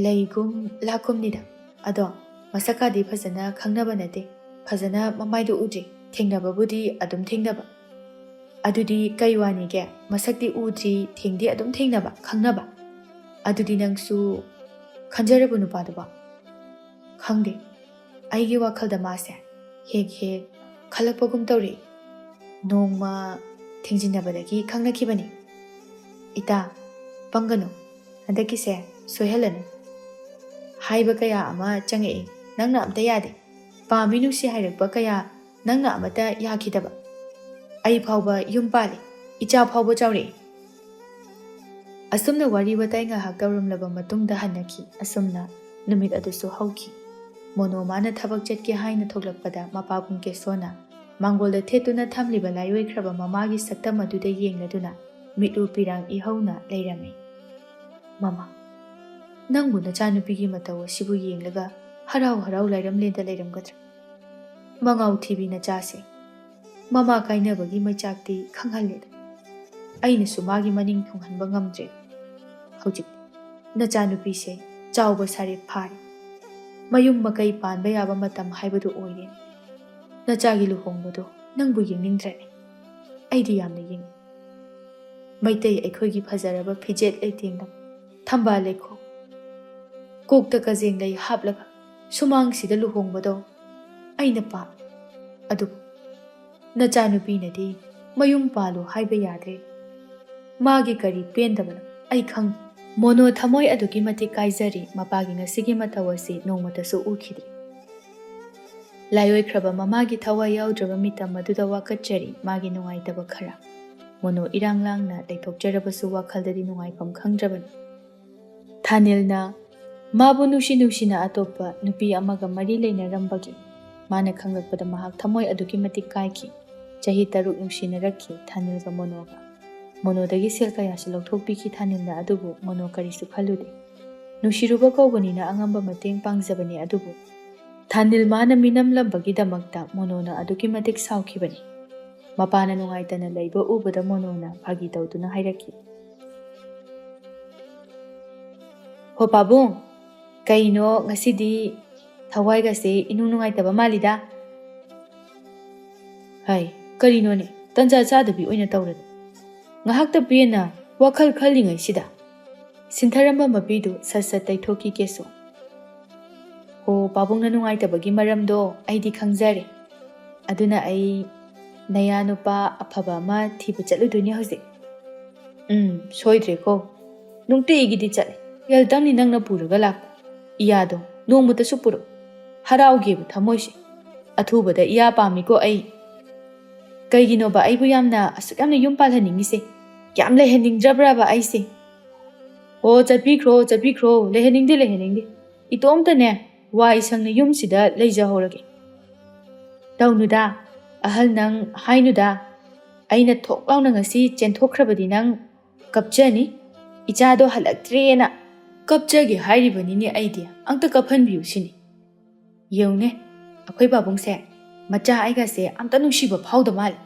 ꯂꯩꯒꯨꯝ ꯂꯥꯛꯀꯨꯝꯅꯤꯗ꯫ ꯑꯗꯣ ꯃꯁꯛꯀꯥꯗꯤ ꯐꯖꯅ ꯈꯪꯅꯕ ꯅꯠꯇꯦ꯫ ꯐꯖꯅ ꯃꯃꯥꯏꯗꯨ ꯎꯗ꯭ꯔꯤ꯫ ꯊꯦꯡꯅꯕꯕꯨꯗꯤ ꯑꯗꯨꯝ ꯊꯦꯡꯅꯕ꯫" "ꯑꯗꯨꯗꯤ ꯀꯩ ꯋꯥꯅꯤꯒꯦ? ꯃꯁꯛꯇꯤ ꯎꯗ꯭ꯔꯤ, ꯊꯦꯡꯗꯤ ꯑꯗꯨꯝ ꯊꯦꯡꯅꯕ, ꯈꯪꯅꯕ꯫ ꯑꯗꯨꯗꯤ ꯅꯪꯁꯨ ꯈꯟꯖꯔꯕ ꯅꯨꯄꯥꯗꯨꯕꯣ?" "ꯈꯪꯗꯦ꯫ ꯑꯩꯒꯤ ꯋꯥꯈꯜꯗ ꯃꯥꯁꯦ ꯍꯦꯛ ꯍꯦꯛ ꯈꯜꯂꯛꯄꯒꯨꯝ ꯇꯧꯔꯛꯏ꯫ ꯅꯣꯡꯃ ꯊꯦꯡꯖꯤꯟꯅꯕꯗꯒꯤ ꯈꯪꯅꯈꯤꯕꯅꯤ꯫" "ꯏꯇꯥ, ꯄꯪꯒꯅꯨ꯫ ꯍꯟꯗꯛꯀꯤꯁꯦ ꯁꯣꯏꯍꯜꯂꯅꯨ꯫ ꯍꯥꯏꯕ ꯀꯌꯥ ꯑꯃ ꯆꯪꯉꯛꯏ, ꯅꯪꯅ ꯑꯝꯇ ꯌꯥꯗꯦ꯫ ꯄꯥꯝꯃꯤ ꯅꯨꯡꯁꯤ ꯍꯥꯏꯔꯛꯄ ꯀꯌꯥ, ꯅꯪꯅ ꯑꯃꯠꯇ ꯌꯥꯈꯤꯗꯕ꯫ ꯑꯩ ꯐꯥꯎꯕ ꯌꯨꯝ ꯄꯥꯜꯂꯤ, ꯏꯆꯥ ꯐꯥꯎꯕ ꯆꯥꯎꯔꯛꯏ꯫" ꯑꯁꯨꯝꯅ ꯋꯥꯔꯤ ꯋꯥꯇꯥꯏ ꯉꯥꯏꯍꯥꯛ ꯇꯧꯔꯝꯂꯕ ꯃꯇꯨꯡꯗ ꯍꯟꯅꯈꯤ꯫ ꯑꯁꯨꯝꯅ ꯅꯨꯃꯤꯠ ꯑꯗꯨꯁꯨ ꯍꯧꯈꯤ꯫ ꯃꯣꯅꯣ ꯃꯥꯅ ꯊꯕꯛ ꯆꯠꯀꯦ ꯍꯥꯏꯅ ꯊꯣꯛꯂꯛꯄꯗ ꯃꯄꯥꯕꯨꯡ ꯀꯦꯁꯣꯅ ꯃꯥꯡꯒꯣꯜꯗ ꯊꯦꯠꯇꯨꯅ ꯊꯝꯂꯤꯕ ꯂꯥꯏꯑꯣꯏꯈ꯭ꯔꯕ ꯃꯃꯥꯒꯤ ꯁꯛꯇꯝ ꯑꯗꯨꯗ ꯌꯦꯡꯂꯗꯨꯅ ꯃꯤꯠꯂꯨ ꯄꯤꯔꯥꯡ ꯏꯍꯧꯅ ꯂꯩꯔꯝꯃꯤ꯫ "ꯃꯃꯥ, ꯅꯪꯕꯨ ꯅꯆꯥꯅꯨꯄꯤꯒꯤ ꯃꯇꯧ ꯑꯁꯤꯕꯨ ꯌꯦꯡꯂꯒ ꯍꯔꯥꯎ ꯍꯔꯥꯎ ꯂꯥꯏꯔꯝꯂꯦꯟꯗ ꯂꯩꯔꯝꯒꯗ꯭ꯔꯥ? ꯃꯉꯥꯎ ꯊꯤꯕꯤ ꯅꯆꯥꯁꯦ꯫ ꯃꯃꯥ ꯀꯥꯏꯅꯕꯒꯤ ꯃꯩꯆꯥꯛꯇꯤ ꯈꯪꯍꯜꯂꯦꯗ꯫ ꯑꯩꯅꯁꯨ ꯃꯥꯒꯤ ꯃꯅꯤꯡ ꯊꯨꯡꯍꯟꯕ ꯉꯝꯗ꯭ꯔꯦ꯫ ꯍꯧꯖꯤꯛ ꯅꯆꯥꯅꯨꯄꯤꯁꯦ ꯆꯥꯎꯕ ꯁꯥꯔꯦ ꯐꯥꯔꯦ꯫ ꯃꯌꯨꯝ ꯃꯀꯩ ꯄꯥꯟꯕ ꯌꯥꯕ ꯃꯇꯝ ꯍꯥꯏꯕꯗꯨ ꯑꯣꯏꯔꯦ꯫ ꯅꯆꯥꯒꯤ ꯂꯨꯍꯣꯡꯕꯗꯣ ꯅꯪꯕꯨ ꯌꯦꯡꯅꯤꯡꯗ꯭ꯔꯅꯦ? ꯑꯩꯗꯤ ꯌꯥꯝꯅ ꯌꯦꯡꯅꯤꯡ꯫ ꯃꯩꯇꯩ ꯑꯩꯈꯣꯏꯒꯤ ꯐꯖꯔꯕ ꯐꯤꯖꯦꯠ ꯂꯩꯇꯦꯡꯗ, ꯊꯝꯕꯥꯜ ꯂꯩꯈꯣꯛ, ꯀꯣꯛꯇ ꯀꯖꯦꯡ ꯂꯩ ꯍꯥꯞꯂꯒ ꯁꯨꯃꯥꯡꯁꯤꯗ ꯂꯨꯍꯣꯡꯕꯗꯣ ꯑꯩꯅ ꯄꯥꯝꯃꯤ꯫ ꯑꯗꯨꯕꯨ ꯅꯆꯥꯅꯨꯄꯤꯅꯗꯤ ꯃꯌꯨꯝ ꯄꯥꯜꯂꯨ ꯍꯥꯏꯕ ꯌꯥꯗ꯭ꯔꯦ꯫ ꯃꯥꯒꯤ ꯀꯔꯤ ꯄꯦꯟꯗꯕꯅꯣ ꯑꯩ ꯈꯪꯗꯦ꯫ ꯃꯣꯅꯣ ꯊꯃꯣꯏ ꯑꯗꯨꯛꯀꯤ ꯃꯇꯤꯛ ꯀꯥꯏꯖꯔꯤ, ꯃꯄꯥꯒꯤ ꯉꯁꯤꯒꯤ ꯃꯇꯧ ꯑꯁꯤ ꯅꯣꯡꯃꯇꯁꯨ ꯎꯈꯤꯗ꯭ꯔꯤ꯫ ꯂꯥꯏꯑꯣꯏꯈ꯭ꯔꯕ ꯃꯃꯥꯒꯤ ꯊꯋꯥꯏ ꯌꯥꯎꯗ꯭ꯔꯕ ꯃꯤꯇꯝ ꯑꯗꯨꯗ ꯋꯥꯀꯠꯆꯔꯤ ꯃꯥꯒꯤ ꯅꯨꯡꯉꯥꯏꯇꯕ ꯈꯔ꯫ ꯃꯣꯅꯣ ꯏꯔꯥꯡ ꯂꯥꯡꯅ ꯂꯩꯊꯣꯛꯆꯔꯕꯁꯨ ꯋꯥꯈꯜꯗꯗꯤ ꯅꯨꯡꯉꯥꯏꯐꯝ ꯈꯪꯗ꯭ꯔꯕꯅꯤ꯫ ꯊꯥꯅꯤꯜꯅ ꯃꯥꯕꯨ ꯅꯨꯡꯁꯤ ꯅꯨꯡꯁꯤꯅ ꯑꯇꯣꯞꯄ ꯅꯨꯄꯤ ꯑꯃꯒ ꯃꯔꯤ ꯂꯩꯅꯔꯝꯕꯒꯤ ꯃꯥꯅ ꯈꯪꯂꯛꯄꯗ ꯃꯍꯥꯛ ꯊꯃꯣꯏ ꯑꯗꯨꯛꯀꯤ ꯃꯇꯤꯛ ꯀꯥꯏꯈꯤ꯫ ꯆꯍꯤ ꯇꯔꯨꯛ ꯅꯨꯡꯁꯤꯅꯔꯛꯈꯤ ꯊꯥꯅꯤꯜꯒ ꯃꯣꯅꯣꯒ꯫ ꯃꯣꯅꯣꯗꯒꯤ ꯁꯦꯜ ꯀꯌꯥꯁꯨ ꯂꯧꯊꯣꯛꯄꯤꯈꯤ ꯊꯥꯅꯤꯜꯅ, ꯑꯗꯨꯕꯨ ꯃꯣꯅꯣ ꯀꯔꯤꯁꯨ ꯈꯜꯂꯨꯗꯦ꯫ ꯅꯨꯡꯁꯤꯔꯨꯕ ꯀꯧꯕꯅꯤꯅ ꯑꯉꯝꯕ ꯃꯇꯦꯡ ꯄꯥꯡꯖꯕꯅꯤ, ꯑꯗꯨꯕꯨ ꯊꯥꯅꯤꯜ ꯃꯥꯅ ꯃꯤꯅꯝꯂꯝꯕꯒꯤꯗꯃꯛꯇ ꯃꯣꯅꯣꯅ ꯑꯗꯨꯛꯀꯤ ꯃꯇꯤꯛ ꯁꯥꯎꯈꯤꯕꯅꯤ꯫ ꯃꯄꯥꯅ ꯅꯨꯡꯉꯥꯏꯇꯅ ꯂꯩꯕ ꯎꯕꯗ ꯃꯣꯅꯣꯅ ꯐꯥꯒꯤ ꯇꯧꯗꯨꯅ ꯍꯥꯏꯔꯛꯈꯤ, "ꯍꯣ ꯄꯥꯕꯨꯡ, ꯀꯩꯅꯣ ꯉꯁꯤꯗꯤ ꯊꯋꯥꯏꯒꯁꯦ ꯏꯅꯨꯡ ꯅꯨꯡꯉꯥꯏꯇꯕ ꯃꯥꯜꯂꯤꯗ?" "ꯍꯥꯏ, ꯀꯔꯤꯅꯣꯅꯦ, ꯇꯟꯖꯥ ꯆꯥꯗꯕꯤ ꯑꯣꯏꯅ ꯇꯧꯔꯗꯤ? ꯉꯥꯏꯍꯥꯛꯇ ꯄꯦꯟꯅ ꯋꯥꯈꯜ ꯈꯜꯂꯤꯉꯩꯁꯤꯗ?" ꯁꯤꯟꯊꯔꯝꯕ ꯃꯄꯤꯗꯨ ꯁꯠ ꯁꯠ ꯇꯩꯊꯣꯛꯈꯤ ꯀꯦꯁꯣ꯫ "ꯍꯣ, ꯄꯥꯕꯨꯡꯅ ꯅꯨꯡꯉꯥꯏꯇꯕꯒꯤ ꯃꯔꯝꯗꯣ ꯑꯩꯗꯤ ꯈꯪꯖꯔꯦ꯫ ꯑꯗꯨꯅ ꯑꯩ ꯅꯌꯥ ꯅꯨꯄꯥ ꯑꯐꯕ ꯑꯃ ꯊꯤꯕ ꯆꯠꯂꯨꯗꯣꯏꯅꯦ ꯍꯧꯖꯤꯛ꯫ ꯎꯝ, ꯁꯣꯏꯗ꯭ꯔꯦꯀꯣ꯫ ꯅꯨꯡꯇꯤꯒꯤꯗꯤ ꯆꯠꯂꯦ꯫ ꯌꯦꯜꯇꯪꯅꯤ ꯅꯪꯅ ꯄꯨꯔꯒ ꯂꯥꯛꯄ꯫ ꯏꯌꯥꯗꯣ ꯅꯣꯡꯃꯇꯁꯨ ꯄꯨꯔꯛ꯫ ꯍꯔꯥꯎꯒꯦꯕ ꯊꯃꯣꯏꯁꯦ꯫ ꯑꯊꯨꯕꯗ ꯏꯌꯥ ꯄꯥꯝꯃꯤꯀꯣ ꯑꯩ꯫ ꯀꯩꯒꯤꯅꯣꯕ ꯑꯩꯕꯨ ꯌꯥꯝꯅ, ꯑꯁꯨꯛ ꯌꯥꯝꯅ ꯌꯨꯝ ꯄꯥꯜꯍꯟꯅꯤꯡꯉꯤꯁꯦ? ꯌꯥꯝ ꯂꯩꯍꯟꯅꯤꯡꯗ꯭ꯔꯕ꯭ꯔꯕ ꯑꯩꯁꯦ?" "ꯑꯣ, ꯆꯠꯄꯤꯈ꯭ꯔꯣ, ꯆꯠꯄꯤꯈ꯭ꯔꯣ꯫ ꯂꯩꯍꯟꯅꯤꯡꯗꯦ, ꯂꯩꯍꯟꯅꯤꯡꯗꯦ꯫ ꯏꯇꯣꯝꯇꯅꯦ ꯋꯥꯏ ꯁꯪꯅ ꯌꯨꯝꯁꯤꯗ ꯂꯩꯖꯍꯧꯔꯒꯦ꯫" "ꯇꯧꯅꯨꯗ, ꯑꯍꯜ ꯅꯪ ꯍꯥꯏꯅꯨꯗ꯫ ꯑꯩꯅ ꯊꯣꯛ ꯂꯥꯎꯅ ꯉꯁꯤ ꯆꯦꯟꯊꯣꯛꯈ꯭ꯔꯕꯗꯤ ꯅꯪ ꯀꯞꯆꯅꯤ꯫ ꯏꯆꯥꯗꯣ ꯍꯜꯂꯛꯇ꯭ꯔꯦꯅ ꯀꯞꯆꯒꯦ ꯍꯥꯏꯔꯤꯕꯅꯤꯅꯦ ꯑꯩꯗꯤ꯫ ꯑꯝꯇ ꯀꯞꯍꯟꯕꯤꯌꯨ ꯁꯤꯅꯤ꯫ ꯌꯦꯡꯉꯨꯅꯦ, ꯑꯩꯈꯣꯏ ꯄꯥꯕꯨꯡꯁꯦ ꯃꯆꯥ ꯑꯩꯒꯁꯦ ꯑꯝꯇ ꯅꯨꯡꯁꯤꯕ ꯐꯥꯎꯗ ꯃꯥꯜꯂꯦ꯫"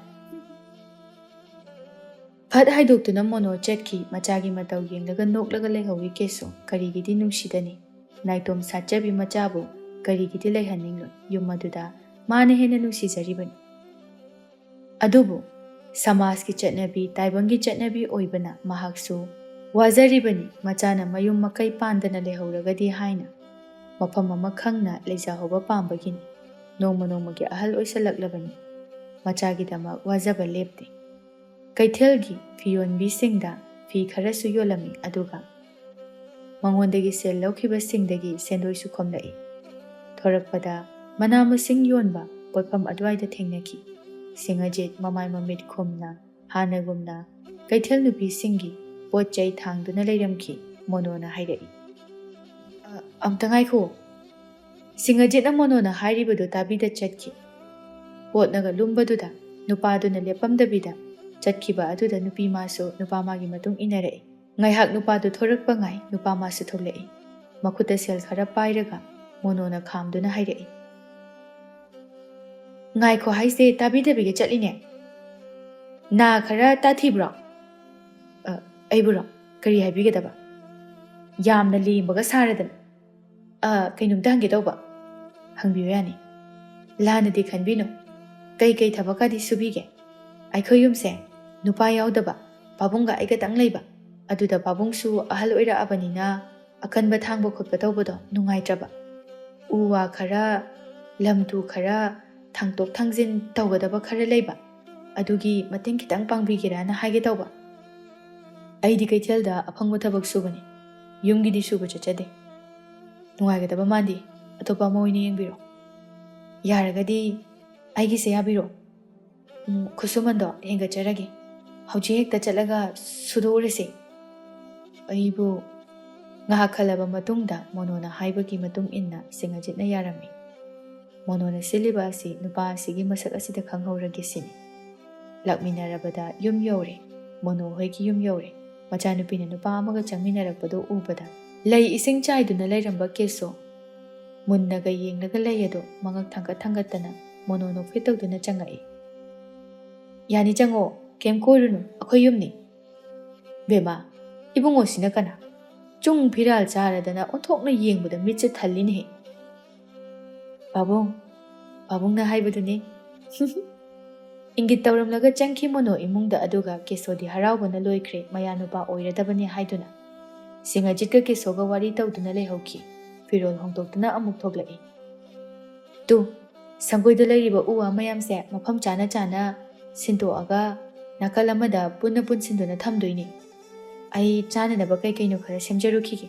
ꯐꯠ ꯍꯥꯏꯗꯣꯛꯇꯨꯅ ꯃꯣꯅꯣ ꯆꯠꯈꯤ꯫ ꯃꯆꯥꯒꯤ ꯃꯇꯧ ꯌꯦꯡꯂꯒ ꯅꯣꯛꯂꯒ ꯂꯩꯍꯧꯏ ꯀꯦꯁꯣ꯫ ꯀꯔꯤꯒꯤꯗꯤ ꯅꯨꯡꯁꯤꯗꯅꯤ? ꯅꯥꯏꯇꯣꯝ ꯁꯥꯠꯆꯕꯤ ꯃꯆꯥꯕꯨ ꯀꯔꯤꯒꯤꯗꯤ ꯂꯩꯍꯟꯅꯤꯡꯂꯣꯏ? ꯌꯨꯝ ꯑꯗꯨꯗ ꯃꯥꯅ ꯍꯦꯟꯅ ꯅꯨꯡꯁꯤꯖꯔꯤꯕꯅꯤ꯫ ꯑꯗꯨꯕꯨ ꯁꯃꯥꯖꯀꯤ ꯆꯠꯅꯕꯤ, ꯇꯥꯏꯕꯪꯒꯤ ꯆꯠꯅꯕꯤ ꯑꯣꯏꯕꯅ ꯃꯍꯥꯛꯁꯨ ꯋꯥꯖꯔꯤꯕꯅꯤ꯫ ꯃꯆꯥꯅ ꯃꯌꯨꯝ ꯃꯀꯩ ꯄꯥꯟꯗꯅ ꯂꯩꯍꯧꯔꯒꯗꯤ ꯍꯥꯏꯅ ꯃꯐꯝ ꯑꯃ ꯈꯪꯅ ꯂꯩꯖꯍꯧꯕ ꯄꯥꯝꯕꯒꯤꯅꯤ꯫ ꯅꯣꯡꯃ ꯅꯣꯡꯃꯒꯤ ꯑꯍꯜ ꯑꯣꯏꯁꯜꯂꯛꯂꯕꯅꯤ꯫ ꯃꯆꯥꯒꯤꯗꯃꯛ ꯋꯥꯖꯕ ꯂꯦꯞꯇꯦ꯫ ꯀꯩꯊꯦꯜꯒꯤ ꯐꯤꯌꯣꯟꯕꯤꯁꯤꯡꯗ ꯐꯤ ꯈꯔꯁꯨ ꯌꯣꯜꯂꯝꯃꯤ, ꯑꯗꯨꯒ ꯃꯉꯣꯟꯗꯒꯤ ꯁꯦꯜ ꯂꯧꯈꯤꯕꯁꯤꯡꯗꯒꯤ ꯁꯦꯟꯗꯣꯏꯁꯨ ꯈꯣꯝꯂꯛꯏ꯫ ꯊꯣꯔꯛꯄꯗ ꯃꯅꯥ ꯃꯁꯤꯡ ꯌꯣꯟꯕ ꯄꯣꯠꯐꯝ ꯑꯗꯨꯋꯥꯏꯗ ꯊꯦꯡꯅꯈꯤ꯫ ꯁꯤꯡꯑꯖꯤꯠ ꯃꯃꯥꯏ ꯃꯃꯤꯠ ꯈꯨꯝꯅ ꯍꯥꯟꯅꯒꯨꯝꯅ ꯀꯩꯊꯦꯜ ꯅꯨꯄꯤꯁꯤꯡꯒꯤ ꯄꯣꯠ ꯆꯩ ꯊꯥꯡꯗꯨꯅ ꯂꯩꯔꯝꯈꯤ꯫ ꯃꯣꯅꯣꯅ ꯍꯥꯏꯔꯛꯏ, "ꯑ, ꯑꯝꯇ ꯉꯥꯏꯈꯣ!" ꯁꯤꯡꯑꯖꯤꯠꯅ ꯃꯣꯅꯣꯅ ꯍꯥꯏꯔꯤꯕꯗꯨ ꯇꯥꯕꯤꯗ ꯆꯠꯈꯤ꯫ ꯄꯣꯠꯅꯒ ꯂꯨꯝꯕꯗꯨꯗ ꯅꯨꯄꯥꯗꯨꯅ ꯂꯦꯞꯄꯝꯗꯕꯤꯗ ꯆꯠꯈꯤꯕ ꯑꯗꯨꯗ ꯅꯨꯄꯤ ꯃꯥꯁꯨ ꯅꯨꯄꯥ ꯃꯥꯒꯤ ꯃꯇꯨꯡ ꯏꯟꯅꯔꯛꯏ꯫ ꯉꯥꯏꯍꯥꯛ ꯅꯨꯄꯥꯗꯨ ꯊꯣꯔꯛꯄ ꯉꯥꯏ, ꯅꯨꯄꯥ ꯃꯥꯁꯨ ꯊꯣꯛꯂꯛꯏ꯫ ꯃꯈꯨꯠꯇ ꯁꯦꯜ ꯈꯔ ꯄꯥꯏꯔꯒ ꯃꯣꯅꯣꯅ ꯈꯥꯝꯗꯨꯅ ꯍꯥꯏꯔꯛꯏ, "ꯉꯥꯏꯈꯣ ꯍꯥꯏꯁꯦ ꯇꯥꯕꯤꯗꯕꯤꯒ ꯆꯠꯂꯤꯅꯦ꯫ ꯅꯥ ꯈꯔ ꯇꯥꯊꯤꯕ꯭ꯔꯣ?" "ꯑ, ꯑꯩꯕꯨꯔꯣ? ꯀꯔꯤ ꯍꯥꯏꯕꯤꯒꯗꯕ? ꯌꯥꯝꯅ ꯂꯦꯝꯕꯒ ꯁꯥꯔꯗꯅ꯫ ꯑ, ꯀꯩꯅꯣꯝꯇ ꯍꯪꯒꯦ ꯇꯧꯕ꯫" "ꯍꯪꯕꯤꯌꯨ ꯌꯥꯅꯤ꯫" "ꯂꯥꯟꯅꯗꯤ ꯈꯟꯕꯤꯅꯨ꯫ ꯀꯩ ꯀꯩ ꯊꯕꯛꯀꯗꯤ ꯁꯨꯕꯤꯒꯦ?" "ꯑꯩꯈꯣꯏ ꯌꯨꯝꯁꯦ ꯅꯨꯄꯥ ꯌꯥꯎꯗꯕ, ꯄꯥꯕꯨꯡꯒ ꯑꯩꯒꯇꯪ ꯂꯩꯕ꯫ ꯑꯗꯨꯗ ꯄꯥꯕꯨꯡꯁꯨ ꯑꯍꯜ ꯑꯣꯏꯔꯛꯑꯕꯅꯤꯅ ꯑꯀꯟꯕ ꯊꯥꯡꯕ ꯈꯣꯠꯄ ꯇꯧꯕꯗꯣ ꯅꯨꯡꯉꯥꯏꯇ꯭ꯔꯕ꯫ ꯎ ꯋꯥ ꯈꯔ, ꯂꯝ ꯇꯨ ꯈꯔ, ꯊꯥꯡꯇꯣꯛ ꯊꯥꯡꯖꯤꯟ ꯇꯧꯒꯗꯕ ꯈꯔ ꯂꯩꯕ꯫ ꯑꯗꯨꯒꯤ ꯃꯇꯦꯡ ꯈꯤꯇꯪ ꯄꯥꯡꯕꯤꯒꯦꯔꯥꯅ ꯍꯥꯏꯒꯦ ꯇꯧꯕ꯫" "ꯑꯩꯗꯤ ꯀꯩꯊꯦꯜꯗ ꯑꯐꯪꯕ ꯊꯕꯛ ꯁꯨꯕꯅꯤ꯫ ꯌꯨꯝꯒꯤꯗꯤ ꯁꯨꯕ ꯆꯠꯆꯗꯦ꯫" "ꯅꯨꯡꯉꯥꯏꯒꯗꯕ ꯃꯥꯟꯗꯦ꯫ ꯑꯇꯣꯞꯄ ꯑꯃ ꯑꯣꯏꯅ ꯌꯦꯡꯕꯤꯔꯣ꯫ ꯌꯥꯔꯒꯗꯤ ꯑꯩꯒꯤꯁꯦ ꯌꯥꯕꯤꯔꯣ꯫ ꯎꯝ, ꯈꯨꯠꯁꯨꯃꯟꯗꯣ ꯍꯦꯟꯒꯠꯆꯔꯒꯦ꯫ ꯍꯧꯖꯤꯛ ꯍꯦꯛꯇ ꯆꯠꯂꯒ ꯁꯨꯗꯣꯛꯎꯔꯁꯦ꯫" "ꯑꯩꯕꯨ?" ꯉꯥꯏꯍꯥꯛ ꯈꯜꯂꯕ ꯃꯇꯨꯡꯗ ꯃꯣꯅꯣꯅ ꯍꯥꯏꯕꯒꯤ ꯃꯇꯨꯡ ꯏꯟꯅ ꯁꯤꯡꯑꯖꯤꯠꯅ ꯌꯥꯔꯝꯃꯤ꯫ ꯃꯣꯅꯣꯅ ꯁꯤꯜꯂꯤꯕ ꯑꯁꯤ ꯅꯨꯄꯥ ꯑꯁꯤꯒꯤ ꯃꯁꯛ ꯑꯁꯤꯗ ꯈꯪꯍꯧꯔꯒꯦ ꯁꯤꯅꯤ꯫ ꯂꯥꯛꯃꯤꯟꯅꯔꯕꯗ ꯌꯨꯝ ꯌꯧꯔꯦ꯫ ꯃꯣꯅꯣ ꯍꯣꯏꯒꯤ ꯌꯨꯝ ꯌꯧꯔꯦ꯫ ꯃꯆꯥꯅꯨꯄꯤꯅ ꯅꯨꯄꯥ ꯑꯃꯒ ꯆꯪꯃꯤꯟꯅꯔꯛꯄꯗꯨ ꯎꯕꯗ ꯂꯩ ꯏꯁꯤꯡ ꯆꯥꯏꯗꯨꯅ ꯂꯩꯔꯝꯕ ꯀꯦꯁꯣ ꯃꯨꯟꯅꯒ ꯌꯦꯡꯂꯒ ꯂꯩ ꯑꯗꯨ ꯃꯉꯛ ꯊꯥꯡꯒꯠ ꯊꯥꯡꯒꯠꯇꯅ ꯃꯣꯅꯣ ꯅꯣꯛꯐꯦꯠ ꯇꯧꯗꯨꯅ ꯆꯪꯉꯛꯏ꯫ "ꯌꯥꯅꯤ, ꯆꯪꯉꯣ, ꯀꯩꯝ ꯀꯣꯏꯔꯨꯅꯨ, ꯑꯩꯈꯣꯏ ꯌꯨꯝꯅꯤ꯫" "ꯕꯦꯝꯃ, ꯏꯕꯨꯡꯉꯣꯁꯤꯅ ꯀꯅꯥ? ꯆꯨꯡ ꯐꯤꯔꯥꯜ ꯆꯥꯔꯗꯅ ꯑꯣꯟꯊꯣꯛꯅ ꯌꯦꯡꯕꯗ ꯃꯤꯠꯁꯦ ꯊꯜꯂꯤꯅꯦꯍꯦ꯫" "ꯄꯥꯕꯨꯡ, ꯄꯥꯕꯨꯡꯅ ꯍꯥꯏꯕꯗꯨꯅꯤ꯫" ꯏꯪꯒꯤꯠ ꯇꯧꯔꯝꯂꯒ ꯆꯪꯈꯤ ꯃꯣꯅꯣ ꯏꯃꯨꯡꯗ, ꯑꯗꯨꯒ ꯀꯦꯁꯣꯗꯤ ꯍꯔꯥꯎꯕꯅ ꯂꯣꯏꯈ꯭ꯔꯦ, ꯃꯌꯥꯅꯨꯄꯥ ꯑꯣꯏꯔꯗꯕꯅꯤ ꯍꯥꯏꯗꯨꯅ꯫ ꯁꯤꯡꯑꯖꯤꯠꯀ ꯀꯦꯁꯣꯒ ꯋꯥꯔꯤ ꯇꯧꯗꯨꯅ ꯂꯩꯍꯧꯈꯤ꯫ ꯐꯤꯔꯣꯜ ꯍꯣꯡꯗꯣꯛꯇꯨꯅ ꯑꯃꯨꯛ ꯊꯣꯛꯂꯛꯏ꯫ "ꯇꯨ, ꯁꯪꯒꯣꯏꯗ ꯂꯩꯔꯤꯕ ꯎ ꯋꯥ ꯃꯌꯥꯝꯁꯦ ꯃꯐꯝ ꯆꯥꯅ ꯆꯥꯅ ꯁꯤꯟꯗꯣꯛꯑꯒ ꯅꯥꯀꯜ ꯑꯃꯗ ꯄꯨꯟꯅ ꯄꯨꯟꯁꯤꯟꯗꯨꯅ ꯊꯝꯗꯣꯏꯅꯦ꯫ ꯑꯩ ꯆꯥꯅꯅꯕ ꯀꯩ ꯀꯩꯅꯣ ꯈꯔ ꯁꯦꯝꯖꯔꯨꯈꯤꯒꯦ꯫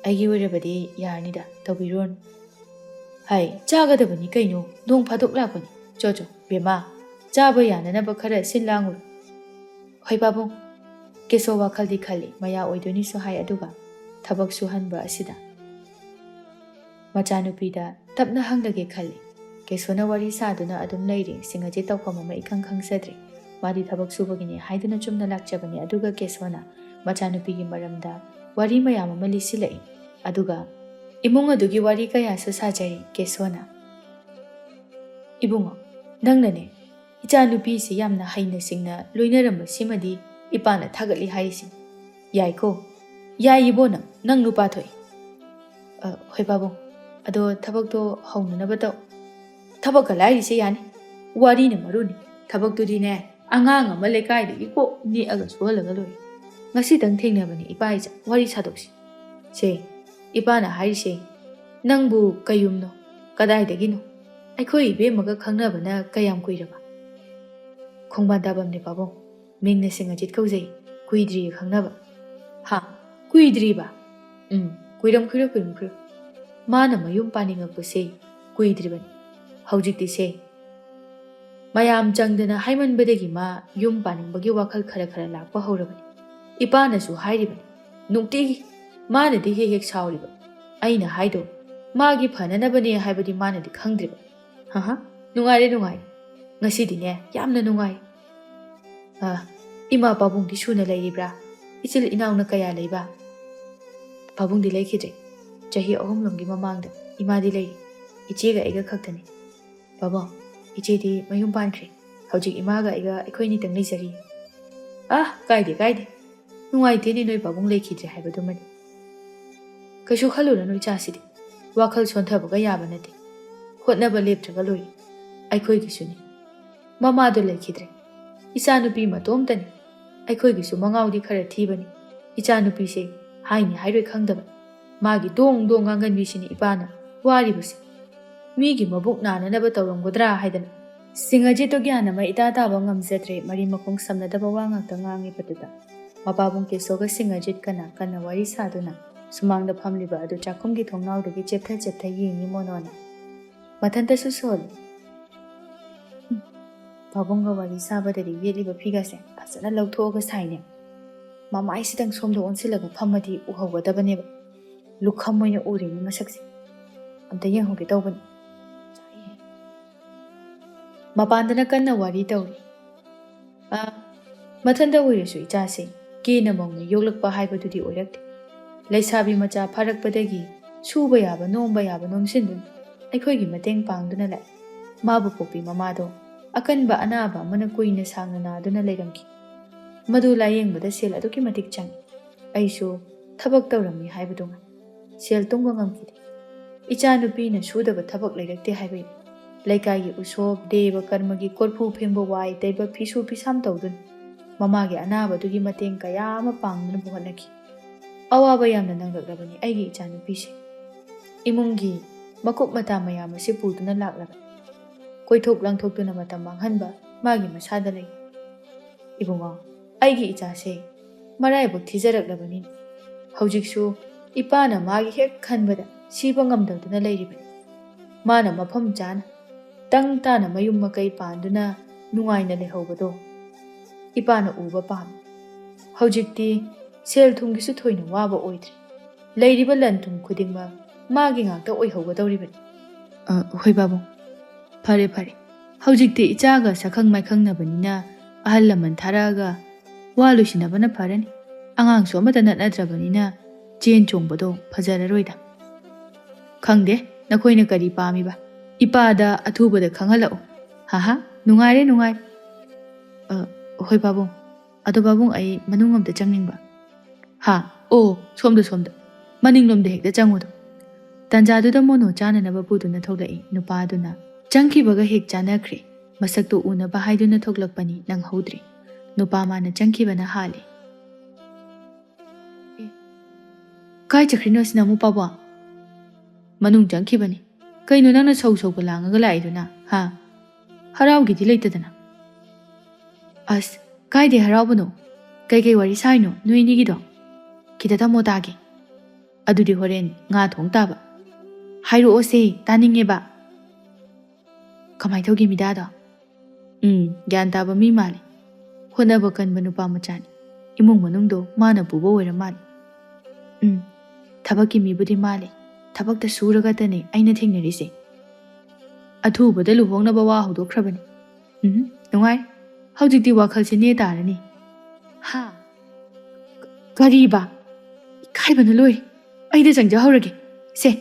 ꯑꯩꯒꯤ ꯑꯣꯏꯔꯕꯗꯤ ꯌꯥꯔꯅꯤꯗ, ꯇꯧꯕꯤꯔꯨꯔꯅꯨ꯫ ꯍꯥꯏ, ꯆꯥꯒꯗꯕꯅꯤ ꯀꯩꯅꯣ, ꯅꯣꯡ ꯐꯥꯗꯣꯛ ꯂꯥꯛꯄꯅꯤ꯫ ꯆꯣ ꯆꯣ, ꯕꯦꯝꯃ, ꯆꯥꯕ ꯌꯥꯅꯅꯕ ꯈꯔ ꯁꯤꯟ ꯂꯥꯡꯉꯨꯔꯣ꯫ ꯍꯣꯏ ꯄꯥꯕꯨꯡ꯫ ꯀꯦꯁꯣ ꯋꯥꯈꯜꯗꯤ ꯈꯜꯂꯤ, ꯃꯌꯥ ꯑꯣꯏꯗꯣꯏꯅꯤꯁꯨ ꯍꯥꯏ, ꯑꯗꯨꯒ ꯊꯕꯛ ꯁꯨꯍꯟꯕ ꯑꯁꯤꯗ꯫ ꯃꯆꯥꯅꯨꯄꯤꯗ ꯇꯞꯅ ꯍꯪꯂꯒꯦ ꯈꯜꯂꯤ꯫ ꯀꯦꯁꯣꯅ ꯋꯥꯔꯤ ꯁꯥꯗꯨꯅ ꯑꯗꯨꯝ ꯂꯩꯔꯤ꯫ ꯁꯤꯡꯑꯖꯤꯠ ꯇꯧꯐꯝ ꯑꯃ ꯏꯈꯪ ꯈꯪꯖꯗ꯭ꯔꯦ꯫ ꯃꯥꯗꯤ ꯊꯕꯛ ꯁꯨꯕꯒꯤꯅꯦ ꯍꯥꯏꯗꯨꯅ ꯆꯨꯝꯅ ꯂꯥꯛꯆꯕꯅꯤ, ꯑꯗꯨꯒ ꯀꯦꯁꯣꯅ ꯃꯆꯥꯅꯨꯄꯤꯒꯤ ꯃꯔꯝꯗ ꯋꯥꯔꯤ ꯃꯌꯥꯝ ꯑꯃ ꯂꯤꯁꯤꯜꯂꯛꯏ꯫ ꯑꯗꯨꯒ ꯏꯃꯨꯡ ꯑꯗꯨꯒꯤ ꯋꯥꯔꯤ ꯀꯌꯥꯁꯨ ꯁꯥꯖꯔꯤ ꯀꯦꯁꯣꯅ꯫ "ꯏꯕꯨꯡꯉꯣ, ꯅꯪꯅꯅꯦ ꯏꯆꯥꯅꯨꯄꯤꯁꯤ ꯌꯥꯝꯅ ꯍꯩꯅ ꯁꯤꯡꯅ ꯂꯣꯏꯅꯔꯝꯕꯁꯤꯃꯗꯤ ꯏꯄꯥꯅ ꯊꯥꯒꯠꯂꯤ ꯍꯥꯏꯔꯤꯁꯤ꯫ ꯌꯥꯏꯀꯣ? ꯌꯥꯏ ꯏꯕꯣ, ꯅꯪ, ꯅꯪ ꯅꯨꯄꯥ ꯊꯣꯛꯏ꯫" "ꯑ, ꯍꯣꯏ ꯄꯥꯕꯨꯡ, ꯑꯗꯣ ꯊꯕꯛꯇꯣ ꯍꯧꯅꯅꯕ ꯇꯧ꯫" "ꯊꯕꯛꯀ ꯂꯥꯏꯔꯤꯁꯦ ꯌꯥꯅꯤ, ꯋꯥꯔꯤꯅ ꯃꯔꯨꯅꯤ꯫ ꯊꯕꯛꯇꯨꯗꯤꯅꯦ, ꯑꯉꯥꯡ ꯑꯃ ꯂꯩꯀꯥꯏꯗꯒꯤ ꯀꯣꯛ ꯅꯦꯛꯑꯒ ꯁꯨꯍꯜꯂꯒ ꯂꯣꯏꯔꯦ꯫ ꯉꯁꯤꯇꯪ ꯊꯦꯡꯅꯕꯅꯤ ꯏꯄꯥ ꯏꯆꯥ, ꯋꯥꯔꯤ ꯁꯥꯗꯣꯛꯁꯤ꯫ ꯁꯦ, ꯏꯄꯥꯅ ꯍꯥꯏꯔꯤꯁꯦ, ꯅꯪꯕꯨ ꯀꯩꯌꯨꯝꯅꯣ, ꯀꯗꯥꯏꯗꯒꯤꯅꯣ? ꯑꯩꯈꯣꯏ ꯏꯕꯦꯝꯃꯒ ꯈꯪꯅꯕꯅ ꯀꯌꯥꯝ ꯀꯨꯏꯔꯕ?" "ꯈꯣꯡꯕꯥꯟ ꯇꯥꯕꯝꯅꯦ ꯄꯥꯕꯨꯡ꯫ ꯃꯤꯡꯅ ꯁꯤꯡꯑꯖꯤꯠ ꯀꯧꯖꯩ꯫ ꯀꯨꯏꯗ꯭ꯔꯤꯌꯦ ꯈꯪꯅꯕ꯫" "ꯍꯥ? ꯀꯨꯏꯗ꯭ꯔꯤꯕ?" "ꯎꯝ, ꯀꯨꯏꯔꯝꯈꯤꯔꯣꯏ, ꯀꯨꯏꯔꯝꯈꯤꯔꯣꯏ꯫ ꯃꯥꯅ ꯃꯌꯨꯝ ꯄꯥꯅꯤꯡꯉꯛꯄꯁꯦ ꯀꯨꯏꯗ꯭ꯔꯤꯕꯅꯤ꯫ ꯍꯧꯖꯤꯛꯇꯤ ꯁꯦ, ꯃꯌꯥꯝ ꯆꯪꯗꯅ ꯍꯥꯏꯃꯟꯕꯗꯒꯤ ꯃꯥ ꯌꯨꯝ ꯄꯥꯅꯤꯡꯕꯒꯤ ꯋꯥꯈꯜ ꯈꯔ ꯈꯔ ꯂꯥꯛꯄ ꯍꯧꯔꯕꯅꯤ꯫ ꯏꯄꯥꯅꯁꯨ ꯍꯥꯏꯔꯤꯕꯅꯤ ꯅꯨꯡꯇꯤꯒꯤ꯫ ꯃꯥꯅꯗꯤ ꯍꯦꯛ ꯍꯦꯛ ꯁꯥꯎꯔꯤꯕ꯫ ꯑꯩꯅ ꯍꯥꯏꯗꯣ ꯃꯥꯒꯤ ꯐꯅꯅꯕꯅꯦ ꯍꯥꯏꯕꯗꯤ ꯃꯥꯅꯗꯤ ꯈꯪꯗ꯭ꯔꯤꯕ꯫ ꯍꯍ, ꯅꯨꯡꯉꯥꯏꯔꯦ, ꯅꯨꯡꯉꯥꯏꯔꯦ꯫ ꯉꯁꯤꯗꯤꯅꯦ, ꯌꯥꯝꯅ ꯅꯨꯡꯉꯥꯏ꯫" "ꯑ, ꯏꯃꯥ ꯄꯥꯕꯨꯡꯗꯤ ꯁꯨꯅ ꯂꯩꯔꯤꯕ꯭ꯔꯥ? ꯏꯆꯤꯜ ꯏꯅꯥꯎꯅ ꯀꯌꯥ ꯂꯩꯕ?" "ꯄꯥꯕꯨꯡꯗꯤ ꯂꯩꯈꯤꯗ꯭ꯔꯦ꯫ ꯆꯍꯤ ꯑꯍꯨꯝꯂꯣꯝꯒꯤ ꯃꯃꯥꯡꯗ ꯏꯃꯥꯗꯤ ꯂꯩꯔꯤ꯫ ꯏꯆꯦꯒ ꯑꯩꯒ ꯈꯛꯇꯅꯤ꯫" "ꯄꯥꯕꯨꯡ, ꯏꯆꯦꯗꯤ ꯃꯌꯨꯝ ꯄꯥꯟꯈ꯭ꯔꯦ꯫ ꯍꯧꯖꯤꯛ ꯏꯃꯥꯒ ꯑꯩꯒ ꯑꯩꯈꯣꯏ ꯑꯅꯤꯇꯪ ꯂꯩꯖꯔꯤ꯫" "ꯑ, ꯀꯥꯏꯗꯦ, ꯀꯥꯏꯗꯦ꯫ ꯅꯨꯡꯉꯥꯏꯇꯦꯅꯦ ꯅꯣꯏ ꯄꯥꯕꯨꯡ ꯂꯩꯈꯤꯗ꯭ꯔꯦ ꯍꯥꯏꯕꯗꯨꯃꯗꯤ꯫" "ꯀꯩꯁꯨ ꯈꯜꯂꯨꯔꯅꯨ ꯏꯆꯥꯁꯤꯗꯤ꯫ ꯋꯥꯈꯜ ꯁꯣꯟꯊꯕꯒ ꯌꯥꯕ ꯅꯠꯇꯦ꯫ ꯍꯣꯠꯅꯕ ꯂꯦꯞꯇ꯭ꯔꯒ ꯂꯣꯏꯔꯦ꯫ ꯑꯩꯈꯣꯏꯒꯤꯁꯨꯅꯤ꯫ ꯃꯃꯥꯗꯣ ꯂꯩꯈꯤꯗ꯭ꯔꯦ꯫ ꯏꯆꯥꯅꯨꯄꯤ ꯃꯇꯣꯝꯇꯅꯤ꯫ ꯑꯩꯈꯣꯏꯒꯤꯁꯨ ꯃꯉꯥꯎꯗꯤ ꯈꯔ ꯊꯤꯕꯅꯤ꯫ ꯏꯆꯥꯅꯨꯄꯤꯁꯦ ꯍꯥꯏꯅꯤ ꯍꯥꯏꯔꯣꯏ ꯈꯪꯗꯕ꯫ ꯃꯥꯒꯤ ꯗꯣꯡ ꯗꯣꯡ ꯉꯥꯡꯒꯟꯕꯤꯁꯤꯅꯤ ꯏꯄꯥꯅ ꯋꯥꯔꯤꯕꯁꯦ꯫ ꯃꯤꯒꯤ ꯃꯕꯨꯛ ꯅꯥꯅꯅꯕ ꯇꯧꯔꯝꯒꯗ꯭ꯔꯥ ꯍꯥꯏꯗꯅ꯫ ꯁꯤꯡꯍꯖꯤꯠꯇꯨ ꯒ꯭ꯌꯥꯟ ꯑꯃ ꯏꯇꯥ ꯇꯥꯕ ꯉꯝꯖꯗ꯭ꯔꯦ꯫ ꯃꯔꯤ ꯃꯈꯣꯡ ꯁꯝꯅꯗꯕ ꯋꯥ ꯉꯥꯛꯇ ꯉꯥꯡꯂꯤꯕꯗꯨꯗ ꯃꯄꯥꯕꯨꯡ ꯀꯦꯁꯣꯒ ꯁꯤꯡꯍꯖꯤꯠꯀꯅ ꯀꯟꯅ ꯋꯥꯔꯤ ꯁꯥꯗꯨꯅ ꯁꯨꯃꯥꯡꯗ ꯐꯝꯂꯤꯕ ꯑꯗꯨ ꯆꯥꯛꯈꯨꯝꯒꯤ ꯊꯣꯡꯅꯥꯎꯗꯒꯤ ꯆꯦꯞꯊ ꯆꯦꯞꯊ ꯌꯦꯡꯉꯤ ꯃꯣꯅꯣꯅ꯫ ꯃꯊꯟꯇꯁꯨ ꯁꯣꯜꯂꯤ꯫ "ꯎꯝ, ꯄꯥꯕꯨꯡꯒ ꯋꯥꯔꯤ ꯁꯥꯕꯗꯗꯤ ꯌꯦꯠꯂꯤꯕ ꯐꯤꯒꯁꯦ ꯐꯖꯅ ꯂꯧꯊꯣꯛꯑꯒ ꯁꯥꯏꯅꯦ꯫ ꯃꯃꯥꯏꯁꯤꯗꯪ ꯁꯣꯝꯗ ꯑꯣꯟꯁꯤꯜꯂꯒ ꯐꯝꯃꯗꯤ ꯎꯍꯧꯒꯗꯕꯅꯦꯕ꯫ ꯂꯨꯈꯝ ꯑꯣꯏꯅ ꯎꯔꯦꯅꯦ ꯃꯁꯛꯁꯦ꯫ ꯑꯝꯇ ꯌꯦꯡꯍꯧꯒꯦ ꯇꯧꯕꯅꯤ꯫" ꯃꯄꯥꯟꯗꯅ ꯀꯟꯅ ꯋꯥꯔꯤ ꯇꯧꯔꯤ꯫ ꯑꯥ, ꯃꯊꯟꯇ ꯑꯣꯏꯔꯁꯨ ꯏꯆꯥꯁꯦ ꯀꯦꯅ ꯃꯧꯅ ꯌꯣꯛꯂꯛꯄ ꯍꯥꯏꯕꯗꯨꯗꯤ ꯑꯣꯏꯔꯛꯇꯦ꯫ ꯂꯩꯁꯥꯕꯤ ꯃꯆꯥ ꯐꯥꯔꯛꯄꯗꯒꯤ ꯁꯨꯕ ꯌꯥꯕ ꯅꯣꯝꯕ ꯌꯥꯕ ꯅꯣꯝꯁꯤꯟꯗꯨꯅ ꯑꯩꯈꯣꯏꯒꯤ ꯃꯇꯦꯡ ꯄꯥꯡꯗꯨꯅ ꯂꯥꯛꯏ꯫ ꯃꯥꯕꯨ ꯄꯣꯛꯄꯤ ꯃꯃꯥꯗꯣ ꯑꯀꯟꯕ ꯑꯅꯥꯕ ꯑꯃꯅ ꯀꯨꯏꯅ ꯁꯥꯡꯅ ꯅꯥꯗꯨꯅ ꯂꯩꯔꯝꯈꯤ꯫ ꯃꯗꯨ ꯂꯥꯌꯦꯡꯕꯗ ꯁꯦꯜ ꯑꯗꯨꯛꯀꯤ ꯃꯇꯤꯛ ꯆꯪꯏ꯫ ꯑꯩꯁꯨ ꯊꯕꯛ ꯇꯧꯔꯝꯃꯤ ꯍꯥꯏꯕꯗꯨ ꯉꯥꯏ꯫ ꯁꯦꯜ ꯇꯨꯡꯕ ꯉꯝꯈꯤꯗꯦ꯫ ꯏꯆꯥꯅꯨꯄꯤꯅ ꯁꯨꯗꯕ ꯊꯕꯛ ꯂꯩꯔꯛꯇꯦ ꯍꯥꯏꯕꯩ꯫ ꯂꯩꯀꯥꯏꯒꯤ ꯎꯁꯣꯞ, ꯗꯦꯕ ꯀꯔꯃꯒꯤ ꯀꯣꯔꯐꯨ ꯐꯦꯡꯕ, ꯋꯥꯏ ꯇꯩꯕ, ꯐꯤꯁꯨ ꯐꯤꯁꯥꯝ ꯇꯧꯗꯨꯅ ꯃꯃꯥꯒꯤ ꯑꯅꯥꯕꯗꯨꯒꯤ ꯃꯇꯦꯡ ꯀꯌꯥ ꯑꯃ ꯄꯥꯡꯅꯕ ꯍꯣꯠꯅꯈꯤ꯫ ꯑꯋꯥꯕ ꯌꯥꯝꯅ ꯅꯪꯂꯛꯂꯕꯅꯤ ꯑꯩꯒꯤ ꯏꯆꯥꯅꯨꯄꯤꯁꯦ꯫ ꯏꯃꯨꯡꯒꯤ ꯃꯀꯨꯞ ꯃꯇꯥ ꯃꯌꯥꯝ ꯑꯁꯤ ꯄꯨꯗꯨꯅ ꯂꯥꯛꯂꯕꯅꯤ꯫ ꯀꯣꯏꯊꯣꯛ ꯂꯥꯡꯊꯣꯛꯇꯨꯅ ꯃꯇꯝ ꯃꯥꯡꯍꯟꯕ ꯃꯥꯒꯤ ꯃꯁꯥꯗ ꯂꯩ꯫ ꯏꯕꯨꯡꯉꯣ, ꯑꯩꯒꯤ ꯏꯆꯥꯁꯦ ꯃꯔꯥꯏꯕꯛ ꯊꯤꯖꯔꯛꯂꯕꯅꯤꯅꯦ꯫ ꯍꯧꯖꯤꯛꯁꯨ ꯏꯄꯥꯅ ꯃꯥꯒꯤ ꯍꯦꯛ ꯈꯟꯕꯗ ꯁꯤꯕ ꯉꯝꯗꯗꯨꯅ ꯂꯩꯔꯤꯕꯅꯤ꯫ ꯃꯥꯅ ꯃꯐꯝ ꯆꯥꯅ ꯇꯪ ꯇꯥꯅ ꯃꯌꯨꯝ ꯃꯀꯩ ꯄꯥꯟꯗꯨꯅ ꯅꯨꯡꯉꯥꯏꯅ ꯂꯩꯍꯧꯕꯗꯣ ꯏꯄꯥꯅ ꯎꯕ ꯄꯥꯝꯃꯤ꯫ ꯍꯧꯖꯤꯛꯇꯤ ꯁꯦꯜ ꯊꯨꯝꯒꯤꯁꯨ ꯊꯣꯏꯅ ꯋꯥꯕ ꯑꯣꯏꯗ꯭ꯔꯦ꯫ ꯂꯩꯔꯤꯕ ꯂꯟ ꯊꯨꯝ ꯈꯨꯗꯤꯡꯃꯛ ꯃꯥꯒꯤ ꯉꯥꯛꯇ ꯑꯣꯏꯍꯧꯒꯗꯧꯔꯤꯕꯅꯤ꯫ ꯑ, ꯍꯣꯏ ꯕꯥꯕꯨꯡ, ꯐꯔꯦ ꯐꯔꯦ꯫ ꯍꯧꯖꯤꯛꯇꯤ ꯏꯆꯥꯒ ꯁꯛꯈꯪ ꯃꯥꯏꯈꯪꯅꯕꯅꯤꯅ ꯑꯍꯜ ꯂꯃꯟ ꯊꯥꯔꯛꯑꯒ ꯋꯥ ꯂꯣꯏꯁꯤꯟꯅꯕꯅ ꯐꯔꯅꯤ꯫ ꯑꯉꯥꯡꯁꯨ ꯑꯃꯠꯇ ꯅꯠꯅꯗ꯭ꯔꯕꯅꯤꯅ ꯆꯦꯟ ꯆꯣꯡꯕꯗꯣ ꯐꯖꯔꯔꯣꯏꯗ꯫ ꯈꯪꯗꯦ ꯅꯈꯣꯏꯅ ꯀꯔꯤ ꯄꯥꯝꯃꯤꯕ? ꯏꯄꯥꯗ ꯑꯊꯨꯕꯗ ꯈꯪꯍꯜꯂꯛꯎ꯫ ꯍꯥꯍꯥ, ꯅꯨꯡꯉꯥꯏꯔꯦ, ꯅꯨꯡꯉꯥꯏꯔꯦ꯫ ꯑ, ꯍꯣꯏ ꯄꯥꯕꯨꯡ꯫ ꯑꯗꯣ ꯄꯥꯕꯨꯡ, ꯑꯩ ꯃꯅꯨꯡ ꯑꯝꯇ ꯆꯪꯅꯤꯡꯕ꯫ ꯍꯥ? ꯑꯣ, ꯁꯣꯝꯗ, ꯁꯣꯝꯗ꯫ ꯃꯅꯤꯡꯂꯣꯝꯗ ꯍꯦꯛꯇ ꯆꯪꯉꯨꯗꯣ꯫ ꯇꯥꯟꯖꯥꯗꯨꯗ ꯃꯣꯅꯣ ꯆꯥꯅꯅꯕ ꯄꯨꯗꯨꯅ ꯊꯣꯛꯂꯛꯏ ꯅꯨꯄꯥꯗꯨꯅ꯫ ꯆꯪꯈꯤꯕꯒ ꯍꯦꯛ ꯆꯥꯅꯈ꯭ꯔꯦ꯫ ꯃꯁꯛꯇꯨ ꯎꯅꯕ ꯍꯥꯏꯗꯨꯅ ꯊꯣꯛꯂꯛꯄꯅꯤ, ꯅꯪꯍꯧꯗ꯭ꯔꯦ꯫ ꯅꯨꯄꯥ ꯃꯥꯅ ꯆꯪꯈꯤꯕꯅ ꯍꯥꯜꯂꯦ꯫ ꯑꯦ, ꯀꯥꯏ ꯆꯠꯈ꯭ꯔꯤꯅꯣ ꯁꯤꯅ ꯑꯃꯨꯛ ꯄꯥꯕꯨꯡ? ꯃꯅꯨꯡ ꯆꯪꯈꯤꯕꯅꯤ꯫ ꯀꯩꯅꯣ ꯅꯪꯅ ꯁꯧ ꯁꯧꯒ ꯂꯥꯡꯉꯒ ꯂꯥꯛꯏꯗꯨꯅ, ꯍꯥ? ꯍꯔꯥꯎꯒꯦꯗꯤ ꯂꯩꯇꯗꯅ꯫ ꯑꯁ, ꯀꯥꯏꯗꯩ ꯍꯔꯥꯎꯕꯅꯣ? ꯀꯩꯀꯩ ꯋꯥꯔꯤ ꯁꯥꯏꯅꯣ ꯅꯣꯏ ꯑꯅꯤꯒꯤꯗꯣ? ꯈꯤꯇ ꯇꯝꯃꯣ ꯇꯥꯒꯦ꯫ ꯑꯗꯨꯗꯤ ꯍꯣꯔꯦꯟ ꯉꯥ ꯊꯣꯡ ꯇꯥꯕ꯫ ꯍꯥꯏꯔꯛꯑꯣꯁꯦ, ꯇꯥꯅꯤꯡꯉꯦꯕ꯫ ꯀꯃꯥꯏ ꯇꯧꯒꯦ ꯃꯤꯗꯥꯗꯣ? ꯎꯝ, ꯒ꯭ꯌꯥꯟ ꯇꯥꯕ ꯃꯤ ꯃꯥꯜꯂꯦ꯫ ꯍꯣꯠꯅꯕ ꯀꯟꯕ ꯅꯨꯄꯥ ꯃꯆꯥꯅꯤ꯫ ꯏꯃꯨꯡ ꯃꯅꯨꯡꯗꯣ ꯃꯥꯅ ꯄꯨꯕ ꯑꯣꯏꯔ ꯃꯥꯜꯂꯦ꯫ ꯎꯝ, ꯊꯕꯛꯀꯤ ꯃꯤꯕꯨꯗꯤ ꯃꯥꯜꯂꯦ꯫ ꯊꯕꯛꯇ ꯁꯨꯔꯒꯇꯅꯦ ꯑꯩꯅ ꯊꯦꯡꯅꯔꯤꯁꯦ꯫ ꯑꯊꯨꯕꯗ ꯂꯨꯍꯣꯡꯅꯕ ꯋꯥ ꯍꯧꯗꯣꯛꯈ꯭ꯔꯕꯅꯤ꯫ ꯎꯝ, ꯅꯨꯡꯉꯥꯏ꯫ ꯍꯧꯖꯤꯛꯇꯤ ꯋꯥꯈꯜꯁꯦ ꯅꯦ ꯇꯥꯔꯅꯤ꯫ ꯍꯥ? ꯀꯔꯤꯕ? ꯏꯀꯥꯏꯕꯅ ꯂꯣꯏꯔꯦ꯫ ꯑꯩꯗ ꯆꯪꯖꯍꯧꯔꯒꯦ꯫ ꯁꯦ,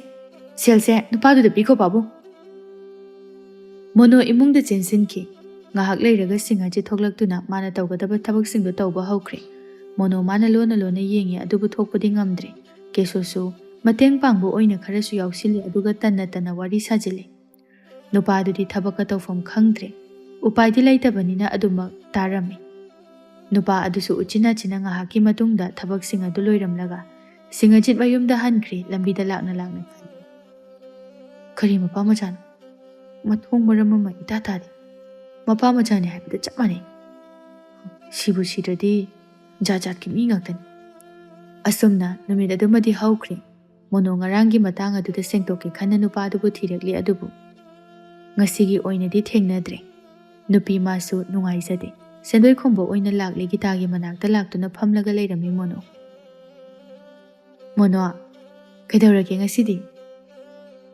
ꯁꯦꯜꯁꯦ ꯅꯨꯄꯥꯗꯨꯗ ꯄꯤꯈꯣ, ꯄꯥꯕꯨꯡ꯫ ꯃꯣꯅꯣ ꯏꯃꯨꯡꯗ ꯆꯦꯟꯁꯤꯟꯈꯤ꯫ ꯉꯥꯏꯍꯥꯛ ꯂꯩꯔꯒ ꯁꯤꯡꯍꯖꯤꯠ ꯊꯣꯛꯂꯛꯇꯨꯅ ꯃꯥꯅ ꯇꯧꯒꯗꯕ ꯊꯕꯛꯁꯤꯡꯗꯣ ꯇꯧꯕ ꯍꯧꯈ꯭ꯔꯦ꯫ ꯃꯣꯅꯣ ꯃꯥꯅ ꯂꯣꯟꯅ ꯂꯣꯟꯅ ꯌꯦꯡꯉꯤ, ꯑꯗꯨꯕꯨ ꯊꯣꯛꯄꯗꯤ ꯉꯝꯗ꯭ꯔꯦ꯫ ꯀꯦꯁꯣꯁꯨ ꯃꯇꯦꯡ ꯄꯥꯡꯕ ꯑꯣꯏꯅ ꯈꯔꯁꯨ ꯌꯥꯎꯁꯤꯜꯂꯤ, ꯑꯗꯨꯒ ꯇꯟꯅ ꯇꯟꯅ ꯋꯥꯔꯤ ꯁꯥꯖꯤꯜꯂꯤ꯫ ꯅꯨꯄꯥꯗꯨꯗꯤ ꯊꯕꯛꯀ ꯇꯧꯐꯝ ꯈꯪꯗ꯭ꯔꯦ꯫ ꯎꯄꯥꯏꯗꯤ ꯂꯩꯇꯕꯅꯤꯅ ꯑꯗꯨꯃꯛ ꯇꯥꯔꯝꯃꯤ꯫ ꯅꯨꯄꯥ ꯑꯗꯨꯁꯨ ꯎꯆꯤꯟ ꯅꯥꯆꯤꯟꯅ ꯉꯥꯏꯍꯥꯛꯀꯤ ꯃꯇꯨꯡꯗ ꯊꯕꯛꯁꯤꯡ ꯑꯗꯨ ꯂꯣꯏꯔꯝꯂꯒ ꯁꯤꯡꯍꯖꯤꯠ ꯃꯌꯨꯝꯗ ꯍꯟꯈ꯭ꯔꯦ꯫ ꯂꯝꯕꯤꯗ ꯂꯥꯛꯅ ꯂꯥꯛꯅ ꯈꯜꯂꯤ, "ꯀꯔꯤ ꯃꯄꯥ ꯃꯆꯥꯅꯣ? ꯃꯊꯣꯡ ꯃꯔꯝ ꯑꯃ ꯏꯇꯥ ꯇꯥꯗꯦ꯫ ꯃꯄꯥ ꯃꯆꯥꯅꯤ ꯍꯥꯏꯕꯗ ꯆꯞ ꯃꯥꯟꯅꯩ꯫ ꯁꯤꯕꯨ ꯁꯤꯗ꯭ꯔꯗꯤ ꯖꯥꯠ ꯖꯥꯠꯀꯤ ꯃꯤ ꯉꯥꯛꯇꯅꯤ"꯫ ꯑꯁꯨꯝꯅ ꯅꯨꯃꯤꯠ ꯑꯗꯨꯃꯗꯤ ꯍꯧꯈ꯭ꯔꯦ꯫ ꯃꯣꯅꯣ ꯉꯔꯥꯡꯒꯤ ꯃꯇꯥꯡ ꯑꯗꯨꯗ ꯁꯦꯡꯗꯣꯛꯀꯦ ꯈꯟꯅ ꯅꯨꯄꯥꯗꯨꯕꯨ ꯊꯤꯔꯛꯂꯤ, ꯑꯗꯨꯕꯨ ꯉꯁꯤꯒꯤ ꯑꯣꯏꯅꯗꯤ ꯊꯦꯡꯅꯗ꯭ꯔꯦ꯫ ꯅꯨꯄꯤ ꯃꯥꯁꯨ ꯅꯨꯡꯉꯥꯏꯖꯗꯦ꯫ ꯁꯦꯟꯗꯣꯏ ꯈꯣꯝꯕ ꯑꯣꯏꯅ ꯂꯥꯛꯂꯤ꯫ ꯒꯤꯇꯥꯒꯤ ꯃꯅꯥꯛꯇ ꯂꯥꯛꯇꯨꯅ ꯐꯝꯂꯒ ꯂꯩꯔꯝꯃꯤ ꯃꯣꯅꯣ꯫ "ꯃꯣꯅꯣ, ꯀꯩꯗꯧꯔꯒꯦ ꯉꯁꯤꯗꯤ?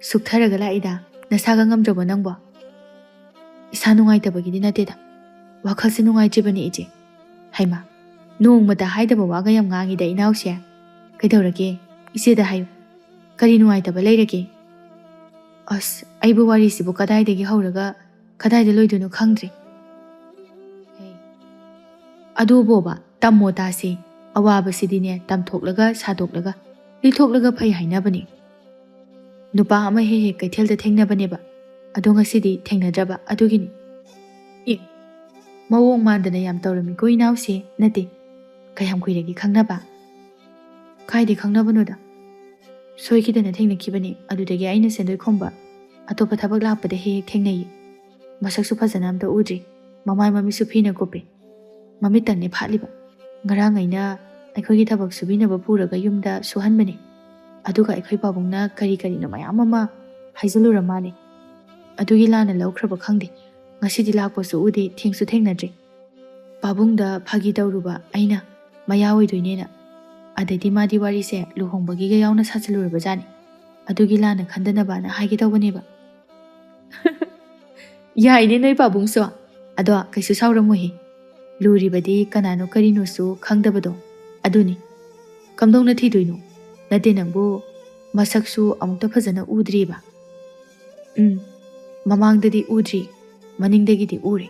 ꯁꯨꯛꯊꯔꯒ ꯂꯥꯛꯏꯗ, ꯅꯁꯥꯒ ꯉꯝꯗ꯭ꯔꯕꯣ ꯅꯪꯕꯣ?" "ꯏꯁꯥ ꯅꯨꯡꯉꯥꯏꯇꯕꯒꯤꯗꯤ ꯅꯠꯇꯦꯗ, ꯋꯥꯈꯜꯁꯦ ꯅꯨꯡꯉꯥꯏꯇ꯭ꯔꯤꯕꯅꯦ ꯏꯆꯦ"꯫ "ꯍꯩꯃꯥ, ꯅꯣꯡꯃꯇ ꯍꯥꯏꯗꯕ ꯋꯥꯒ ꯌꯥꯝ ꯉꯥꯡꯉꯤꯗ ꯏꯅꯥꯎꯁꯦ꯫ ꯀꯩꯗꯧꯔꯒꯦ? ꯏꯆꯦꯗ ꯍꯥꯏꯌꯨ꯫ ꯀꯔꯤ ꯅꯨꯡꯉꯥꯏꯇꯕ ꯂꯩꯔꯒꯦ?" "ꯑꯁ, ꯑꯩꯕꯨ ꯋꯥꯔꯤꯁꯤꯕꯨ ꯀꯗꯥꯏꯗꯒꯤ ꯍꯧꯔꯒ ꯀꯗꯥꯏꯗ ꯂꯣꯏꯗꯣꯏꯅꯣ ꯈꯪꯗ꯭ꯔꯦ"꯫ "ꯍꯦ, ꯑꯗꯨꯕꯣꯕ, ꯇꯝꯃꯣ ꯇꯥꯁꯦ꯫ ꯑꯋꯥꯕꯁꯤꯗꯤꯅꯦ, ꯇꯝꯊꯣꯛꯂꯒ ꯁꯥꯗꯣꯛꯂꯒ ꯂꯤꯊꯣꯛꯂꯒ ꯐꯩ ꯍꯥꯏꯅꯕꯅꯦ꯫ ꯅꯨꯄꯥ ꯑꯃ ꯍꯦꯛ ꯍꯦꯛ ꯀꯩꯊꯦꯜꯗ ꯊꯦꯡꯅꯕꯅꯦꯕ, ꯑꯗꯣ ꯉꯁꯤꯗꯤ ꯊꯦꯡꯅꯗ꯭ꯔꯕ, ꯑꯗꯨꯒꯤꯅꯤ"꯫ "ꯑꯦ, ꯃꯑꯣꯡ ꯃꯥꯟꯗꯅ ꯌꯥꯝ ꯇꯧꯔꯝꯃꯤꯀꯣ ꯏꯅꯥꯎꯁꯦ"꯫ "ꯅꯠꯇꯦ, ꯀꯌꯥꯝ ꯀꯨꯏꯔꯒꯦ ꯈꯪꯅꯕ?" "ꯀꯥꯏꯗꯩ ꯈꯪꯅꯕꯅꯣꯗ, ꯁꯣꯏꯈꯤꯗꯅ ꯊꯦꯡꯅꯈꯤꯕꯅꯦ꯫ ꯑꯗꯨꯗꯒꯤ ꯑꯩꯅ ꯁꯦꯟꯗꯣꯏ ꯈꯣꯝꯕ ꯑꯇꯣꯞꯄ ꯊꯕꯛ ꯂꯥꯛꯄꯗ ꯍꯦꯛ ꯍꯦꯛ ꯊꯦꯡꯅꯩꯌꯦ"꯫ ꯃꯁꯛꯁꯨ ꯐꯖꯅ ꯑꯝꯇ ꯎꯗ꯭ꯔꯤ꯫ ꯃꯃꯥꯏ ꯃꯃꯤꯠꯁꯨ ꯐꯤꯅ ꯀꯨꯞꯄꯤ꯫ ꯃꯃꯤꯠꯇꯪꯅꯦ ꯐꯥꯠꯂꯤꯕ꯫ ꯉꯔꯥꯡ ꯑꯩꯅ ꯑꯩꯈꯣꯏꯒꯤ ꯊꯕꯛ ꯁꯨꯕꯤꯅꯕ ꯄꯨꯔꯒ ꯌꯨꯝꯗ ꯁꯨꯍꯟꯕꯅꯦ꯫ ꯑꯗꯨꯒ ꯑꯩꯈꯣꯏ ꯄꯥꯕꯨꯡꯅ ꯀꯔꯤ ꯀꯔꯤꯅꯣ ꯃꯌꯥꯝ ꯑꯃ ꯍꯥꯏꯖꯜꯂꯨꯔ ꯃꯥꯜꯂꯦ꯫ ꯑꯗꯨꯒꯤ ꯂꯥꯟꯅ ꯂꯧꯈ꯭ꯔꯕ ꯈꯪꯗꯦ꯫ ꯉꯁꯤꯗꯤ ꯂꯥꯛꯄꯁꯨ ꯎꯗꯦ, ꯊꯦꯡꯁꯨ ꯊꯦꯡꯅꯗ꯭ꯔꯤ꯫ ꯄꯥꯕꯨꯡꯗ ꯐꯥꯒꯤ ꯇꯧꯔꯨꯕ ꯑꯩꯅ ꯃꯌꯥ ꯑꯣꯏꯗꯣꯏꯅꯦꯅ꯫ ꯑꯗꯩꯗꯤ ꯃꯥꯗꯤ ꯋꯥꯔꯤꯁꯦ ꯂꯨꯍꯣꯡꯕꯒꯤꯒ ꯌꯥꯎꯅ ꯁꯥꯖꯜꯂꯨꯔꯕꯖꯥꯠꯅꯤ꯫ ꯑꯗꯨꯒꯤ ꯂꯥꯟꯅ ꯈꯟꯗꯅꯕꯅ ꯍꯥꯏꯒꯦ ꯇꯧꯕꯅꯦꯕ꯫ ꯌꯥꯏꯅꯦ ꯅꯣꯏ ꯄꯥꯕꯨꯡꯁꯨ꯫ ꯑꯗꯣ ꯀꯩꯁꯨ ꯁꯥꯎꯔꯝꯃꯣꯏꯍꯦ꯫ ꯂꯨꯔꯤꯕꯗꯤ ꯀꯅꯥꯅꯣ ꯀꯔꯤꯅꯣꯁꯨ ꯈꯪꯗꯕꯗꯣ꯫ ꯑꯗꯨꯅꯤ꯫ ꯀꯝꯗꯧꯅ ꯊꯤꯗꯣꯏꯅꯣ? ꯅꯠꯇꯦ ꯅꯪꯕꯨ ꯃꯁꯛꯁꯨ ꯑꯃꯨꯛꯇ ꯐꯖꯅ ꯎꯗ꯭ꯔꯤꯕ꯫ ꯎꯝ꯫ ꯃꯃꯥꯡꯗꯗꯤ ꯎꯗ꯭ꯔꯤ꯫ ꯃꯅꯤꯡꯗꯒꯤꯗꯤ ꯎꯔꯦ꯫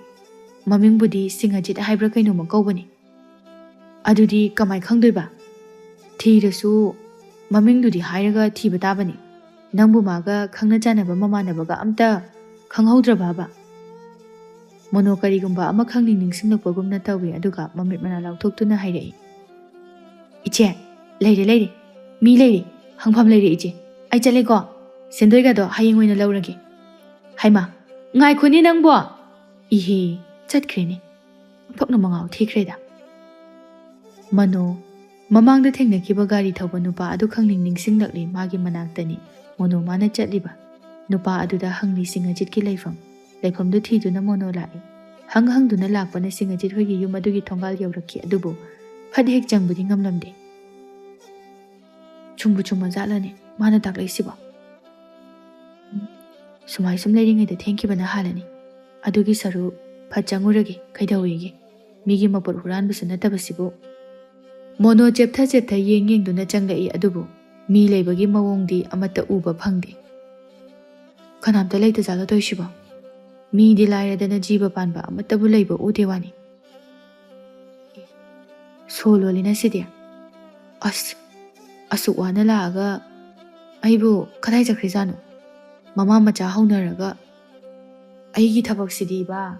ꯃꯃꯤꯡꯕꯨꯗꯤ ꯁꯤꯡꯑꯖꯤꯠ ꯍꯥꯏꯕ꯭ꯔꯥ ꯀꯩꯅꯣꯃ ꯀꯧꯕꯅꯤ꯫ ꯑꯗꯨꯗꯤ ꯀꯃꯥꯏ ꯈꯪꯗꯣꯏꯕ? ꯊꯤꯔꯁꯨ ꯃꯃꯤꯡꯗꯨꯗꯤ ꯍꯥꯏꯔꯒ ꯊꯤꯕ ꯇꯥꯕꯅꯤ꯫ ꯅꯪꯕꯨ ꯃꯥꯒ ꯈꯪꯅ ꯆꯥꯟꯅꯕ ꯃꯃꯥꯟꯅꯕꯒ ꯑꯝꯇ ꯈꯪꯍꯧꯗ꯭ꯔꯕꯕ? ꯃꯣꯅꯣ ꯀꯔꯤꯒꯨꯝꯕ ꯑꯃ ꯈꯪꯅꯤꯡ ꯅꯤꯡꯁꯤꯡꯂꯛꯄꯒꯨꯝꯅ ꯇꯧꯏ, ꯑꯗꯨꯒ ꯃꯃꯤꯠ ꯃꯅꯥ ꯂꯥꯎꯊꯣꯛꯇꯨꯅ ꯍꯥꯏꯔꯛꯏ, "ꯏꯆꯦ, ꯂꯩꯔꯦ, ꯂꯩꯔꯦ꯫ ꯃꯤ ꯂꯩꯔꯦ꯫ ꯍꯪꯐꯝ ꯂꯩꯔꯦ, ꯏꯆꯦ꯫ ꯑꯩ ꯆꯠꯂꯦꯀꯣ꯫ ꯁꯦꯟꯗꯣꯏꯒꯗꯣ ꯍꯌꯦꯡ ꯑꯣꯏꯅ ꯂꯧꯔꯒꯦ꯫" ꯍꯩꯃꯥ, ꯉꯥꯏꯈꯣꯅꯦ ꯅꯪꯕꯣ! ꯏꯍꯦ, ꯆꯠꯈ꯭ꯔꯦꯅꯦ꯫ ꯑꯣꯟꯊꯣꯛꯅ ꯃꯉꯥꯎ ꯊꯤꯈ꯭ꯔꯦꯗ꯫ ꯃꯅꯣ, ꯃꯃꯥꯡꯗ ꯊꯦꯡꯅꯈꯤꯕ ꯒꯥꯔꯤ ꯊꯧꯕ ꯅꯨꯄꯥ ꯑꯗꯨ ꯈꯪꯅꯤꯡ ꯅꯤꯡꯁꯤꯡꯂꯛꯂꯤ꯫ ꯃꯥꯒꯤ ꯃꯅꯥꯛꯇꯅꯤ ꯃꯣꯅꯣ ꯃꯥꯅ ꯆꯠꯂꯤꯕ꯫ ꯅꯨꯄꯥ ꯑꯗꯨꯗ ꯍꯪꯂꯤ ꯁꯤꯡꯑꯖꯤꯠꯀꯤ ꯂꯩꯐꯝ꯫ ꯂꯩꯐꯝꯗꯨ ꯊꯤꯗꯨꯅ ꯃꯣꯅꯣ ꯂꯥꯛꯏ꯫ ꯍꯪ ꯍꯪꯗꯨꯅ ꯂꯥꯛꯄꯅ ꯁꯤꯡꯑꯖꯤꯠ ꯍꯣꯏꯒꯤ ꯌꯨꯝ ꯑꯗꯨꯒꯤ ꯊꯣꯡꯒꯥꯜ ꯌꯧꯔꯛꯈꯤ, ꯑꯗꯨꯕꯨ ꯐꯠ ꯍꯦꯛ ꯆꯪꯕꯗꯤ ꯉꯝꯂꯝꯗꯦ꯫ ꯆꯨꯝꯕꯨ ꯆꯨꯝꯃꯖꯥꯠꯂꯅꯦ ꯃꯥꯅ ꯇꯥꯛꯂꯛꯏꯁꯤꯕꯣ? ꯎꯝ, ꯁꯨꯃꯥꯏ ꯁꯨꯝ ꯂꯩꯔꯤꯉꯩꯗ ꯊꯦꯡꯈꯤꯕꯅ ꯍꯥꯜꯂꯅꯤ꯫ ꯑꯗꯨꯒꯤ ꯁꯔꯨꯛ ꯐꯠ ꯆꯪꯉꯨꯔꯒꯦ, ꯀꯩꯗꯧꯋꯦꯒꯦ? ꯃꯤꯒꯤ ꯃꯄꯣꯠ ꯍꯨꯔꯥꯟꯕꯁꯨ ꯅꯠꯇꯕꯁꯤꯕꯨ꯫ ꯃꯣꯅꯣ ꯆꯦꯞꯊ ꯆꯦꯞꯊ ꯌꯦꯡ ꯌꯦꯡꯗꯨꯅ ꯆꯪꯂꯛꯏ, ꯑꯗꯨꯕꯨ ꯃꯤ ꯂꯩꯕꯒꯤ ꯃꯑꯣꯡꯗꯤ ꯑꯃꯠꯇ ꯎꯕ ꯐꯪꯗꯦ꯫ ꯀꯅꯥꯝꯇ ꯂꯩꯇꯖꯥꯠꯂꯣ ꯇꯧꯏꯁꯤꯕꯣ? ꯃꯤꯗꯤ ꯂꯥꯏꯔꯗꯅ ꯖꯤꯕ ꯄꯥꯟꯕ ꯑꯃꯠꯇꯕꯨ ꯂꯩꯕ ꯎꯗꯦ ꯋꯥꯅꯤ꯫ ꯁꯣ ꯂꯣꯜꯂꯤꯅ ꯁꯤꯗꯤ꯫ ꯑꯁ, ꯑꯁꯨꯛ ꯋꯥꯅ ꯂꯥꯛꯑꯒ ꯑꯩꯕꯨ ꯀꯗꯥꯏ ꯆꯠꯈ꯭ꯔꯤꯖꯥꯠꯅꯣ? ꯃꯃꯥ ꯃꯆꯥ ꯍꯧꯅꯔꯒ ꯑꯩꯒꯤ ꯊꯕꯛꯁꯤꯗꯤꯕ꯫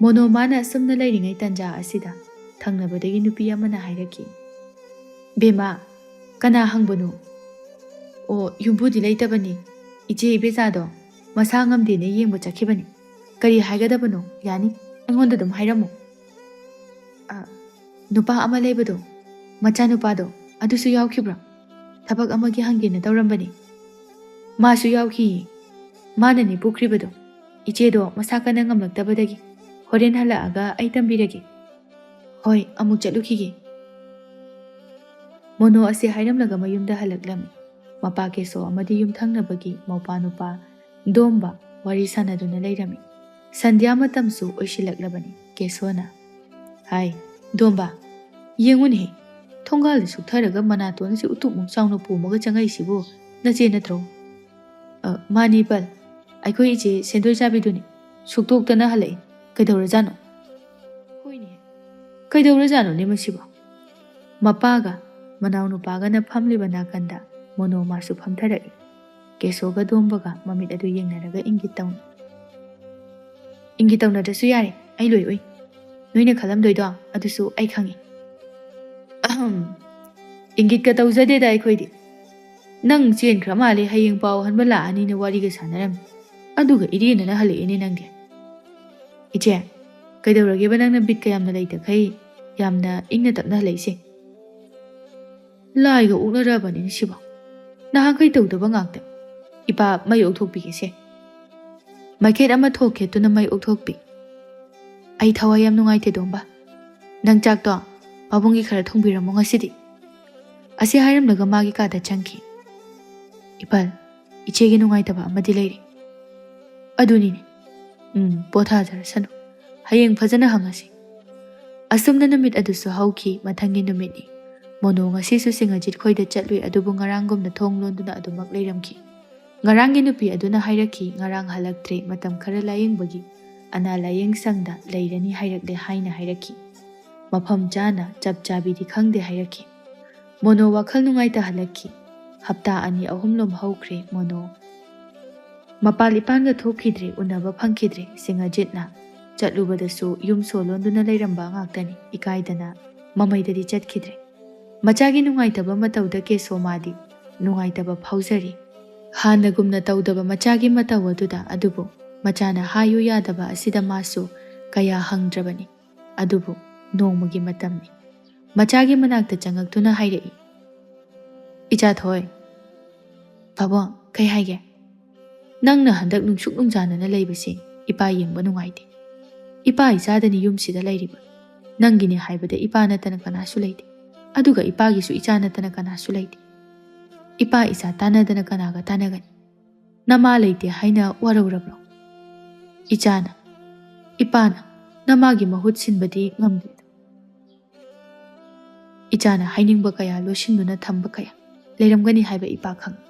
ꯃꯣꯅꯣ ꯃꯥꯅ ꯑꯁꯨꯝꯅ ꯂꯩꯔꯤꯉꯩ ꯇꯟꯖꯥ ꯑꯁꯤꯗ ꯊꯪꯅꯕꯗꯒꯤ ꯅꯨꯄꯤ ꯑꯃꯅ ꯍꯥꯏꯔꯛꯈꯤ, "ꯕꯦꯝꯃ, ꯀꯅꯥ ꯍꯪꯕꯅꯣ?" "ꯑꯣ, ꯌꯨꯝꯕꯨꯗꯤ ꯂꯩꯇꯕꯅꯤ, ꯏꯆꯦ ꯏꯕꯦꯆꯥꯗꯣ꯫ ꯃꯁꯥ ꯉꯝꯗꯦꯅ ꯌꯦꯡꯕ ꯆꯠꯈꯤꯕꯅꯤ꯫ ꯀꯔꯤ ꯍꯥꯏꯒꯗꯕꯅꯣ? ꯌꯥꯅꯤ, ꯑꯩꯉꯣꯟꯗ ꯑꯗꯨꯝ ꯍꯥꯏꯔꯝꯃꯨ꯫ ꯑ, ꯅꯨꯄꯥ ꯑꯃ ꯂꯩꯕꯗꯣ, ꯃꯆꯥꯅꯨꯄꯥꯗꯣ, ꯑꯗꯨꯁꯨ ꯌꯥꯎꯈꯤꯕ꯭ꯔꯣ? ꯊꯕꯛ ꯑꯃꯒꯤ ꯍꯪꯒꯦꯅ ꯇꯧꯔꯝꯕꯅꯤ꯫ ꯃꯥꯁꯨ ꯌꯥꯎꯈꯤꯌꯦ꯫ ꯃꯥꯅꯅꯦ ꯄꯨꯈ꯭ꯔꯤꯕꯗꯣ꯫ ꯏꯆꯦꯗꯣ ꯃꯁꯥ ꯀꯟꯅ ꯉꯝꯂꯛꯇꯕꯗꯒꯤ꯫ ꯍꯣꯔꯦꯟ ꯍꯜꯂꯛꯑꯒ ꯑꯩ ꯇꯝꯕꯤꯔꯒꯦ꯫ ꯍꯣꯏ, ꯑꯃꯨꯛ ꯆꯠꯂꯨꯈꯤꯒꯦ꯫ ꯃꯣꯅꯣ ꯑꯁꯤ ꯍꯥꯏꯔꯝꯂꯒ ꯃꯌꯨꯝꯗ ꯍꯜꯂꯛꯂꯝꯃꯤ꯫ ꯃꯄꯥ ꯀꯦꯁꯣ ꯑꯃꯗꯤ ꯌꯨꯝꯊꯪꯅꯕꯒꯤ ꯃꯧꯄꯥ ꯅꯨꯄꯥ ꯗꯣꯝꯕ ꯋꯥꯔꯤ ꯁꯥꯟꯅꯗꯨꯅ ꯂꯩꯔꯝꯃꯤ꯫ ꯁꯟꯙ꯭ꯌꯥ ꯃꯇꯝꯁꯨ ꯑꯣꯏꯁꯤꯜꯂꯛꯂꯕꯅꯤ꯫ ꯀꯦꯁꯣꯅ, "ꯍꯥꯏ, ꯗꯣꯝꯕ, ꯌꯦꯡꯉꯨꯅꯦꯍꯦ, ꯊꯣꯡꯒꯥꯜꯗ ꯁꯨꯛꯊꯔꯒ ꯃꯅꯥꯇꯣꯟ ꯑꯁꯤ ꯎꯇꯨꯞꯃꯨꯛ ꯆꯥꯎꯅ ꯄꯣꯝꯃꯒ ꯆꯪꯉꯛꯏꯁꯤꯕꯨ ꯅꯆꯦ ꯅꯠꯇ꯭ꯔꯣ?" "ꯑ, ꯃꯥꯅꯤ ꯏꯄꯜ, ꯑꯩꯈꯣꯏ ꯏꯆꯦ ꯁꯦꯟꯗꯣꯏ ꯆꯥꯕꯤꯗꯨꯅꯤ꯫ ꯁꯨꯛꯇꯣꯛꯇꯅ ꯍꯜꯂꯛꯏ꯫ ꯀꯩꯗꯧꯔꯖꯥꯠꯅꯣ?" "ꯍꯣꯏꯅꯦ, ꯀꯩꯗꯧꯔꯖꯥꯠꯅꯣꯅꯦ ꯃꯁꯤꯕꯣ?" ꯃꯄꯥꯒ ꯃꯅꯥꯎꯅꯨꯄꯥꯒꯅ ꯐꯝꯂꯤꯕ ꯅꯥꯀꯟꯗ ꯃꯣꯅꯣꯃꯥꯁꯨ ꯐꯝꯊꯔꯛꯏ꯫ ꯀꯦꯁꯣꯒ ꯗꯣꯝꯕꯒ ꯃꯃꯤꯠ ꯑꯗꯨ ꯌꯦꯡꯅꯔꯒ ꯏꯪꯒꯤꯠ ꯇꯧꯅ꯫ "ꯏꯪꯒꯤꯠ ꯇꯧꯅꯗ꯭ꯔꯁꯨ ꯌꯥꯔꯦ, ꯑꯩ ꯂꯣꯏ ꯎꯏ꯫ ꯅꯣꯏꯅ ꯈꯜꯂꯝꯗꯣꯏꯗꯣ ꯑꯗꯨꯁꯨ ꯑꯩ ꯈꯪꯉꯤ꯫" "ꯑꯍꯝ, ꯏꯪꯒꯤꯠꯀ ꯇꯧꯖꯗꯦꯗ ꯑꯩꯈꯣꯏꯗꯤ꯫ ꯅꯪ ꯆꯦꯟꯈ꯭ꯔ ꯃꯥꯜꯂꯦ, ꯍꯌꯦꯡ ꯄꯥꯎ ꯍꯟꯕ ꯂꯥꯛꯑꯅꯤꯅ ꯋꯥꯔꯤꯒ ꯁꯥꯟꯅꯔꯝꯃꯤ꯫ ꯑꯗꯨꯒ ꯏꯔꯦꯟꯅꯅ ꯍꯜꯂꯛꯑꯦꯅꯦ ꯅꯪꯗꯤ꯫ ꯏꯆꯦ, ꯀꯩꯗꯧꯔꯒꯦꯕ ꯅꯪꯅ ꯕꯤꯠꯀ ꯌꯥꯝꯅ ꯂꯩꯇꯈꯩ ꯌꯥꯝꯅ ꯏꯪꯅ ꯇꯞꯅ ꯍꯜꯂꯛꯏꯁꯦ?" "ꯂꯥꯏꯒ ꯑꯣꯛꯅꯔꯕꯅꯤꯅꯦ ꯁꯤꯕꯣ꯫ ꯅꯍꯥꯟꯈꯩ ꯇꯧꯗꯕ ꯉꯥꯛꯇ꯫ ꯏꯄꯥ, ꯃꯩ ꯑꯣꯛꯊꯣꯛꯄꯤꯒꯦꯁꯦ꯫" ꯃꯩꯈꯦꯠ ꯑꯃ ꯊꯣꯛꯈꯦꯠꯇꯨꯅ ꯃꯩ ꯑꯣꯛꯊꯣꯛꯄꯤ꯫ "ꯑꯩ ꯊꯋꯥꯏ ꯌꯥꯝ ꯅꯨꯡꯉꯥꯏꯇꯦ, ꯗꯣꯝꯕ꯫ ꯅꯪ ꯆꯥꯛꯇꯣ ꯄꯥꯕꯨꯡꯒꯤ ꯈꯔ ꯊꯣꯡꯕꯤꯔꯝꯃꯣ ꯉꯁꯤꯗꯤ꯫" ꯑꯁꯤ ꯍꯥꯏꯔꯝꯂꯒ ꯃꯥꯒꯤ ꯀꯥꯗ ꯆꯪꯈꯤ꯫ "ꯏꯄꯜ, ꯏꯆꯦꯒꯤ ꯅꯨꯡꯉꯥꯏꯇꯕ ꯑꯃꯗꯤ ꯂꯩꯔꯤ꯫" "ꯑꯗꯨꯅꯤꯅꯦ꯫ ꯎꯝ, ꯄꯣꯊꯥꯖꯔꯁꯅꯨ꯫ ꯍꯌꯦꯡ ꯐꯖꯅ ꯍꯪꯉꯁꯤ꯫" ꯑꯁꯨꯝꯅ ꯅꯨꯃꯤꯠ ꯑꯗꯨꯁꯨ ꯍꯧꯈꯤ꯫ ꯃꯊꯪꯒꯤ ꯅꯨꯃꯤꯠꯅꯤ꯫ ꯃꯣꯅꯣ ꯉꯁꯤꯁꯨ ꯁꯤꯡꯉꯖꯤꯠ ꯈꯣꯏꯗ ꯆꯠꯂꯨꯏ, ꯑꯗꯨꯕꯨ ꯉꯔꯥꯡꯒꯨꯝꯅ ꯊꯣꯡ ꯂꯣꯟꯗꯨꯅ ꯑꯗꯨꯃꯛ ꯂꯩꯔꯝꯈꯤ꯫ ꯉꯔꯥꯡꯒꯤ ꯅꯨꯄꯤ ꯑꯗꯨꯅ ꯍꯥꯏꯔꯛꯈꯤ, "ꯉꯔꯥꯡ ꯍꯜꯂꯛꯇ꯭ꯔꯦ, ꯃꯇꯝ ꯈꯔ ꯂꯥꯌꯦꯡꯕꯒꯤ ꯑꯅꯥ ꯂꯥꯌꯦꯡ ꯁꯪꯗ ꯂꯩꯔꯅꯤ ꯍꯥꯏꯔꯛꯂꯦ" ꯍꯥꯏꯅ ꯍꯥꯏꯔꯛꯈꯤ꯫ ꯃꯐꯝ ꯆꯥꯅ ꯆꯞ ꯆꯥꯕꯤꯗꯤ ꯈꯪꯗꯦ ꯍꯥꯏꯔꯛꯈꯤ꯫ ꯃꯣꯅꯣ ꯋꯥꯈꯜ ꯅꯨꯡꯉꯥꯏꯇ ꯍꯜꯂꯛꯈꯤ꯫ ꯍꯞꯇꯥ ꯑꯅꯤ ꯑꯍꯨꯝꯂꯣꯝ ꯍꯧꯈ꯭ꯔꯦ꯫ ꯃꯣꯅꯣ ꯃꯄꯥꯜ ꯏꯄꯥꯟꯒ ꯊꯣꯛꯈꯤꯗ꯭ꯔꯦ, ꯎꯅꯕ ꯐꯪꯈꯤꯗ꯭ꯔꯦ꯫ ꯁꯤꯡꯉꯖꯤꯠꯅ ꯆꯠꯂꯨꯕꯗꯁꯨ ꯌꯨꯝ ꯁꯣ ꯂꯣꯟꯗꯨꯅ ꯂꯩꯔꯝꯕ ꯉꯥꯛꯇꯅꯤ꯫ ꯏꯀꯥꯏꯗꯅ ꯃꯃꯩꯗꯗꯤ ꯆꯠꯈꯤꯗ꯭ꯔꯦ꯫ ꯃꯆꯥꯒꯤ ꯅꯨꯡꯉꯥꯏꯇꯕ ꯃꯇꯧꯗ ꯀꯦꯁꯣꯃꯥꯗꯤ ꯅꯨꯡꯉꯥꯏꯇꯕ ꯐꯥꯎꯖꯔꯤ꯫ ꯍꯥꯟꯅꯒꯨꯝꯅ ꯇꯧꯗꯕ ꯃꯆꯥꯒꯤ ꯃꯇꯧ ꯑꯗꯨꯗ, ꯑꯗꯨꯕꯨ ꯃꯆꯥꯅ ꯍꯥꯏꯌꯨ ꯌꯥꯗꯕ ꯑꯁꯤꯗ ꯃꯥꯁꯨ ꯀꯌꯥ ꯍꯪꯗ꯭ꯔꯕꯅꯤ꯫ ꯑꯗꯨꯕꯨ ꯅꯣꯡꯃꯒꯤ ꯃꯇꯝꯅꯤ꯫ ꯃꯆꯥꯒꯤ ꯃꯅꯥꯛꯇ ꯆꯪꯉꯛꯇꯨꯅ ꯍꯥꯏꯔꯛꯏ, "ꯏꯆꯥ ꯊꯣꯏ, ꯄꯥꯕꯨꯡ, ꯀꯩ ꯍꯥꯏꯒꯦ? ꯅꯪꯅ ꯍꯟꯗꯛ ꯅꯨꯡꯁꯨꯛ ꯅꯨꯡꯖꯥꯅꯅ ꯂꯩꯕꯁꯦ ꯏꯄꯥ ꯌꯦꯡꯕ ꯅꯨꯡꯉꯥꯏꯇꯦ꯫ ꯏꯄꯥ ꯏꯆꯥꯗꯅꯤ ꯌꯨꯝꯁꯤꯗ ꯂꯩꯔꯤꯕ꯫ ꯅꯪꯒꯤꯅꯤ ꯍꯥꯏꯕꯗ ꯏꯄꯥ ꯅꯠꯇꯅ ꯀꯅꯥꯁꯨ ꯂꯩꯇꯦ꯫ ꯑꯗꯨꯒ ꯏꯄꯥꯒꯤꯁꯨ ꯏꯆꯥ ꯅꯠꯇꯅ ꯀꯅꯥꯁꯨ ꯂꯩꯇꯦ꯫ ꯏꯄꯥ ꯏꯆꯥ ꯇꯥꯟꯅꯗꯅ ꯀꯅꯥꯒ ꯇꯥꯟꯅꯒꯅꯤ? ꯅꯃꯥ ꯂꯩꯇꯦ ꯍꯥꯏꯅ ꯋꯥꯔꯧꯔꯕ꯭ꯔꯣ?" ꯏꯆꯥꯅ, "ꯏꯄꯥꯅ ꯅꯃꯥꯒꯤ ꯃꯍꯨꯠ ꯁꯤꯟꯕꯗꯤ ꯉꯝꯗꯦꯗ꯫ ꯏꯆꯥꯅ ꯍꯥꯏꯅꯤꯡꯕ ꯀꯌꯥ ꯂꯣꯠꯁꯤꯟꯗꯨꯅ ꯊꯝꯕ ꯀꯌꯥ ꯂꯩꯔꯝꯒꯅꯤ ꯍꯥꯏꯕ ꯏꯄꯥ ꯈꯪꯏ꯫"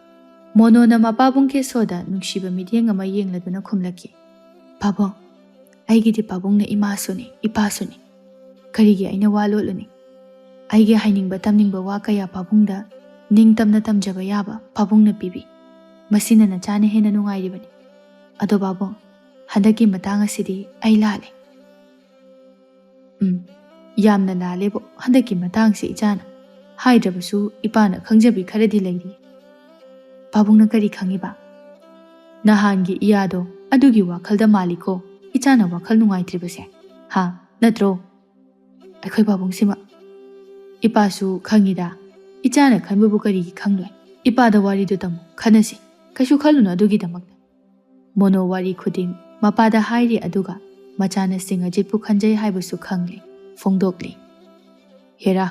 ꯃꯣꯅꯣꯅ ꯃꯄꯥꯕꯨꯡ ꯀꯦꯁꯣꯗ ꯅꯨꯡꯁꯤꯕ ꯃꯤꯠꯌꯦꯡ ꯑꯃ ꯌꯦꯡꯂꯗꯨꯅ ꯈꯨꯝꯂꯛꯈꯤ, "ꯄꯥꯕꯨꯡ, ꯑꯩꯒꯤꯗꯤ ꯄꯥꯕꯨꯡꯅ ꯏꯃꯥꯁꯨꯅꯤ, ꯏꯄꯥꯁꯨꯅꯤ꯫ ꯀꯔꯤꯒꯤ ꯑꯩꯅ ꯋꯥ ꯂꯣꯠꯂꯨꯅꯤ? ꯑꯩꯒꯤ ꯍꯥꯏꯅꯤꯡꯕ ꯇꯝꯅꯤꯡꯕ ꯋꯥ ꯀꯌꯥ ꯄꯥꯕꯨꯡꯗ ꯅꯤꯡꯇꯝꯅ ꯇꯝꯖꯕ ꯌꯥꯕ ꯄꯥꯕꯨꯡꯅ ꯄꯤꯕꯤ꯫ ꯃꯁꯤꯅ ꯅꯆꯥꯅ ꯍꯦꯟꯅ ꯅꯨꯡꯉꯥꯏꯔꯤꯕꯅꯤ꯫ ꯑꯗꯣ ꯄꯥꯕꯨꯡ, ꯍꯟꯗꯛꯀꯤ ꯃꯇꯥꯡ ꯑꯁꯤꯗꯤ ꯑꯩ ꯂꯥꯜꯂꯦ꯫" "ꯎꯝ, ꯌꯥꯝꯅ ꯂꯥꯜꯂꯦꯕꯣ ꯍꯟꯗꯛꯀꯤ ꯃꯇꯥꯡꯁꯦ ꯏꯆꯥꯅ꯫ ꯍꯥꯏꯗ꯭ꯔꯕꯁꯨ ꯏꯄꯥꯅ ꯈꯪꯖꯕꯤ ꯈꯔꯗꯤ ꯂꯩꯔꯤ꯫" "ꯄꯥꯕꯨꯡꯅ ꯀꯔꯤ ꯈꯪꯉꯤꯕ?" "ꯅꯍꯥꯟꯒꯤ ꯏꯌꯥꯗꯣ ꯑꯗꯨꯒꯤ ꯋꯥꯈꯜꯗ ꯃꯥꯜꯂꯤꯀꯣ ꯏꯆꯥꯅ ꯋꯥꯈꯜ ꯅꯨꯡꯉꯥꯏꯇ꯭ꯔꯤꯕꯁꯦ꯫ ꯍꯥ, ꯅꯠꯇ꯭ꯔꯣ? ꯑꯩꯈꯣꯏ ꯄꯥꯕꯨꯡꯁꯤꯃ꯫ ꯏꯄꯥꯁꯨ ꯈꯪꯉꯤꯗ꯫ ꯏꯆꯥꯅ ꯈꯟꯕꯕꯨ ꯀꯔꯤꯒꯤ ꯈꯪꯂꯣꯏ? ꯏꯄꯥꯗ ꯋꯥꯔꯤꯗꯨ ꯇꯝꯃꯨ, ꯈꯟꯅꯁꯤ꯫ ꯀꯩꯁꯨ ꯈꯜꯂꯨꯅꯨ ꯑꯗꯨꯒꯤꯗꯃꯛꯇ꯫" ꯃꯣꯅꯣ ꯋꯥꯔꯤ ꯈꯨꯗꯤꯡ ꯃꯄꯥꯗ ꯍꯥꯏꯔꯤ, ꯑꯗꯨꯒ ꯃꯆꯥꯅ ꯁꯤꯡ ꯑꯖꯤꯠꯄꯨ ꯈꯟꯖꯩ ꯍꯥꯏꯕꯁꯨ ꯈꯪꯂꯦ, ꯐꯣꯡꯗꯣꯛꯂꯦ꯫ "ꯍꯦꯔꯥ,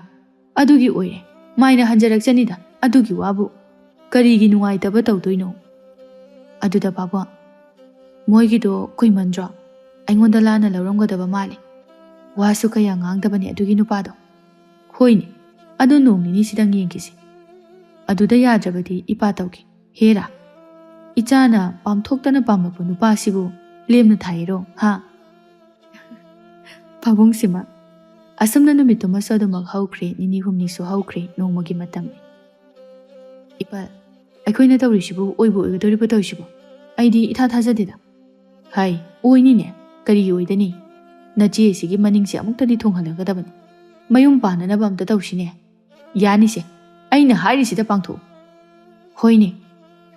ꯑꯗꯨꯒꯤ ꯑꯣꯏꯔꯦ꯫ ꯃꯥꯏꯅ ꯍꯟꯖꯔꯛꯆꯅꯤꯗ, ꯑꯗꯨꯒꯤ ꯋꯥꯕꯨ꯫ ꯀꯔꯤꯒꯤ ꯅꯨꯡꯉꯥꯏꯇꯕ ꯇꯧꯗꯣꯏꯅꯣ?" "ꯑꯗꯨꯗ ꯄꯥꯕꯨꯡ, ꯃꯣꯏꯒꯤꯗꯣ ꯀꯨꯏꯃꯟꯗ꯭ꯔꯣ? ꯑꯩꯉꯣꯟꯗ ꯂꯥꯟꯅ ꯂꯧꯔꯝꯒꯗꯕ ꯃꯥꯜꯂꯦ꯫ ꯋꯥꯁꯨ ꯀꯌꯥ ꯉꯥꯡꯗꯕꯅꯦ ꯑꯗꯨꯒꯤ ꯅꯨꯄꯥꯗꯣ꯫" "ꯍꯣꯏꯅꯦ, ꯑꯗꯨ ꯅꯣꯡ ꯅꯤꯅꯤꯁꯤꯗꯪ ꯌꯦꯡꯈꯤꯁꯤ꯫ ꯑꯗꯨꯗ ꯌꯥꯗ꯭ꯔꯕꯗꯤ ꯏꯄꯥ ꯇꯧꯒꯦ꯫ ꯍꯦꯔꯥ, ꯏꯆꯥꯅ ꯄꯥꯝꯊꯣꯛꯇꯅ ꯄꯥꯝꯂꯛꯄ ꯅꯨꯄꯥꯁꯤꯕꯨ ꯂꯦꯝꯅ ꯊꯥꯏꯔꯣ, ꯍꯥ?" ꯄꯥꯕꯨꯡꯁꯤꯃ꯫ ꯑꯁꯨꯝꯅ ꯅꯨꯃꯤꯠꯇꯨꯃꯁꯨ ꯑꯗꯨꯃꯛ ꯍꯧꯈ꯭ꯔꯦ, ꯅꯤꯅꯤ ꯍꯨꯝꯅꯤꯁꯨ ꯍꯧꯈ꯭ꯔꯦ, ꯅꯣꯡꯃꯒꯤ ꯃꯇꯝꯅꯤ꯫ "ꯏꯄꯥ, ꯑꯩꯈꯣꯏꯅ ꯇꯧꯔꯤꯁꯤꯕꯨ ꯑꯣꯏꯕꯨ ꯑꯣꯏꯒꯗꯧꯔꯤꯕꯣ ꯇꯧꯔꯤꯁꯤꯕꯣ? ꯑꯩꯗꯤ ꯏꯊꯥ ꯊꯥꯖꯗꯦꯗ꯫" "ꯍꯥꯏ, ꯑꯣꯏꯅꯤꯅꯦ, ꯀꯔꯤꯒꯤ ꯑꯣꯏꯗꯅꯤ? ꯅꯆꯦ ꯑꯁꯤꯒꯤ ꯃꯅꯤꯡꯁꯦ ꯑꯃꯨꯛꯇꯗꯤ ꯊꯨꯡꯍꯜꯂꯒꯗꯕꯅꯤ꯫ ꯃꯌꯨꯝ ꯄꯥꯟꯅꯅꯕ ꯑꯝꯇ ꯇꯧꯁꯤꯅꯦ꯫ ꯌꯥꯅꯤꯁꯦ, ꯑꯩꯅ ꯍꯥꯏꯔꯤꯁꯤꯗ ꯄꯥꯡꯊꯣꯛꯎ꯫" "ꯍꯣꯏꯅꯦ,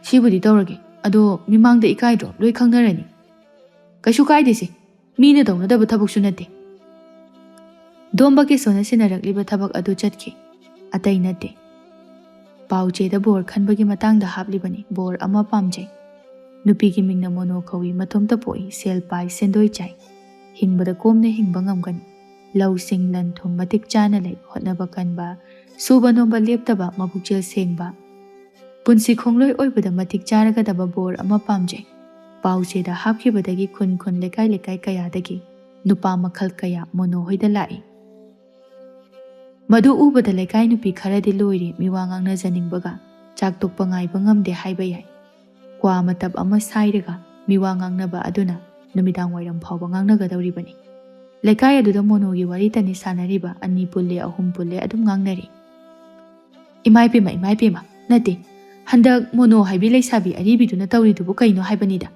"ꯁꯤꯕꯨꯗꯤ ꯇꯧꯔꯒꯦ, ꯑꯗꯣ ꯃꯤꯃꯥꯡꯗ ꯏꯀꯥꯏꯗ꯭ꯔꯣ? ꯂꯣꯏ ꯈꯪꯅꯔꯅꯤ꯫" "ꯀꯩꯁꯨ ꯀꯥꯏꯗꯦꯁꯦ, ꯃꯤꯅ ꯇꯧꯅꯗꯕ ꯊꯕꯛꯁꯨ ꯅꯠꯇꯦ꯫" ꯗꯣꯝꯕ ꯀꯦꯁꯣꯅ ꯁꯤꯟꯅꯔꯛꯂꯤꯕ ꯊꯕꯛ ꯑꯗꯨ ꯆꯠꯈꯤ꯫ ꯑꯇꯩ ꯅꯠꯇꯦ, ꯄꯥꯎ ꯆꯦꯗ ꯕꯣꯔ ꯈꯟꯕꯒꯤ ꯃꯇꯥꯡꯗ ꯍꯥꯞꯂꯤꯕꯅꯤ꯫ ꯕꯣꯔ ꯑꯃ ꯄꯥꯝꯖꯩ꯫ ꯅꯨꯄꯤꯒꯤ ꯃꯤꯡꯅ ꯃꯣꯅꯣ ꯀꯧꯏ, ꯃꯇꯣꯝꯇ ꯄꯣꯛꯏ, ꯁꯦꯜ ꯄꯥꯏ, ꯁꯦꯟꯗꯣꯏ ꯆꯥꯏ꯫ ꯍꯤꯡꯕꯗ ꯀꯣꯝꯅ ꯍꯤꯡꯕ ꯉꯝꯒꯅꯤ꯫ ꯂꯧꯁꯤꯡ, ꯂꯟ ꯊꯨꯝ ꯃꯇꯤꯛ ꯆꯥꯅ ꯂꯩ, ꯍꯣꯠꯅꯕ ꯀꯟꯕ, ꯁꯨꯕ ꯅꯣꯝꯕ ꯂꯦꯞꯇꯕ, ꯃꯕꯨꯛꯆꯦꯜ ꯁꯦꯡꯕ꯫ ꯄꯨꯟꯁꯤ ꯈꯣꯡꯂꯣꯏ ꯑꯣꯏꯕꯗ ꯃꯇꯤꯛ ꯆꯥꯔꯒꯗꯕ ꯕꯣꯔ ꯑꯃ ꯄꯥꯝꯖꯩ꯫ ꯄꯥꯎ ꯆꯦꯗ ꯍꯥꯞꯈꯤꯕꯗꯒꯤ ꯈꯨꯟ ꯈꯨꯟ, ꯂꯩꯀꯥꯏ ꯂꯩꯀꯥꯏ ꯀꯌꯥꯗꯒꯤ ꯅꯨꯄꯥ ꯃꯈꯜ ꯀꯌꯥ ꯃꯣꯅꯣ ꯍꯣꯏꯗ ꯂꯥꯛꯏ꯫ ꯃꯗꯨ ꯎꯕꯗ ꯂꯩꯀꯥꯏ ꯅꯨꯄꯤ ꯈꯔꯗꯤ ꯂꯣꯏꯔꯦ, ꯃꯤꯋꯥ ꯉꯥꯡꯅꯖꯅꯤꯡꯕꯒ ꯆꯥꯛ ꯇꯣꯛꯄ ꯉꯥꯏꯕ ꯉꯝꯗꯦ ꯍꯥꯏꯕ ꯌꯥꯏ꯫ ꯀ꯭ꯋꯥ ꯃꯇꯞ ꯑꯃ ꯁꯥꯏꯔꯒ ꯃꯤꯋꯥ ꯉꯥꯡꯅꯕ ꯑꯗꯨꯅ ꯅꯨꯃꯤꯗꯥꯡ ꯋꯥꯏꯔꯝ ꯐꯥꯎꯕ ꯉꯥꯡꯅꯒꯗꯧꯔꯤꯕꯅꯤ꯫ ꯂꯩꯀꯥꯏ ꯑꯗꯨꯗ ꯃꯣꯅꯣꯒꯤ ꯋꯥꯔꯤꯇꯅꯤ ꯁꯥꯟꯅꯔꯤꯕ, ꯑꯅꯤ ꯄꯨꯜꯂꯦ, ꯑꯍꯨꯝ ꯄꯨꯜꯂꯦ, ꯑꯗꯨꯝ ꯉꯥꯡꯅꯔꯤ꯫ "ꯏꯃꯥꯏ ꯄꯦꯝꯃ, ꯏꯃꯥꯏ ꯄꯦꯝꯃ, ꯅꯠꯇꯦ, ꯍꯟꯗꯛ ꯃꯣꯅꯣ ꯍꯥꯏꯕꯤ ꯂꯩꯁꯥꯕꯤ ꯑꯔꯤꯕꯤꯗꯨꯅ ꯇꯧꯔꯤꯗꯨꯕꯨ ꯀꯩꯅꯣ ꯍꯥꯏꯕꯅꯤꯗ꯫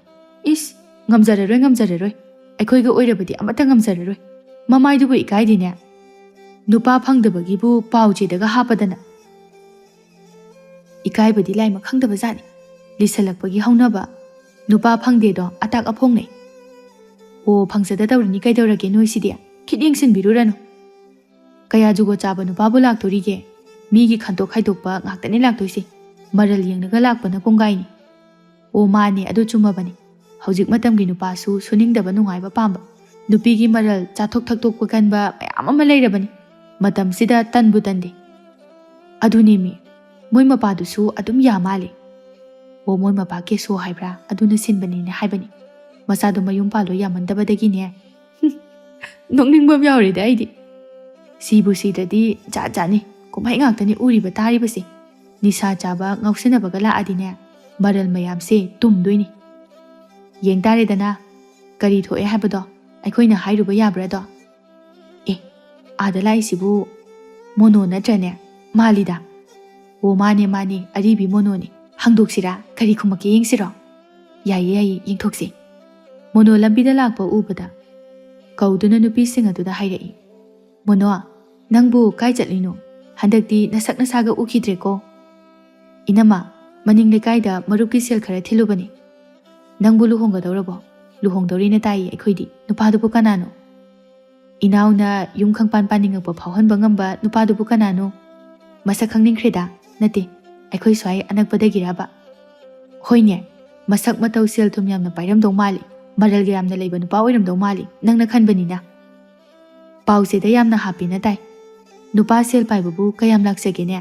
ꯏꯁ, ꯉꯝꯖꯔꯔꯣꯏ, ꯉꯝꯖꯔꯔꯣꯏ, ꯑꯩꯈꯣꯏꯒ ꯑꯣꯏꯔꯕꯗꯤ ꯑꯃꯠꯇ ꯉꯝꯖꯔꯔꯣꯏ꯫ ꯃꯃꯥꯏꯗꯨꯕꯨ ꯏꯀꯥꯏꯗꯦꯅꯦ꯫ ꯅꯨꯄꯥ ꯐꯪꯗꯕꯒꯤꯕꯨ ꯄꯥꯎ ꯆꯦꯗꯒ ꯍꯥꯞꯄꯗꯅ꯫" ꯏꯀꯥꯏꯕꯗꯤ ꯂꯥꯏꯃ ꯈꯪꯗꯕ ꯖꯥꯠꯅꯤ꯫ ꯂꯤꯁꯜꯂꯛꯄꯒꯤ ꯍꯧꯅꯕ꯫ "ꯅꯨꯄꯥ ꯐꯪꯗꯦꯗꯣ ꯑꯇꯥꯛ ꯑꯐꯣꯡꯅꯦ꯫" "ꯑꯣ, ꯐꯪꯖꯗ ꯇꯧꯔꯤꯅꯤ ꯀꯩꯗꯧꯔꯒꯦ ꯅꯣꯏꯁꯤꯗꯤ? ꯈꯤꯠ ꯌꯦꯡꯁꯤꯟꯕꯤꯔꯨꯔꯅꯨ꯫ ꯀꯌꯥ ꯖꯨꯒꯣꯠ ꯆꯥꯕ ꯅꯨꯄꯥꯕꯨ ꯂꯥꯛꯇꯣꯔꯤꯒꯦ? ꯃꯤꯒꯤ ꯈꯟꯗꯣꯛ ꯈꯥꯏꯗꯣꯛꯄ ꯉꯥꯛꯇꯅꯤ ꯂꯥꯛꯇꯣꯏꯁꯦ꯫ ꯃꯔꯜ ꯌꯦꯡꯂꯒ ꯂꯥꯛꯄꯅ ꯀꯣꯡꯒꯥꯏꯅꯤ꯫" ꯑꯣ ꯃꯥꯅꯦ, ꯑꯗꯨ ꯆꯨꯝꯃꯕꯅꯤ꯫ ꯍꯧꯖꯤꯛ ꯃꯇꯝꯒꯤ ꯅꯨꯄꯥꯁꯨ ꯁꯨꯅꯤꯡꯗꯕ ꯅꯨꯡꯉꯥꯏꯕ ꯄꯥꯝꯕ, ꯅꯨꯄꯤꯒꯤ ꯃꯔꯜ ꯆꯥꯊꯣꯛ ꯊꯛꯇꯣꯛꯄ ꯀꯟꯕ ꯃꯌꯥꯝ ꯑꯃ ꯂꯩꯔꯕꯅꯤ꯫ ꯃꯇꯝꯁꯤꯗ ꯇꯟꯕꯨ ꯇꯟꯗꯦ꯫ ꯑꯗꯨꯅꯦꯃꯤ, ꯃꯣꯏ ꯃꯄꯥꯗꯨꯁꯨ ꯑꯗꯨꯝ ꯌꯥ ꯃꯥꯜꯂꯦ꯫ ꯑꯣ, ꯃꯣꯏ ꯃꯄꯥ ꯀꯦꯁꯣ ꯍꯥꯏꯕ꯭ꯔꯥ, ꯑꯗꯨꯅ ꯁꯤꯟꯕꯅꯤꯅꯦ ꯍꯥꯏꯕꯅꯤ꯫ ꯃꯆꯥꯗꯣ ꯃꯌꯨꯝ ꯄꯥꯜꯂꯣ ꯌꯥꯃꯟꯗꯕꯗꯒꯤꯅꯦ꯫ ꯅꯣꯛꯅꯤꯡꯕ ꯑꯃ ꯌꯥꯎꯔꯤꯗ ꯑꯩꯗꯤ꯫ ꯁꯤꯕꯨ ꯁꯤꯗ꯭ꯔꯗꯤ ꯖꯥꯠ ꯖꯥꯠꯅꯤ꯫ ꯀꯨꯝꯍꯩ ꯉꯥꯛꯇꯅꯤ ꯎꯔꯤꯕ ꯇꯥꯔꯤꯕꯁꯦ꯫ ꯅꯤꯁꯥ ꯆꯥꯕ ꯉꯥꯎꯁꯤꯟꯅꯕꯒ ꯂꯥꯛꯑꯗꯤꯅꯦ, ꯃꯔꯜ ꯃꯌꯥꯝꯁꯦ ꯇꯨꯝꯗꯣꯏꯅꯤ꯫ ꯌꯦꯡ ꯇꯥꯔꯦꯗꯅ, ꯀꯔꯤ ꯊꯣꯛꯑꯦ ꯍꯥꯏꯕꯗꯣ ꯑꯩꯈꯣꯏꯅ ꯍꯥꯏꯔꯨꯕ ꯌꯥꯕ꯭ꯔꯥꯗꯣ? ꯑꯦ, ꯑꯥꯗ ꯂꯥꯛꯏꯁꯤꯕꯨ ꯃꯣꯅꯣ ꯅꯠꯇ꯭ꯔꯅꯦ? ꯃꯥꯜꯂꯤꯗ꯫ ꯑꯣ ꯃꯥꯅꯦ ꯃꯥꯅꯦ, ꯑꯔꯤꯕꯤ ꯃꯣꯅꯣꯅꯦ꯫ ꯍꯪꯗꯣꯛꯁꯤꯔꯥ? ꯀꯔꯤ ꯈꯨꯝꯃꯛꯀꯦ ꯌꯦꯡꯁꯤꯔꯣ? ꯌꯥꯏꯌꯦ ꯌꯥꯏꯌꯦ, ꯌꯦꯡꯊꯣꯛꯁꯤ꯫ ꯃꯣꯅꯣ ꯂꯝꯕꯤꯗ ꯂꯥꯛꯄ ꯎꯕꯗ ꯀꯧꯗꯨꯅ ꯅꯨꯄꯤꯁꯤꯡ ꯑꯗꯨꯗ ꯍꯥꯏꯔꯛꯏ, "ꯃꯣꯅꯣ, ꯅꯪꯕꯨ ꯀꯥꯏ ꯆꯠꯂꯤꯅꯣ? ꯍꯟꯗꯛꯇꯤ ꯅꯁꯛ ꯅꯁꯥꯒ ꯎꯈꯤꯗ꯭ꯔꯦꯀꯣ꯫" "ꯏꯅꯝꯃ, ꯃꯅꯤꯡ ꯂꯩꯀꯥꯏꯗ ꯃꯔꯨꯞꯀꯤ ꯁꯦꯜ ꯈꯔ ꯊꯤꯜꯂꯨꯕꯅꯤ꯫ "ꯅꯪꯕꯨ ꯂꯨꯍꯣꯡꯒꯗꯧꯔꯕꯣ?" "ꯂꯨꯍꯣꯡꯗꯧꯔꯦꯅ ꯇꯥꯏꯌꯦ ꯑꯩꯈꯣꯏꯗꯤ꯫ ꯅꯨꯄꯥꯗꯨꯕꯨ ꯀꯅꯥꯅꯣ?" "ꯏꯅꯥꯎꯅ ꯌꯨꯝ ꯈꯪꯄꯥꯟ ꯄꯥꯟꯅꯤꯡꯉꯛꯄ ꯐꯥꯎꯍꯟꯕ ꯉꯝꯕ ꯅꯨꯄꯥꯗꯨꯕꯨ ꯀꯅꯥꯅꯣ?" "ꯃꯁꯛ ꯈꯪꯅꯤꯡꯈ꯭ꯔꯦꯗ꯫ ꯅꯠꯇꯦ, ꯑꯩꯈꯣꯏ ꯁ꯭ꯋꯥꯏ ꯑꯅꯛꯄꯗꯒꯤꯔꯕ?" "ꯍꯣꯏꯅꯦ, ꯃꯁꯛ ꯃꯇꯧ ꯁꯦꯜ ꯊꯨꯝ ꯌꯥꯝꯅ ꯄꯥꯏꯔꯝꯗꯧ ꯃꯥꯜꯂꯤ, ꯃꯔꯜꯒ ꯌꯥꯝꯅ ꯂꯩꯕ ꯅꯨꯄꯥ ꯑꯣꯏꯔꯝꯗꯧ ꯃꯥꯜꯂꯤ, ꯅꯪꯅ ꯈꯟꯕꯅꯤꯅ꯫ ꯄꯥꯎꯁꯦꯗ ꯌꯥꯝꯅ ꯍꯥꯞꯄꯦꯅ ꯇꯥꯏ꯫ ꯅꯨꯄꯥ ꯁꯦꯜ ꯄꯥꯏꯕꯕꯨ ꯀꯌꯥꯝ ꯂꯥꯛꯆꯒꯦꯅꯦ?"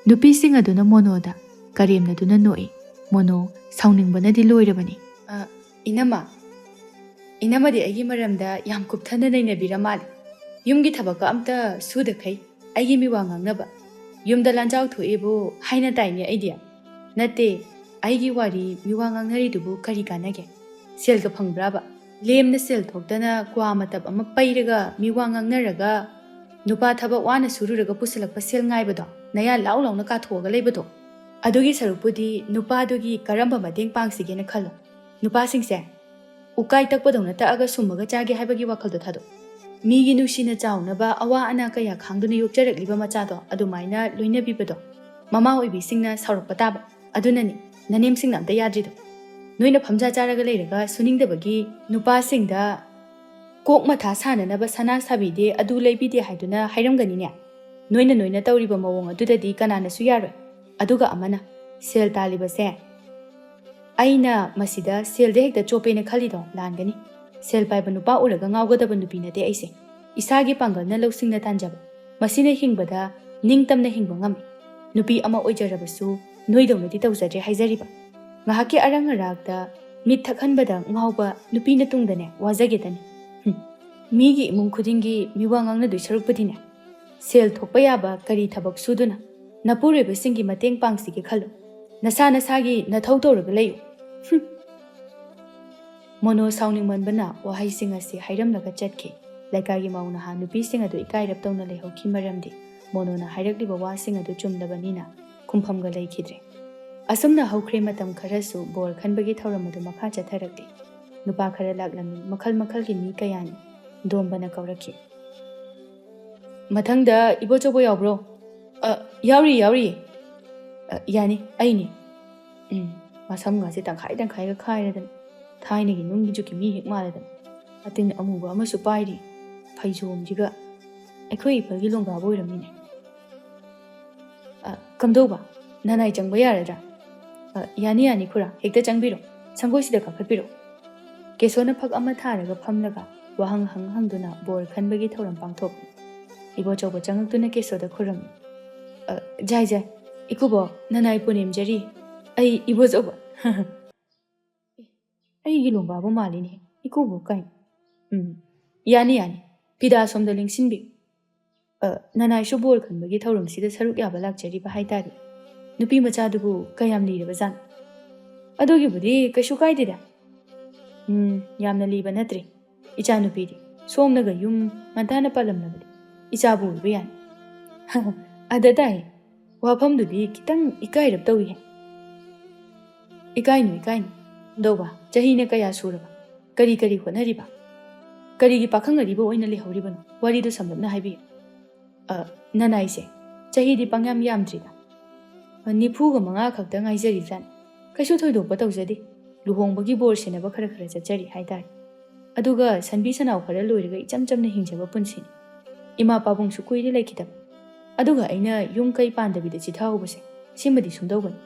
ꯅꯨꯄꯤꯁꯤꯡ ꯑꯗꯨꯅ ꯃꯣꯅꯣꯗ ꯀꯔꯦꯝꯅꯗꯨꯅ ꯅꯣꯛꯏ꯫ ꯃꯣꯅꯣ ꯁꯥꯎꯅꯤꯡꯕꯅꯗꯤ ꯂꯣꯏꯔꯕꯅꯤ꯫ "ꯑ, ꯏꯅꯝꯃ, ꯏꯅꯝꯃꯗꯤ ꯑꯩꯒꯤ ꯃꯔꯝꯗ ꯌꯥꯝ ꯀꯨꯞꯊꯅ ꯅꯩꯅꯕꯤꯔ ꯃꯥꯜꯂꯤ꯫ ꯌꯨꯝꯒꯤ ꯊꯕꯛꯀ ꯑꯝꯇ ꯁꯨꯗꯈꯩ ꯑꯩꯒꯤ ꯃꯤꯋꯥ ꯉꯥꯡꯅꯕ꯫ ꯌꯨꯝꯗ ꯂꯥꯟꯖꯥꯎ ꯊꯣꯛꯑꯦꯕꯨ ꯍꯥꯏꯅ ꯇꯥꯏꯅꯦ ꯑꯩꯗꯤ꯫ ꯅꯠꯇꯦ, ꯑꯩꯒꯤ ꯋꯥꯔꯤ ꯃꯤꯋꯥ ꯉꯥꯡꯅꯔꯤꯗꯨꯕꯨ ꯀꯔꯤ ꯀꯥꯟꯅꯒꯦ? ꯁꯦꯜꯒ ꯐꯪꯕ꯭ꯔꯥꯕ? ꯂꯦꯝꯅ ꯁꯦꯜ ꯊꯣꯛꯇꯅ ꯀ꯭ꯋꯥ ꯃꯇꯞ ꯑꯃ ꯄꯩꯔꯒ ꯃꯤꯋꯥ ꯉꯥꯡꯅꯔꯒ ꯅꯨꯄꯥ ꯊꯕꯛ ꯋꯥꯅ ꯁꯨꯔꯨꯔꯒ ꯄꯨꯁꯜꯂꯛꯄ ꯁꯦꯜ ꯉꯥꯏꯕꯗꯣ, ꯅꯌꯥ ꯂꯥꯎ ꯂꯥꯎꯅ ꯀꯥꯊꯣꯛꯑꯒ ꯂꯩꯕꯗꯣ, ꯑꯗꯨꯒꯤ ꯁꯔꯨꯛꯄꯨꯗꯤ ꯅꯨꯄꯥꯗꯨꯒꯤ ꯀꯔꯝꯕ ꯃꯇꯦꯡ ꯄꯥꯡꯁꯤꯒꯦꯅ ꯈꯜꯂꯣ꯫ ꯅꯨꯄꯥꯁꯤꯡꯁꯦ ꯎꯀꯥꯏ ꯇꯛꯄꯗꯧꯅ ꯇꯛꯑꯒ ꯁꯨꯝꯃꯒ ꯆꯥꯒꯦ ꯍꯥꯏꯕꯒꯤ ꯋꯥꯈꯜꯗꯣ ꯊꯥꯗꯣꯛ꯫ ꯃꯤꯒꯤ ꯅꯨꯡꯁꯤꯅ ꯆꯥꯎꯅꯕ ꯑꯋꯥ ꯑꯅꯥ ꯀꯌꯥ ꯈꯥꯡꯗꯨꯅ ꯌꯣꯛꯆꯔꯛꯂꯤꯕ ꯃꯆꯥꯗꯣ ꯑꯗꯨꯃꯥꯏꯅ ꯂꯣꯏꯅꯕꯤꯕꯗꯣ ꯃꯃꯥ ꯑꯣꯏꯕꯤꯁꯤꯡꯅ ꯁꯥꯎꯔꯛꯄ ꯇꯥꯕ꯫ ꯑꯗꯨꯅꯅꯤ ꯅꯅꯦꯝꯁꯤꯡꯅ ꯑꯝꯇ ꯌꯥꯗ꯭ꯔꯤꯗꯣ꯫ ꯅꯣꯏꯅ ꯐꯝꯖꯥ ꯆꯥꯔꯒ ꯂꯩꯔꯒ ꯁꯨꯅꯤꯡꯗꯕꯒꯤ ꯅꯨꯄꯥꯁꯤꯡꯗ ꯀꯣꯛ ꯃꯊꯥ ꯁꯥꯅꯅꯕ ꯁꯅꯥ ꯁꯥꯕꯤꯗꯦ, ꯑꯗꯨ ꯂꯩꯕꯤꯗꯦ ꯍꯥꯏꯗꯨꯅ ꯍꯥꯏꯔꯝꯒꯅꯤꯅꯦ꯫ ꯅꯣꯏꯅ ꯅꯣꯏꯅ ꯇꯧꯔꯤꯕ ꯃꯑꯣꯡ ꯑꯗꯨꯗꯗꯤ ꯀꯅꯥꯅꯁꯨ ꯌꯥꯔꯣꯏ꯫ ꯑꯗꯨꯒ ꯑꯃꯅ, ꯁꯦꯜ ꯇꯥꯜꯂꯤꯕꯁꯦ ꯑꯩꯅ ꯃꯁꯤꯗ ꯁꯦꯜꯗ ꯍꯦꯛꯇ ꯆꯣꯞꯄꯦꯅ ꯈꯜꯂꯤꯗꯣ ꯂꯥꯟꯒꯅꯤ꯫ ꯁꯦꯜ ꯄꯥꯏꯕ ꯅꯨꯄꯥ ꯎꯔꯒ ꯉꯥꯎꯒꯗꯕ ꯅꯨꯄꯤ ꯅꯠꯇꯦ ꯑꯩꯁꯦ꯫ ꯏꯁꯥꯒꯤ ꯄꯥꯡꯒꯜꯅ ꯂꯧꯁꯤꯡꯅ ꯇꯥꯟꯖꯕ, ꯃꯁꯤꯅ ꯍꯤꯡꯕꯗ ꯅꯤꯡꯇꯝꯅ ꯍꯤꯡꯕ ꯉꯝꯃꯤ꯫ ꯅꯨꯄꯤ ꯑꯃ ꯑꯣꯏꯖꯔꯕꯁꯨ ꯅꯣꯏꯗꯧꯅꯗꯤ ꯇꯧꯖꯗ꯭ꯔꯦ ꯍꯥꯏꯖꯔꯤꯕ꯫ ꯉꯥꯏꯍꯥꯛꯀꯤ ꯑꯔꯪ ꯑꯔꯥꯛꯇ ꯃꯤꯠ ꯊꯛꯍꯟꯕꯗ ꯉꯥꯎꯕ ꯅꯨꯄꯤꯅ ꯇꯨꯡꯗꯅꯦ ꯋꯥꯖꯒꯦꯗꯅꯤ꯫ ꯍꯨꯝ꯫ ꯃꯤꯒꯤ ꯏꯃꯨꯡ ꯈꯨꯗꯤꯡꯒꯤ ꯃꯤꯋꯥ ꯉꯥꯡꯅꯗꯣꯏ ꯁꯔꯨꯛꯄꯨꯗꯤꯅꯦ, ꯁꯦꯜ ꯊꯣꯛꯄ ꯌꯥꯕ ꯀꯔꯤ ꯊꯕꯛ ꯁꯨꯗꯨꯅ ꯅꯄꯨꯔꯣꯏꯕꯁꯤꯡꯒꯤ ꯃꯇꯦꯡ ꯄꯥꯡꯁꯤꯒꯦ ꯈꯜꯂꯨ꯫ ꯅꯁꯥ ꯅꯁꯥꯒꯤ ꯅꯊꯧ ꯇꯧꯔꯒ ꯂꯩꯌꯨ꯫ ꯍꯨꯝ꯫ ꯃꯣꯅꯣ ꯁꯥꯎꯅꯤꯡꯃꯟꯕꯅ ꯋꯥꯍꯩꯁꯤꯡ ꯑꯁꯤ ꯍꯥꯏꯔꯝꯂꯒ ꯆꯠꯈꯤ꯫ ꯂꯩꯀꯥꯏꯒꯤ ꯃꯧ ꯅꯍꯥ ꯅꯨꯄꯤꯁꯤꯡ ꯑꯗꯨ ꯏꯀꯥꯏꯔꯞ ꯇꯧꯅ ꯂꯩꯍꯧꯈꯤ, ꯃꯔꯝꯗꯤ ꯃꯣꯅꯣꯅ ꯍꯥꯏꯔꯛꯂꯤꯕ ꯋꯥꯁꯤꯡ ꯑꯗꯨ ꯆꯨꯝꯂꯕꯅꯤꯅ ꯈꯨꯝꯐꯝꯒ ꯂꯩꯈꯤꯗ꯭ꯔꯦ꯫ ꯑꯁꯨꯝꯅ ꯍꯧꯈ꯭ꯔꯦ ꯃꯇꯝ ꯈꯔꯁꯨ ꯕꯣꯔ ꯈꯟꯕꯒꯤ ꯊꯧꯔꯝ ꯑꯗꯨ ꯃꯈꯥ ꯆꯠꯊꯔꯛꯂꯤ꯫ ꯅꯨꯄꯥ ꯈꯔ ꯂꯥꯛꯂꯝꯃꯤ, ꯃꯈꯜ ꯃꯈꯜꯒꯤ ꯃꯤ ꯀꯌꯥꯅꯤ꯫ ꯗꯣꯝꯕꯅ ꯀꯧꯔꯛꯈꯤ꯫ "ꯃꯊꯪꯗ ꯏꯕꯣꯆꯧꯕ ꯌꯥꯎꯕ꯭ꯔꯣ?" "ꯑ, ꯌꯥꯎꯔꯤ, ꯌꯥꯎꯔꯤ꯫" "ꯑ, ꯌꯥꯅꯤ, ꯑꯩꯅꯤ꯫ ꯎꯝ, ꯃꯁꯝꯒꯁꯦ ꯇꯪꯈꯥꯏ ꯇꯪꯈꯥꯏꯒ ꯈꯥꯏꯔꯗꯅ, ꯊꯥꯏꯅꯒꯤ ꯅꯨꯡꯒꯤ ꯖꯨꯛꯀꯤ ꯃꯤ ꯍꯦꯛ ꯃꯥꯜꯂꯗꯅ, ꯑꯇꯤꯟ ꯑꯃꯨꯕ ꯑꯃꯁꯨ ꯄꯥꯏꯔꯤ, ꯐꯩꯖꯣꯝꯁꯤꯒ꯫ ꯑꯩꯈꯣꯏ ꯏꯄꯜꯒꯤ ꯂꯣꯡꯒꯥꯕꯨ ꯑꯣꯏꯔꯝꯃꯤꯅꯦ꯫ ꯑ, ꯀꯝꯗꯧꯕ? ꯅꯅꯥꯏ ꯆꯪꯕ ꯌꯥꯔꯗ꯭ꯔꯥ?" "ꯑ, ꯌꯥꯅꯤ, ꯌꯥꯅꯤ, ꯈꯨꯔꯥ, ꯍꯦꯛꯇ ꯆꯪꯕꯤꯔꯣ꯫ ꯁꯪꯒꯣꯏꯁꯤꯗ ꯀꯥꯈꯠꯄꯤꯔꯣ꯫" ꯀꯦꯁꯣꯅ ꯐꯛ ꯑꯃ ꯊꯥꯔꯒ ꯐꯝꯂꯒ ꯋꯥꯍꯪ ꯍꯪ ꯍꯪꯗꯨꯅ ꯕꯣꯔ ꯈꯟꯕꯒꯤ ꯊꯧꯔꯝ ꯄꯥꯡꯊꯣꯛꯏ꯫ ꯏꯕꯣꯆꯧꯕ ꯆꯪꯂꯛꯇꯨꯅ ꯀꯦꯁꯣꯗ ꯈꯨꯔꯝꯃꯤ꯫ "ꯑ, ꯖꯥꯏ, ꯖꯥꯏ꯫ ꯏꯀꯨꯕꯣꯛ, ꯅꯅꯥꯏ ꯄꯨꯅꯦꯝꯖꯔꯤ꯫ ꯑꯩ ꯏꯕꯣꯆꯧꯕ꯫" "ꯑꯦ, ꯑꯩꯒꯤ ꯂꯣꯡꯒꯥꯕꯨ ꯃꯥꯜꯂꯤꯅꯦ, ꯏꯀꯨꯕꯣꯛ ꯀꯥꯏꯅ꯫ ꯎꯝ, ꯌꯥꯅꯤ, ꯌꯥꯅꯤ꯫ ꯐꯤꯗꯥ ꯁꯣꯝꯗ ꯂꯦꯡꯁꯤꯟꯕꯤ꯫ ꯑ, ꯅꯅꯥꯏꯁꯨ ꯕꯣꯔ ꯈꯟꯕꯒꯤ ꯊꯧꯔꯝꯁꯤꯗ ꯁꯔꯨꯛ ꯌꯥꯕ ꯂꯥꯛꯆꯔꯤꯕ ꯍꯥꯏꯇꯥꯔꯦ꯫ ꯅꯨꯄꯤ ꯃꯆꯥꯗꯨꯕꯨ ꯀꯌꯥꯝ ꯂꯤꯔꯕꯖꯥꯠꯅꯣ?" "ꯑꯗꯨꯒꯤꯕꯨꯗꯤ ꯀꯩꯁꯨ ꯀꯥꯏꯗꯦꯗ꯫ ꯎꯝ, ꯌꯥꯝꯅ ꯂꯤꯕ ꯅꯠꯇ꯭ꯔꯤ꯫ ꯏꯆꯥꯅꯨꯄꯤꯗꯤ ꯁꯣꯝꯅꯒ ꯌꯨꯝ ꯉꯟꯇꯥꯅ ꯄꯥꯜꯂꯝꯂꯕꯗꯤ ꯏꯆꯥꯕꯨ ꯑꯣꯏꯕ ꯌꯥꯅꯤ꯫" "ꯑꯗ ꯇꯥꯏ, ꯋꯥꯐꯝꯗꯨꯗꯤ ꯈꯤꯇꯪ ꯏꯀꯥꯏꯔꯞ ꯇꯧꯏꯍꯦ꯫" "ꯏꯀꯥꯏꯅꯨ, ꯏꯀꯥꯏꯅꯨ꯫ ꯗꯧꯕ, ꯆꯍꯤꯅ ꯀꯌꯥ ꯁꯨꯔꯕ? ꯀꯔꯤ ꯀꯔꯤ ꯍꯣꯠꯅꯔꯤꯕ? ꯀꯔꯤꯒꯤ ꯄꯥꯈꯪ ꯑꯔꯤꯕ ꯑꯣꯏꯅ ꯂꯩꯍꯧꯔꯤꯕꯅꯣ? ꯋꯥꯔꯤꯗꯨ ꯁꯝꯂꯞꯅ ꯍꯥꯏꯕꯤꯌꯨ꯫" "ꯑ, ꯅꯅꯥꯏꯁꯦ, ꯆꯍꯤꯗꯤ ꯄꯪꯌꯥꯝ ꯌꯥꯝꯗ꯭ꯔꯤꯗ꯫ ꯑ, ꯅꯤꯐꯨꯒ ꯃꯉꯥ ꯈꯛꯇ ꯉꯥꯏꯖꯔꯤꯕꯖꯥꯠꯅꯤ꯫ ꯀꯩꯁꯨ ꯊꯣꯏꯗꯣꯛꯄ ꯇꯧꯖꯗꯦ꯫ ꯂꯨꯍꯣꯡꯕꯒꯤ ꯕꯣꯔ ꯁꯤꯟꯅꯕ ꯈꯔ ꯈꯔ ꯆꯠꯆꯔꯤ ꯍꯥꯏꯇꯥꯔꯦ꯫ ꯑꯗꯨꯒ ꯁꯟꯕꯤ ꯁꯅꯥꯎ ꯈꯔ ꯂꯣꯏꯔꯒ ꯏꯆꯝ ꯆꯝꯅ ꯍꯤꯡꯖꯕ ꯄꯨꯟꯁꯤꯅꯤ꯫ ꯏꯃꯥ ꯄꯥꯕꯨꯡꯁꯨ ꯀꯨꯏꯔꯦ ꯂꯩꯈꯤꯗꯕ꯫ ꯑꯗꯨꯒ ꯑꯩꯅ ꯌꯨꯝ ꯀꯩ ꯄꯥꯟꯗꯕꯤꯗ ꯆꯤꯊꯍꯧꯕꯁꯦ, ꯁꯤꯃꯗꯤ ꯁꯨꯝꯗꯧꯕꯅꯤ꯫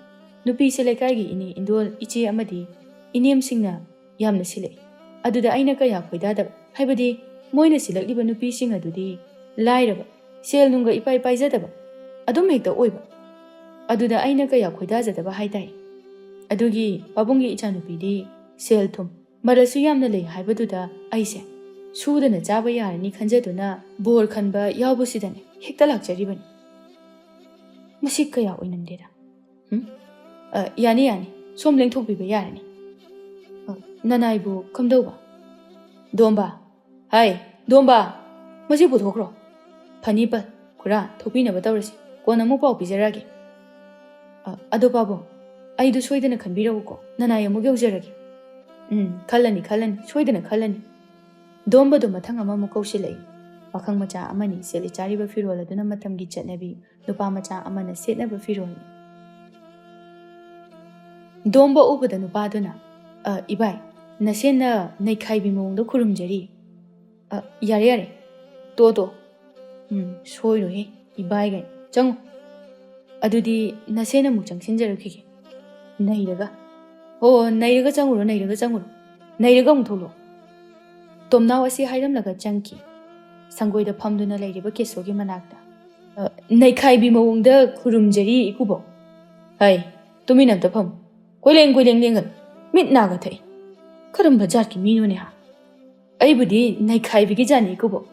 ꯅꯨꯄꯤꯁꯦ ꯂꯩꯀꯥꯏꯒꯤ ꯏꯅꯦ ꯏꯟꯗꯣꯜ, ꯏꯆꯦ ꯑꯃꯗꯤ ꯏꯅꯦꯝꯁꯤꯡꯅ ꯌꯥꯝꯅ ꯁꯤꯜꯂꯛꯏ꯫ ꯑꯗꯨꯗ ꯑꯩꯅ ꯀꯌꯥ ꯈꯣꯏꯗꯥꯗꯕ, ꯍꯥꯏꯕꯗꯤ ꯃꯣꯏꯅ ꯁꯤꯜꯂꯛꯂꯤꯕ ꯅꯨꯄꯤꯁꯤꯡ ꯑꯗꯨꯗꯤ ꯂꯥꯏꯔꯕ, ꯁꯦꯜ ꯅꯨꯡꯒ ꯏꯄꯥꯏ ꯄꯥꯏꯖꯗꯕ ꯑꯗꯨꯝ ꯍꯦꯛꯇ ꯑꯣꯏꯕ꯫ ꯑꯗꯨꯗ ꯑꯩꯅ ꯀꯌꯥ ꯈꯣꯏꯗꯥꯖꯗꯕ ꯍꯥꯏꯇꯥꯏ꯫ ꯑꯗꯨꯒꯤ ꯄꯥꯕꯨꯡꯒꯤ ꯏꯆꯥꯅꯨꯄꯤꯗꯤ ꯁꯦꯜ ꯊꯨꯝ, ꯃꯔꯜꯁꯨ ꯌꯥꯝꯅ ꯂꯩ ꯍꯥꯏꯕꯗꯨꯗ ꯑꯩꯁꯦ ꯁꯨꯗꯅ ꯆꯥꯕ ꯌꯥꯔꯅꯤ ꯈꯟꯖꯗꯨꯅ ꯕꯣꯔ ꯈꯟꯕ ꯌꯥꯎꯕꯁꯤꯗꯅꯦ ꯍꯦꯛꯇ ꯂꯥꯛꯆꯔꯤꯕꯅꯤ꯫ ꯃꯁꯤ ꯀꯌꯥ ꯑꯣꯏꯅꯝꯗꯦꯗ꯫ ꯎꯝ? ꯑ, ꯌꯥꯅꯤ, ꯌꯥꯅꯤ꯫ ꯁꯣꯝ ꯂꯦꯡꯊꯣꯛꯄꯤꯕ ꯌꯥꯔꯅꯤ꯫ ꯑ, ꯅꯅꯥꯏꯕꯨ ꯀꯝꯗꯧꯕ? ꯗꯣꯝꯕ꯫ ꯍꯥꯏ, ꯗꯣꯝꯕ! ꯃꯁꯤ ꯄꯨꯊꯣꯛꯈ꯭ꯔꯣ꯫ ꯐꯅꯤ ꯄꯜ, ꯈꯨꯔꯥ, ꯊꯣꯛꯄꯤꯅꯕ ꯇꯧꯔꯁꯤ꯫ ꯀꯣꯟꯅ ꯑꯃꯨꯛ ꯄꯥꯎ ꯄꯤꯖꯔꯛꯑꯒꯦ꯫ ꯑ, ꯑꯗꯣ ꯄꯥꯕꯨꯡ, ꯑꯩꯗꯨ ꯁꯣꯏꯗꯅ ꯈꯟꯕꯤꯔꯛꯎꯀꯣ꯫ ꯅꯅꯥꯏ ꯑꯃꯨꯛ ꯌꯧꯖꯔꯒꯦ꯫ ꯎꯝ, ꯈꯜꯂꯅꯤ, ꯈꯜꯂꯅꯤ, ꯁꯣꯏꯗꯅ ꯈꯜꯂꯅꯤ꯫ ꯗꯣꯝꯕꯗꯨ ꯃꯊꯪ ꯑꯃꯃꯨꯛ ꯀꯧꯁꯤꯜꯂꯛꯏ꯫ ꯄꯥꯈꯪ ꯃꯆꯥ ꯑꯃꯅꯤ ꯁꯦꯠꯂꯤ ꯆꯥꯔꯤꯕ ꯐꯤꯔꯣꯜ ꯑꯗꯨꯅ ꯃꯇꯝꯒꯤ ꯆꯠꯅꯕꯤ, ꯅꯨꯄꯥ ꯃꯆꯥ ꯑꯃꯅ ꯁꯦꯠꯅꯕ ꯐꯤꯔꯣꯜꯅꯤ꯫ ꯗꯣꯝꯕ ꯎꯕꯗ ꯅꯨꯄꯥꯗꯨꯅ, "ꯑ, ꯏꯕꯥꯏ, ꯅꯁꯦꯟꯅ ꯅꯩꯈꯥꯏꯕꯤ ꯃꯑꯣꯡꯗ ꯈꯨꯔꯨꯝꯖꯔꯤ꯫ ꯑ, ꯌꯥꯔꯦ, ꯌꯥꯔꯦ, ꯇꯣꯛꯑꯣ, ꯇꯣꯛꯑꯣ꯫ ꯎꯝ, ꯁꯣꯏꯔꯣꯏꯍꯦ, ꯏꯕꯥꯏꯒ꯫ ꯆꯪꯉꯣ꯫ ꯑꯗꯨꯗꯤ ꯅꯁꯦꯟ ꯑꯃꯨꯛ ꯆꯪꯁꯤꯟꯖꯔꯛꯈꯤꯒꯦ꯫ ꯅꯩꯔꯒ꯫ ꯑꯣ, ꯅꯩꯔꯒ ꯆꯪꯉꯨꯔꯣ, ꯅꯩꯔꯒ ꯆꯪꯉꯨꯔꯣ꯫ ꯅꯩꯔꯒ ꯑꯃꯨꯛ ꯊꯣꯛꯂꯛꯑꯣ꯫" ꯇꯣꯝꯅꯥꯎ ꯑꯁꯤ ꯍꯥꯏꯔꯝꯂꯒ ꯆꯪꯈꯤ꯫ ꯁꯪꯒꯣꯏꯗ ꯐꯝꯗꯨꯅ ꯂꯩꯔꯤꯕ ꯀꯦꯁꯣꯒꯤ ꯃꯅꯥꯛꯇ꯫ "ꯑ, ꯅꯩꯈꯥꯏꯕꯤ ꯃꯑꯣꯡꯗ ꯈꯨꯔꯨꯝꯖꯔꯤ, ꯏꯀꯨꯕꯣꯛ꯫ ꯍꯩ, ꯇꯨꯃꯤꯟ ꯑꯝꯇ ꯐꯝꯃꯨ꯫ ꯀꯣꯏꯂꯦꯡ ꯀꯣꯏꯂꯦꯡ ꯂꯦꯡꯒꯅꯨ꯫ ꯃꯤꯠ ꯅꯥꯒ ꯊꯛꯏ꯫ ꯀꯔꯝꯕ ꯖꯥꯠꯀꯤ ꯃꯤꯅꯣꯅꯦ, ꯍꯥ?" "ꯑꯩꯕꯨꯗꯤ ꯅꯩꯈꯥꯏꯕꯤꯒꯤ ꯖꯥꯠꯅꯤ, ꯏꯀꯨꯕꯣꯛ꯫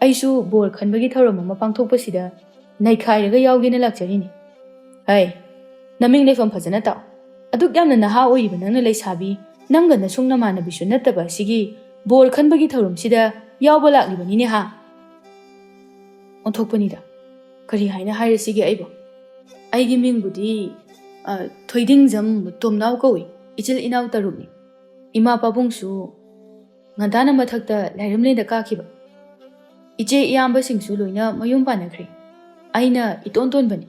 ꯑꯩꯁꯨ ꯕꯣꯔ ꯈꯟꯕꯒꯤ ꯊꯧꯔꯝ ꯑꯃ ꯄꯥꯡꯊꯣꯛꯄꯁꯤꯗ ꯅꯩꯈꯥꯏꯔꯒ ꯌꯥꯎꯒꯦꯅ ꯂꯥꯛꯆꯔꯤꯅꯤ꯫" "ꯍꯩ, ꯅꯃꯤꯡ ꯂꯩꯐꯝ ꯐꯖꯅ ꯇꯥꯛꯑꯣ꯫ ꯑꯗꯨꯛ ꯌꯥꯝꯅ ꯅꯍꯥ ꯑꯣꯏꯔꯤꯕ ꯅꯪꯅ ꯂꯩꯁꯥꯕꯤ, ꯅꯪꯒ ꯅꯁꯨꯡ ꯅꯃꯥꯟꯅꯕꯤꯁꯨ ꯅꯠꯇꯕ ꯑꯁꯤꯒꯤ ꯕꯣꯔ ꯈꯟꯕꯒꯤ ꯊꯧꯔꯝꯁꯤꯗ ꯌꯥꯎꯕ ꯂꯥꯛꯂꯤꯕꯅꯤꯅꯦ, ꯍꯥ?" ꯑꯣꯟꯊꯣꯛꯄꯅꯤꯗ꯫ ꯀꯔꯤ ꯍꯥꯏꯅ ꯍꯥꯏꯔꯁꯤꯒꯦ ꯑꯩꯕꯨ? ꯑꯩꯒꯤ ꯃꯤꯡꯕꯨꯗꯤ, ꯑ, ꯊꯣꯏꯗꯤꯡꯖꯝ ꯇꯣꯝꯅꯥꯎ ꯀꯧꯏ꯫ ꯏꯆꯤꯜ ꯏꯅꯥꯎ ꯇꯔꯨꯛꯅꯤ꯫ ꯏꯃꯥ ꯄꯥꯕꯨꯡꯁꯨ ꯉꯟꯇꯥꯅ ꯃꯊꯛꯇ ꯂꯥꯏꯔꯝꯂꯦꯟꯗ ꯀꯥꯈꯤꯕ꯫ ꯏꯆꯦ ꯏꯌꯥꯝꯕꯁꯤꯡꯁꯨ ꯂꯣꯏꯅ ꯃꯌꯨꯝ ꯄꯥꯟꯅꯈ꯭ꯔꯦ꯫ ꯑꯩꯅ ꯏꯇꯣꯟ ꯇꯣꯟꯕꯅꯤ꯫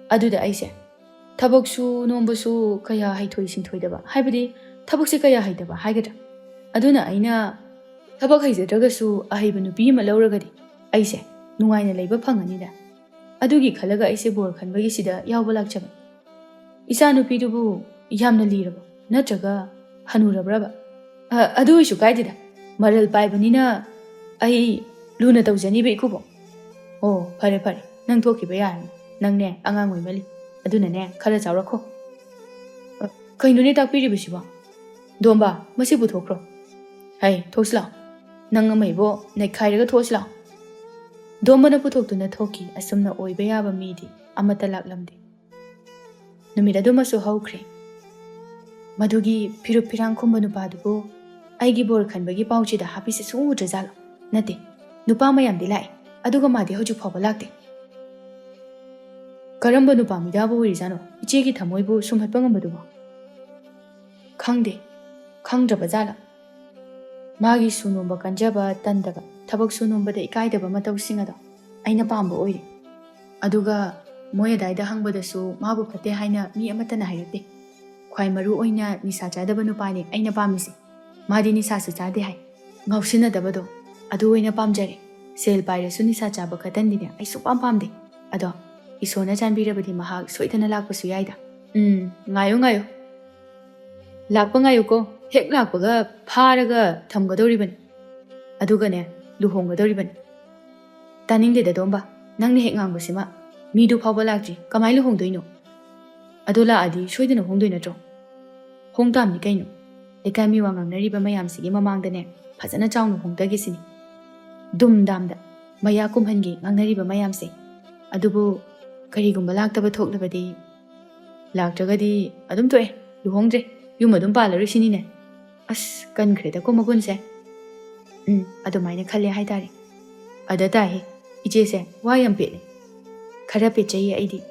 ꯑꯗꯨꯗ ꯑꯩꯁꯦ ꯊꯕꯛꯁꯨ ꯅꯣꯝꯕꯁꯨ ꯀꯌꯥ ꯍꯩꯊꯣꯏ ꯁꯤꯡꯊꯣꯏꯗꯕ, ꯍꯥꯏꯕꯗꯤ ꯊꯕꯛꯁꯦ ꯀꯌꯥ ꯍꯩꯇꯕ ꯍꯥꯏꯒꯗ꯭ꯔꯥ? ꯑꯗꯨꯅ ꯑꯩꯅ ꯊꯕꯛ ꯍꯩꯖꯗ꯭ꯔꯒꯁꯨ ꯑꯍꯩꯕ ꯅꯨꯄꯤ ꯑꯃ ꯂꯧꯔꯒꯗꯤ ꯑꯩꯁꯦ ꯅꯨꯡꯉꯥꯏꯅ ꯂꯩꯕ ꯐꯪꯉꯅꯤꯗ꯫ ꯑꯗꯨꯒꯤ ꯈꯜꯂꯒ ꯑꯩꯁꯦ ꯕꯣꯔ ꯈꯟꯕꯒꯤꯁꯤꯗ ꯌꯥꯎꯕ ꯂꯥꯛꯆꯕꯅꯤ꯫ ꯏꯆꯥꯅꯨꯄꯤꯗꯨꯕꯨ ꯌꯥꯝꯅ ꯂꯤꯔꯕ ꯅꯠꯇ꯭ꯔꯒ ꯍꯅꯨꯔꯕ꯭ꯔꯕ? ꯑ, ꯑꯗꯨ ꯑꯣꯏꯁꯨ ꯀꯥꯏꯗꯦꯗ, ꯃꯔꯜ ꯄꯥꯏꯕꯅꯤꯅ ꯑꯩ ꯂꯨꯅ ꯇꯧꯖꯅꯤꯕ, ꯏꯀꯨꯕꯣꯛ꯫ ꯑꯣ, ꯐꯔꯦ ꯐꯔꯦ, ꯅꯪ ꯊꯣꯛꯈꯤꯕ ꯌꯥꯔꯅꯤ꯫ ꯅꯪꯅꯦ ꯑꯉꯥꯡ ꯑꯣꯏꯃꯜꯂꯤ꯫ ꯑꯗꯨꯅꯅꯦ ꯈꯔ ꯆꯥꯎꯔꯛꯈꯣ꯫ ꯑ, ꯀꯩꯅꯣꯅꯦ ꯇꯥꯛꯄꯤꯔꯤꯕꯁꯤꯕꯣ? ꯗꯣꯝꯕ, ꯃꯁꯤ ꯄꯨꯊꯣꯛꯈ꯭ꯔꯣ꯫ ꯍꯩ, ꯊꯣꯛꯁꯤ ꯂꯥꯛꯑꯣ꯫ ꯅꯪ ꯑꯃ ꯏꯕꯣ, ꯅꯩꯈꯥꯏꯔꯒ ꯊꯣꯛꯑꯁꯤ ꯂꯥꯛꯑꯣ꯫ ꯗꯣꯝꯕꯅ ꯄꯨꯊꯣꯛꯇꯨꯅ ꯊꯣꯛꯈꯤ꯫ ꯑꯁꯨꯝꯅ ꯑꯣꯏꯕ ꯌꯥꯕ ꯃꯤꯗꯤ ꯑꯃꯠꯇ ꯂꯥꯛꯂꯝꯗꯦ꯫ ꯅꯨꯃꯤꯠ ꯑꯗꯨꯃꯁꯨ ꯍꯧꯈ꯭ꯔꯦ꯫ ꯃꯗꯨꯒꯤ ꯐꯤꯔꯨꯞ ꯐꯤꯔꯥꯡ ꯈꯨꯝꯕ ꯅꯨꯄꯥꯗꯨꯕꯨ ꯑꯩꯒꯤ ꯕꯣꯔ ꯈꯟꯕꯒꯤ ꯄꯥꯎꯆꯦꯗ ꯍꯥꯞꯄꯤꯁꯦ ꯁꯨꯡꯎ ꯎꯗ꯭ꯔꯖꯥꯠꯂꯣ? ꯅꯠꯇꯦ, ꯅꯨꯄꯥ ꯃꯌꯥꯝꯗꯤ ꯂꯥꯛꯑꯦ, ꯑꯗꯨꯒ ꯃꯥꯗꯤ ꯍꯧꯖꯤꯛ ꯐꯥꯎꯕ ꯂꯥꯛꯇꯦ꯫ ꯀꯔꯝꯕ ꯅꯨꯄꯥ ꯃꯤꯗꯥꯕꯨ ꯑꯣꯏꯔꯤꯖꯥꯠꯅꯣ ꯏꯆꯦꯒꯤ ꯊꯃꯣꯏꯕꯨ ꯁꯨꯝꯍꯠꯄ ꯉꯝꯕꯗꯨꯕꯣ? ꯈꯪꯗꯦ, ꯈꯪꯗ꯭ꯔꯕ ꯖꯥꯠꯂꯥ? ꯃꯥꯒꯤ ꯁꯨ ꯅꯣꯝꯕ ꯀꯟꯖꯕ, ꯇꯟꯗꯕ, ꯊꯕꯛ ꯁꯨ ꯅꯣꯝꯕꯗ ꯏꯀꯥꯏꯗꯕ ꯃꯇꯧꯁꯤꯡ ꯑꯗꯣ ꯑꯩꯅ ꯄꯥꯝꯕ ꯑꯣꯏꯔꯦ꯫ ꯑꯗꯨꯒ ꯃꯣꯏ ꯑꯗꯥꯏꯗ ꯍꯪꯕꯗꯁꯨ ꯃꯥꯕꯨ ꯐꯠꯇꯦ ꯍꯥꯏꯅ ꯃꯤ ꯑꯃꯠꯇꯅ ꯍꯥꯏꯔꯛꯇꯦ꯫ ꯈ꯭ꯋꯥꯏ ꯃꯔꯨ ꯑꯣꯏꯅ ꯅꯤꯁꯥ ꯆꯥꯗꯕ ꯅꯨꯄꯥꯅꯦ ꯑꯩꯅ ꯄꯥꯝꯃꯤꯁꯦ꯫ ꯃꯥꯗꯤ ꯅꯤꯁꯥꯁꯨ ꯆꯥꯗꯦ ꯍꯥꯏ꯫ ꯉꯥꯎꯁꯤꯟꯅꯗꯕꯗꯣ, ꯑꯗꯨ ꯑꯣꯏꯅ ꯄꯥꯝꯖꯔꯦ꯫ ꯁꯦꯜ ꯄꯥꯏꯔꯁꯨ ꯅꯤꯁꯥ ꯆꯥꯕ ꯈꯇꯟꯗꯤꯅꯦ ꯑꯩ ꯁꯨꯛꯄꯥꯝ ꯄꯥꯝꯗꯦ꯫ ꯑꯗꯣ ꯏꯁꯣꯔꯅ ꯆꯥꯟꯕꯤꯔꯕꯗꯤ ꯃꯍꯥꯛ ꯁꯣꯏꯗꯅ ꯂꯥꯛꯄꯁꯨ ꯌꯥꯏꯗ꯫ ꯎꯝ, ꯉꯥꯏꯌꯨ, ꯉꯥꯏꯌꯨ꯫ ꯂꯥꯛꯄ ꯉꯥꯏꯌꯨꯀꯣ꯫ ꯍꯦꯛ ꯂꯥꯛꯄꯒ ꯐꯥꯔꯒ ꯊꯝꯒꯗꯧꯔꯤꯕꯅꯤ꯫ ꯑꯗꯨꯒꯅꯦ, ꯂꯨꯍꯣꯡꯒꯗꯧꯔꯤꯕꯅꯤ꯫ ꯇꯥꯅꯤꯡꯗꯦꯗ ꯗꯣꯝꯕ, ꯅꯪꯅ ꯍꯦꯛ ꯉꯥꯡꯕꯁꯤꯃ꯫ ꯃꯤꯗꯨ ꯐꯥꯎꯕ ꯂꯥꯛꯇ꯭ꯔꯤ, ꯀꯃꯥꯏꯅ ꯂꯨꯍꯣꯡꯗꯣꯏꯅꯣ? ꯑꯗꯣ ꯂꯥꯛꯑꯗꯤ ꯁꯣꯏꯗꯅ ꯍꯣꯡꯗꯣꯏ ꯅꯠꯇ꯭ꯔꯣ? ꯍꯣꯡ ꯇꯥꯕꯅꯤ ꯀꯩꯅꯣ꯫ ꯂꯩꯀꯥꯏ ꯃꯤꯋꯥ ꯉꯥꯡꯅꯔꯤꯕ ꯃꯌꯥꯝꯁꯤꯒꯤ ꯃꯃꯥꯡꯗꯅꯦ, ꯐꯖꯅ ꯆꯥꯎꯅ ꯍꯣꯡꯗꯒꯦ ꯁꯤꯅꯤ꯫ ꯗꯨꯝ ꯗꯥꯝꯗ ꯃꯌꯥ ꯀꯨꯝꯍꯟꯒꯦ ꯉꯥꯡꯅꯔꯤꯕ ꯃꯌꯥꯝꯁꯦ꯫ ꯑꯗꯨꯕꯨ ꯀꯔꯤꯒꯨꯝꯕ ꯂꯥꯛꯇꯕ ꯊꯣꯛꯂꯕꯗꯤ? ꯂꯥꯛꯇ꯭ꯔꯒꯗꯤ ꯑꯗꯨꯝ ꯇꯣꯛꯑꯦ, ꯂꯨꯍꯣꯡꯗ꯭ꯔꯦ, ꯌꯨꯝ ꯑꯗꯨꯝ ꯄꯥꯜꯂꯔꯣꯏ ꯁꯤꯅꯤꯅꯦ꯫ ꯑꯁ, ꯀꯟꯈ꯭ꯔꯦꯗꯀꯣ ꯃꯒꯨꯟꯁꯦ꯫ ꯎꯝ, ꯑꯗꯨꯃꯥꯏꯅ ꯈꯜꯂꯦ ꯍꯥꯏꯇꯥꯔꯦ꯫ ꯑꯗ ꯇꯥꯏꯍꯦ, ꯏꯆꯦꯁꯦ ꯋꯥ ꯌꯥꯝ ꯄꯦꯠꯂꯦ꯫ ꯈꯔ ꯄꯦꯠꯆꯩꯌꯦ ꯑꯩꯗꯤ꯫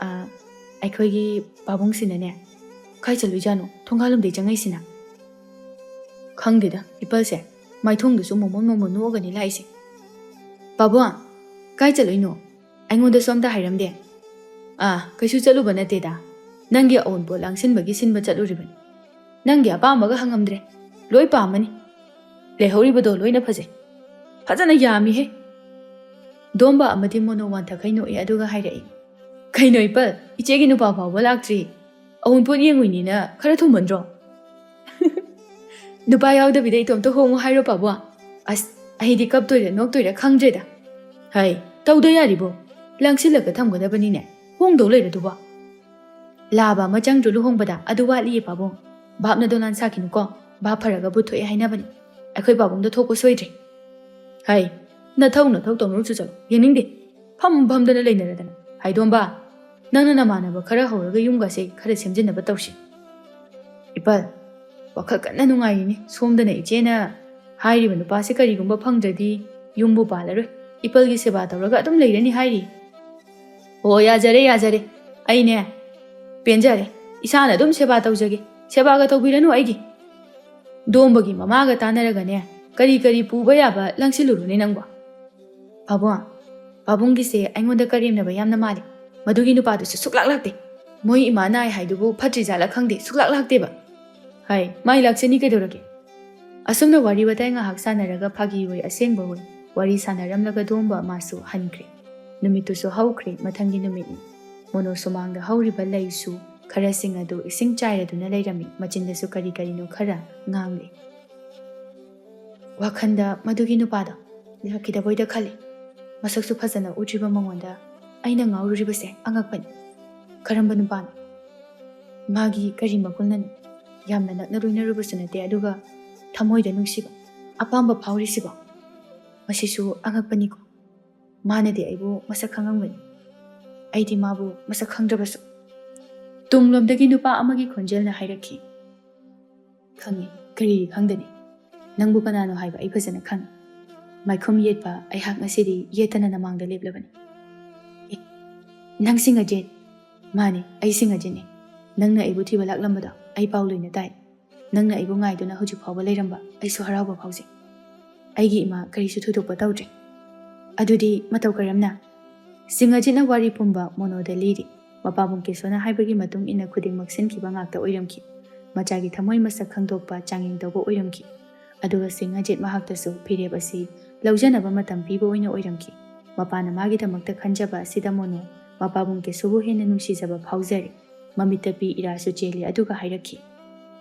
ꯑ, ꯑꯩꯈꯣꯏꯒꯤ ꯄꯥꯕꯨꯡꯁꯤꯅꯅꯦ, ꯀꯥꯏ ꯆꯠꯂꯨꯏꯖꯥꯠꯅꯣ ꯊꯣꯡꯒꯥꯜꯂꯣꯝꯗꯩ ꯆꯪꯉꯛꯏꯁꯤꯅ? ꯈꯪꯗꯦꯗ, ꯏꯄꯜꯁꯦ ꯃꯥꯏꯊꯣꯡꯗꯨꯁꯨ ꯃꯣꯃꯣꯟ ꯃꯣꯃꯣꯟ ꯅꯣꯛꯑꯒꯅꯤ ꯂꯥꯛꯏꯁꯦ꯫ "ꯄꯥꯕꯨꯡ, ꯀꯥꯏ ꯆꯠꯂꯨꯏꯅꯣ? ꯑꯩꯉꯣꯟꯗꯁꯨ ꯑꯝꯇ ꯍꯥꯏꯔꯝꯗꯦ꯫" "ꯑꯥ, ꯀꯩꯁꯨ ꯆꯠꯂꯨꯕ ꯅꯠꯇꯦꯗ꯫ ꯅꯪꯒꯤ ꯑꯎꯟꯄꯣꯠ ꯂꯥꯡꯁꯤꯟꯕꯒꯤ ꯁꯤꯟꯕ ꯆꯠꯂꯨꯔꯤꯕꯅꯤ꯫ ꯅꯪꯒꯤ ꯑꯄꯥꯝꯕꯒ ꯍꯪꯉꯝꯗ꯭ꯔꯦ꯫ ꯂꯣꯏ ꯄꯥꯝꯃꯅꯤ꯫ ꯂꯩꯍꯧꯔꯤꯕꯗꯣ ꯂꯣꯏꯅ ꯐꯖꯩ꯫ ꯐꯖꯅ ꯌꯥꯝꯃꯤꯍꯦ꯫" ꯗꯣꯝꯕ ꯑꯃꯗꯤ ꯃꯣꯅꯣ ꯋꯥꯟꯊꯈꯩ ꯅꯣꯛꯏ, ꯑꯗꯨꯒ ꯍꯥꯏꯔꯛꯏ, "ꯀꯩꯅꯣ ꯏꯄꯜ, ꯏꯆꯦꯒꯤ ꯅꯨꯄꯥ ꯐꯥꯎꯕ ꯂꯥꯛꯇ꯭ꯔꯤ꯫ ꯑꯎꯟꯄꯣꯠ ꯌꯦꯡꯉꯨꯏꯅꯤꯅ ꯈꯔ ꯊꯨꯃꯟꯗ꯭ꯔꯣ?" "ꯅꯨꯄꯥ ꯌꯥꯎꯗꯕꯤꯗ ꯏꯇꯣꯝꯇ ꯍꯣꯡꯉꯨ ꯍꯥꯏꯔꯣ ꯄꯥꯕꯨꯡ? ꯑꯁ, ꯑꯩꯗꯤ ꯀꯞꯇꯣꯏꯔ ꯅꯣꯛꯇꯣꯏꯔ ꯈꯪꯗ꯭ꯔꯦꯗ꯫ ꯍꯩ, ꯇꯧꯗ ꯌꯥꯔꯤꯕꯣ? ꯂꯥꯡꯁꯤꯜꯂꯒ ꯊꯝꯒꯗꯕꯅꯤꯅꯦ꯫ ꯍꯣꯡꯗꯧ ꯂꯩꯔꯗꯨꯕꯣ?" "ꯂꯥꯕ ꯑꯃ ꯆꯪꯗ꯭ꯔꯣ ꯂꯨꯍꯣꯡꯕꯗ? ꯑꯗꯨ ꯋꯥꯠꯂꯤꯌꯦ ꯄꯥꯕꯨꯡ꯫ ꯚꯥꯞꯅ ꯗꯣꯂꯥꯟ ꯁꯥꯈꯤꯅꯨꯀꯣ꯫ ꯚꯥꯞ ꯐꯔꯒ ꯚꯨꯠ ꯊꯣꯛꯑꯦ ꯍꯥꯏꯅꯕꯅꯤ꯫ ꯑꯩꯈꯣꯏ ꯄꯥꯕꯨꯡꯗ ꯊꯣꯛꯄ ꯁꯣꯏꯗ꯭ꯔꯦ꯫" "ꯍꯩ, ꯅꯊꯧ ꯅꯊꯧ ꯇꯧꯅꯨ ꯆꯨꯆꯠꯂꯨ꯫ ꯌꯦꯡꯅꯤꯡꯗꯦ꯫ ꯐꯝ ꯐꯝꯗꯅ ꯂꯩꯅꯔꯗꯅ꯫ ꯍꯥꯏꯗꯣꯝꯕ, ꯅꯪꯅ ꯅꯃꯥꯟꯅꯕ ꯈꯔ ꯍꯧꯔꯒ ꯌꯨꯝꯒꯁꯦ ꯈꯔ ꯁꯦꯝꯖꯤꯟꯅꯕ ꯇꯧꯁꯤ꯫" "ꯏꯄꯜ, ꯋꯥꯈꯜ ꯀꯟꯅ ꯅꯨꯡꯉꯥꯏꯔꯤꯅꯤ꯫ ꯁꯣꯝꯗꯅ ꯏꯆꯦꯅ ꯍꯥꯏꯔꯤꯕ ꯅꯨꯄꯥꯁꯦ ꯀꯔꯤꯒꯨꯝꯕ ꯐꯪꯗ꯭ꯔꯗꯤ ꯌꯨꯝꯕꯨ ꯄꯥꯜꯂꯔꯣꯏ꯫ ꯏꯄꯜꯒꯤ ꯁꯦꯕꯥ ꯇꯧꯔꯒ ꯑꯗꯨꯝ ꯂꯩꯔꯅꯤ ꯍꯥꯏꯔꯤ꯫" "ꯑꯣ, ꯌꯥꯖꯔꯦ, ꯌꯥꯖꯔꯦ꯫ ꯑꯩꯅꯦ, ꯄꯦꯟꯖꯔꯦ꯫ ꯏꯁꯥꯅ ꯑꯗꯨꯝ ꯁꯦꯕꯥ ꯇꯧꯖꯒꯦ꯫ ꯁꯦꯕꯥꯒ ꯇꯧꯕꯤꯔꯅꯨ ꯑꯩꯒꯤ꯫" ꯗꯣꯝꯕꯒꯤ ꯃꯃꯥꯒ ꯇꯥꯟꯅꯔꯒꯅꯦ, ꯀꯔꯤ ꯀꯔꯤ ꯄꯨꯕ ꯌꯥꯕ ꯂꯪꯁꯤꯜꯂꯨꯔꯣꯅꯦ ꯅꯪꯕꯣ꯫ "ꯄꯥꯕꯨꯡ, ꯄꯥꯕꯨꯡꯒꯤꯁꯦ ꯑꯩꯉꯣꯟꯗ ꯀꯔꯦꯝꯅꯕ ꯌꯥꯝꯅ ꯃꯥꯜꯂꯤ꯫ ꯃꯗꯨꯒꯤ ꯅꯨꯄꯥꯗꯨꯁꯨ ꯁꯨꯛꯂꯥꯛ ꯂꯥꯛꯇꯦ꯫ "ꯃꯣꯏ ꯏꯃꯥ ꯅꯥꯏ ꯍꯥꯏꯗꯨꯕꯨ ꯐꯠꯇ꯭ꯔꯤꯖꯥꯠꯂ ꯈꯪꯗꯦ, ꯁꯨꯛꯂꯥꯛ ꯂꯥꯛꯇꯦꯕ"꯫ "ꯍꯥꯏ, ꯃꯥꯏ ꯂꯥꯛꯆꯅꯤ ꯀꯩꯗꯧꯔꯒꯦ?" ꯑꯁꯨꯝꯅ ꯋꯥꯔꯤ ꯋꯥꯇꯥꯏ ꯉꯥꯏꯍꯥꯛ ꯁꯥꯟꯅꯔꯒ ꯐꯥꯒꯤ ꯑꯣꯏ ꯑꯁꯦꯡꯕ ꯑꯣꯏ ꯋꯥꯔꯤ ꯁꯥꯟꯅꯔꯝꯂꯒ ꯗꯣꯝꯕ ꯃꯥꯁꯨ ꯍꯟꯈ꯭ꯔꯦ꯫ ꯅꯨꯃꯤꯠꯇꯨꯁꯨ ꯍꯧꯈ꯭ꯔꯦ, ꯃꯊꯪꯒꯤ ꯅꯨꯃꯤꯠꯅꯤ꯫ ꯃꯣꯅꯣ ꯁꯨꯃꯥꯡꯗ ꯍꯧꯔꯤꯕ ꯂꯩꯁꯨ ꯈꯔꯁꯤꯡ ꯑꯗꯨ ꯏꯁꯤꯡ ꯆꯥꯏꯔꯗꯨꯅ ꯂꯩꯔꯝꯃꯤ, ꯃꯆꯤꯟꯗꯁꯨ ꯀꯔꯤ ꯀꯔꯤꯅꯣ ꯈꯔ ꯉꯥꯡꯂꯤ꯫ ꯋꯥꯈꯜꯗ ꯃꯗꯨꯒꯤ ꯅꯨꯄꯥꯗꯣ ꯂꯥꯛꯈꯤꯗꯕꯣꯏꯗ ꯈꯜꯂꯤ꯫ ꯃꯁꯛꯁꯨ ꯐꯖꯅ ꯎꯗ꯭ꯔꯤꯕ ꯃꯉꯣꯟꯗ ꯑꯩꯅ ꯉꯥꯎꯔꯨꯔꯤꯕꯁꯦ ꯑꯉꯛꯄꯅꯤ꯫ ꯀꯔꯝꯕ ꯅꯨꯄꯥꯅꯣ? ꯃꯥꯒꯤ ꯀꯔꯤ ꯃꯒꯨꯟꯅꯅꯣ? ꯌꯥꯝꯅ ꯅꯛꯅ ꯂꯣꯏꯅꯔꯨꯕꯁꯨ ꯅꯠꯇꯦ, ꯑꯗꯨꯒ ꯊꯃꯣꯏꯗ ꯅꯨꯡꯁꯤꯕ, ꯑꯄꯥꯝꯕ ꯐꯥꯎꯔꯤꯁꯤꯕꯣ? ꯃꯁꯤꯁꯨ ꯑꯉꯛꯄꯅꯤꯀꯣ꯫ ꯃꯥꯅꯗꯤ ꯑꯩꯕꯨ ꯃꯁꯛ ꯈꯪꯉꯝꯒꯅꯤ, ꯑꯩꯗꯤ ꯃꯥꯕꯨ ꯃꯁꯛ ꯈꯪꯗ꯭ꯔꯕꯁꯨ꯫ ꯇꯨꯡꯂꯣꯝꯗꯒꯤ ꯅꯨꯄꯥ ꯑꯃꯒꯤ ꯈꯣꯟꯖꯦꯜꯅ ꯍꯥꯏꯔꯛꯈꯤ, "ꯈꯪꯉꯤ, ꯀꯔꯤꯒꯤ ꯈꯪꯗꯅꯤ? ꯅꯪꯕꯨ ꯀꯅꯥꯅꯣ ꯍꯥꯏꯕ ꯑꯩ ꯐꯖꯅ ꯈꯪꯉꯤ"꯫ ꯃꯥꯏꯈꯨꯝ ꯌꯦꯠꯄ ꯑꯩꯍꯥꯛ ꯉꯁꯤꯗꯤ ꯌꯦꯠꯇꯅ ꯅꯃꯥꯡꯗ ꯂꯦꯞꯂꯕꯅꯤ꯫ "ꯑꯦ, ꯅꯪ ꯁꯤꯡꯉꯖꯤꯠ?" "ꯃꯥꯅꯤ, ꯑꯩ ꯁꯤꯡꯉꯖꯤꯠꯅꯤ꯫ ꯅꯪꯅ ꯑꯩꯕꯨ ꯊꯤꯕ ꯂꯥꯛꯂꯝꯕꯗꯣ ꯑꯩ ꯄꯥꯎ ꯂꯣꯏꯅ ꯇꯥꯏ꯫ ꯅꯪꯅ ꯑꯩꯕꯨ ꯉꯥꯏꯗꯨꯅ ꯍꯧꯖꯤꯛ ꯐꯥꯎꯕ ꯂꯩꯔꯝꯕ ꯑꯩꯁꯨ ꯍꯔꯥꯎꯕ ꯐꯥꯎꯖꯩ꯫ ꯑꯩꯒꯤ ꯏꯃꯥ ꯀꯔꯤꯁꯨ ꯊꯣꯏꯗꯣꯛꯄ ꯇꯧꯗ꯭ꯔꯦ"꯫ "ꯑꯗꯨꯗꯤ ꯃꯇꯧ ꯀꯔꯝꯅ?" ꯁꯤꯡꯉꯖꯤꯠꯅ ꯋꯥꯔꯤ ꯄꯨꯝꯕ ꯃꯣꯅꯣꯗ ꯂꯤꯔꯤ꯫ ꯃꯄꯥꯕꯨꯡ ꯀꯦꯁꯣꯅ ꯍꯥꯏꯕꯒꯤ ꯃꯇꯨꯡ ꯏꯟꯅ ꯈꯨꯗꯤꯡꯃꯛ ꯁꯤꯟꯈꯤꯕ ꯉꯥꯛꯇ ꯑꯣꯏꯔꯝꯈꯤ꯫ ꯃꯆꯥꯒꯤ ꯊꯃꯣꯏ ꯃꯁꯛ ꯈꯪꯗꯣꯛꯄ, ꯆꯥꯡꯌꯦꯡ ꯇꯧꯕ ꯑꯣꯏꯔꯝꯈꯤ꯫ ꯑꯗꯨꯒ ꯁꯤꯡꯉꯖꯤꯠ ꯃꯍꯥꯛꯇꯁꯨ ꯐꯤꯔꯦꯞ ꯑꯁꯤ ꯂꯧꯖꯅꯕ ꯃꯇꯝ ꯄꯤꯕ ꯑꯣꯏꯅ ꯑꯣꯏꯔꯝꯈꯤ꯫ ꯃꯄꯥꯅ ꯃꯥꯒꯤꯗꯃꯛꯇ ꯈꯟꯖꯕ ꯑꯁꯤꯗ ꯃꯣꯅꯣ ꯃꯄꯥꯕꯨꯡ ꯀꯦꯁꯣꯕꯨ ꯍꯦꯟꯅ ꯅꯨꯡꯁꯤꯖꯕ ꯐꯥꯎꯖꯔꯦ꯫ ꯃꯃꯤꯠꯇ ꯄꯤ ꯏꯔꯥꯁꯨ ꯆꯦꯜꯂꯤ, ꯑꯗꯨꯒ ꯍꯥꯏꯔꯛꯈꯤ,